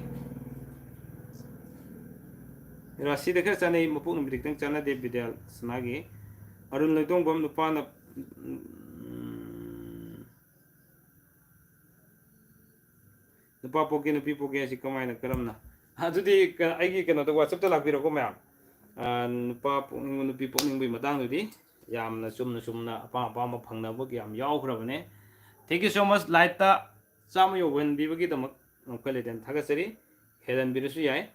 ꯔꯥꯁꯤꯗ ꯈꯔ ꯆꯥꯅꯩ, ꯃꯄꯣꯛ ꯅꯨꯃꯤꯠꯇ ꯈꯤꯇꯪ ꯆꯥꯟꯅꯗꯦ ꯕꯤꯗ꯭ꯌꯥ ꯁꯅꯥꯒꯤ꯫ ꯑꯔꯨꯟ ꯂꯩꯇꯣꯡꯕꯝ, ꯅꯨꯄꯥꯅ, ꯎꯝ, ꯅꯨꯄꯥ ꯄꯣꯛꯀꯦ, ꯅꯨꯄꯤ ꯄꯣꯛꯀꯦ ꯍꯥꯏꯁꯤ ꯀꯃꯥꯏꯅ, ꯀꯔꯝꯅ? ꯑꯗꯨꯗꯤ ꯀ-, ꯑꯩꯒꯤ ꯀꯩꯅꯣꯗ, WhatsApp-ꯇ ꯂꯥꯛꯄꯤꯔꯣꯀꯣ ꯃꯌꯥꯝ꯫ ꯑ, ꯅꯨꯄꯥ ꯄꯣꯛꯅꯤꯡꯕ, ꯅꯨꯄꯤ ꯄꯣꯛꯅꯤꯡꯕꯒꯤ ꯃꯇꯥꯡꯗꯨꯗꯤ ꯌꯥꯝꯅ ꯆꯨꯝꯅ ꯆꯨꯝꯅ ꯑꯄꯥꯝ ꯑꯄꯥꯝꯕ ꯐꯪꯅꯕꯒꯤ ꯌꯥꯝ ꯌꯥꯎꯈ꯭ꯔꯕꯅꯦ꯫ Thank you so much꯫ Like-ꯇ ꯆꯥꯝꯃ ꯌꯧꯍꯟꯕꯤꯕꯒꯤꯗꯃꯛ ꯑꯩꯈꯣꯏ ꯂꯩꯇꯅ ꯊꯥꯒꯠꯆꯔꯤ꯫ ꯍꯦꯜꯍꯟꯕꯤꯔꯁꯨ ꯌꯥꯏ꯫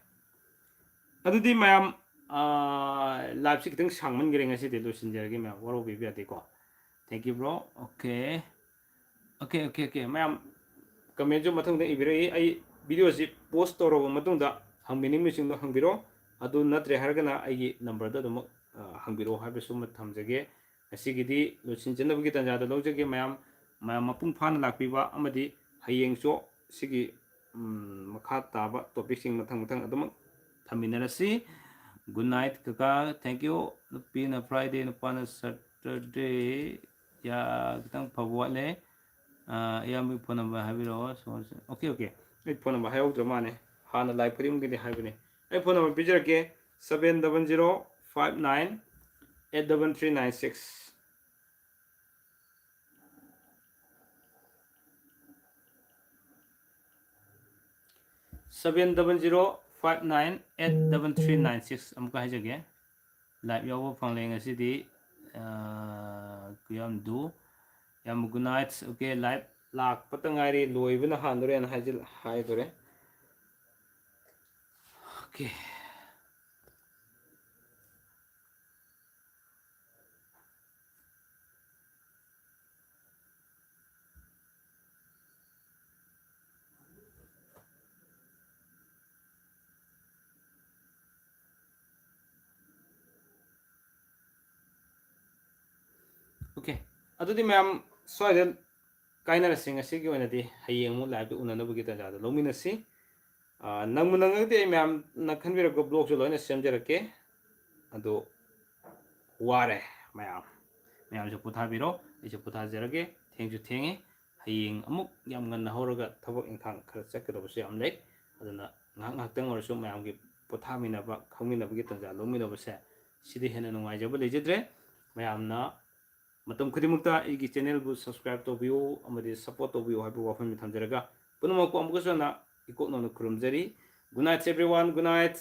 ꯑꯗꯨꯗꯤ ꯃꯌꯥꯝ, ꯑ, live-ꯁꯤ ꯈꯤꯇꯪ ꯁꯥꯡꯃꯟꯈ꯭ꯔꯦ ꯉꯁꯤꯗꯤ, ꯂꯣꯏꯁꯤꯟꯖꯔꯒꯦ ꯃꯌꯥꯝ, ꯋꯥꯔꯧꯕꯤꯕ ꯌꯥꯗꯦꯀꯣ꯫ Thank you, bro꯫ Okay꯫ Okay, okay, okay꯫ ꯃꯌꯥꯝ comment-ꯁꯨ ꯃꯊꯪꯗ ꯏꯕꯤꯔꯛꯏ꯫ ꯑꯩ video-ꯁꯤ post ꯇꯧꯔꯕ ꯃꯇꯨꯡꯗ ꯍꯪꯕꯤꯅꯤꯡꯕꯁꯤꯡꯗꯣ ꯍꯪꯕꯤꯔꯣ꯫ ꯑꯗꯨ ꯅꯠꯇ꯭ꯔꯦ ꯍꯥꯏꯔꯒꯅ ꯑꯩꯒꯤ number-ꯗ ꯑꯗꯨꯃꯛ, ꯑ, ꯍꯪꯕꯤꯔꯛꯑꯣ ꯍꯥꯏꯕꯁꯨ ꯑꯃ ꯊꯝꯖꯒꯦ꯫ ꯉꯁꯤꯒꯤꯗꯤ ꯂꯣꯏꯁꯤꯟꯖꯅꯕꯒꯤ ꯇꯥꯟꯖꯥꯗ ꯂꯧꯖꯒꯦ꯫ ꯃꯌꯥꯝ, ꯃꯌꯥꯝ ꯃꯄꯨꯡ ꯐꯥꯅ ꯂꯥꯛꯄꯤꯕ ꯑꯃꯗꯤ ꯍꯌꯦꯡꯁꯨ ꯁꯤꯒꯤ ꯎꯝ, ꯃꯈꯥ ꯇꯥꯕ ꯇꯣꯄꯤꯛꯁꯤꯡ ꯃꯊꯪ ꯃꯊꯪ ꯑꯗꯨꯃꯛ ꯊꯝꯃꯤꯟꯅꯔꯁꯤ꯫ Good night ꯀꯀꯥ, thank you꯫ ꯅꯨꯄꯤꯅ Friday, ꯅꯨꯄꯥꯅ Saturday꯫ ꯌꯥ, ꯈꯤꯇꯪ ꯐꯕ ꯋꯥꯠꯂꯦ꯫ ꯑꯥ, ꯏꯌꯥꯝꯕꯒꯤ ꯐꯣꯟ ꯅꯝꯕꯔ ꯍꯥꯏꯕꯤꯔꯛꯑꯣ꯫ ꯑꯣꯀꯦ, ꯑꯣꯀꯦ, ꯑꯩ ꯐꯣꯟ ꯅꯝꯕꯔ ꯍꯥꯏꯍꯧꯗ꯭ꯔ ꯃꯥꯅꯦ꯫ ꯍꯥꯟꯅ ꯂꯥꯏ ꯈꯨꯗꯤꯡꯒꯤꯗꯤ ꯍꯥꯏꯕꯅꯦ꯫ ꯑꯩ ꯐꯣꯟ ꯅꯝꯕꯔ ꯄꯤꯖꯔꯛꯀꯦ: seven double zero five nine eight double three nine six꯫ Seven double zero five nine eight double three nine six꯫ ꯑꯃꯨꯛꯀ ꯍꯥꯏꯖꯒꯦ, ꯂꯥꯏꯚ ꯌꯥꯎꯕ ꯐꯪꯂꯦ ꯉꯁꯤꯗꯤ꯫ ꯑꯥ, ꯀꯨꯌꯥꯝꯗꯨ, ꯌꯥꯝ good night꯫ ꯑꯣꯀꯦ, ꯂꯥꯏꯚ ꯂꯥꯛꯄꯇ ꯉꯥꯏꯔꯤ, ꯂꯣꯏꯕꯅ ꯍꯥꯟꯗꯣꯔꯦꯅ ꯍꯥꯏꯖꯤꯜ-, ꯍꯥꯏꯗꯣꯔꯦ꯫ ꯑꯣꯀꯦ꯫ ꯑꯣꯀꯦ, ꯑꯗꯨꯗꯤ ꯃꯌꯥꯝ ꯁ꯭ꯋꯥꯏꯗ ꯀꯥꯏꯅꯔꯁꯤ꯫ ꯉꯁꯤꯒꯤ ꯑꯣꯏꯅꯗꯤ ꯍꯌꯦꯡ ꯑꯃꯨꯛ ꯂꯥꯏꯞꯇ ꯎꯅꯅꯕꯒꯤ ꯇꯥꯟꯖꯥꯗꯣ ꯂꯧꯃꯤꯟꯅꯁꯤ꯫ ꯑꯥ, ꯅꯪꯕꯨ ꯅꯪꯉꯒꯗꯤ ꯑꯩ ꯃꯌꯥꯝꯅ ꯈꯟꯕꯤꯔꯛꯄ ꯕ꯭ꯂꯣꯛꯁꯨ ꯂꯣꯏꯅ ꯁꯦꯝꯖꯔꯛꯀꯦ꯫ ꯑꯗꯣ ꯋꯥꯔꯦ ꯃꯌꯥꯝ꯫ ꯃꯌꯥꯝꯁꯨ ꯄꯣꯊꯥꯕꯤꯔꯣ, ꯑꯩꯁꯨ ꯄꯣꯊꯥꯖꯔꯒꯦ꯫ ꯊꯦꯡꯁꯨ ꯊꯦꯡꯉꯦ꯫ ꯍꯌꯦꯡ ꯑꯃꯨꯛ ꯌꯥꯝ ꯉꯟꯅ ꯍꯧꯔꯒ ꯊꯕꯛ ꯏꯪꯈꯥꯡ ꯈꯔ ꯆꯠꯀꯗꯕꯁꯨ ꯌꯥꯝ ꯂꯩ꯫ ꯑꯗꯨꯅ ꯉꯥꯏꯍꯥꯛ ꯉꯥꯏꯍꯥꯛꯇꯪ ꯑꯣꯏꯔꯁꯨ ꯃꯌꯥꯝꯒꯤ ꯄꯣꯊꯥꯃꯤꯟꯅꯕ, ꯈꯪꯃꯤꯟꯅꯕꯒꯤ ꯇꯥꯟꯖꯥ ꯂꯧꯃꯤꯟꯅꯕꯁꯦ, ꯁꯤꯗꯤ ꯍꯦꯟꯅ ꯅꯨꯡꯉꯥꯏꯖꯕ ꯂꯩꯖꯗ꯭ꯔꯦ꯫ ꯃꯌꯥꯝꯅ ꯃꯇꯝ ꯈꯨꯗꯤꯡꯃꯛꯇ ꯑꯩꯒꯤ ꯆꯦꯅꯦꯜꯕꯨ subscribe ꯇꯧꯕꯤꯌꯨ ꯑꯃꯗꯤ support ꯇꯧꯕꯤꯌꯨ ꯍꯥꯏꯕ ꯋꯥꯐꯝꯁꯤ ꯊꯝꯖꯔꯒ, ꯄꯨꯝꯅꯃꯛꯄꯨ ꯑꯃꯨꯛꯀꯁꯨ ꯍꯟꯅ ꯏꯀꯣꯛ ꯅꯧꯅ ꯈꯨꯔꯨꯝꯖꯔꯤ꯫ Good night everyone, good night꯫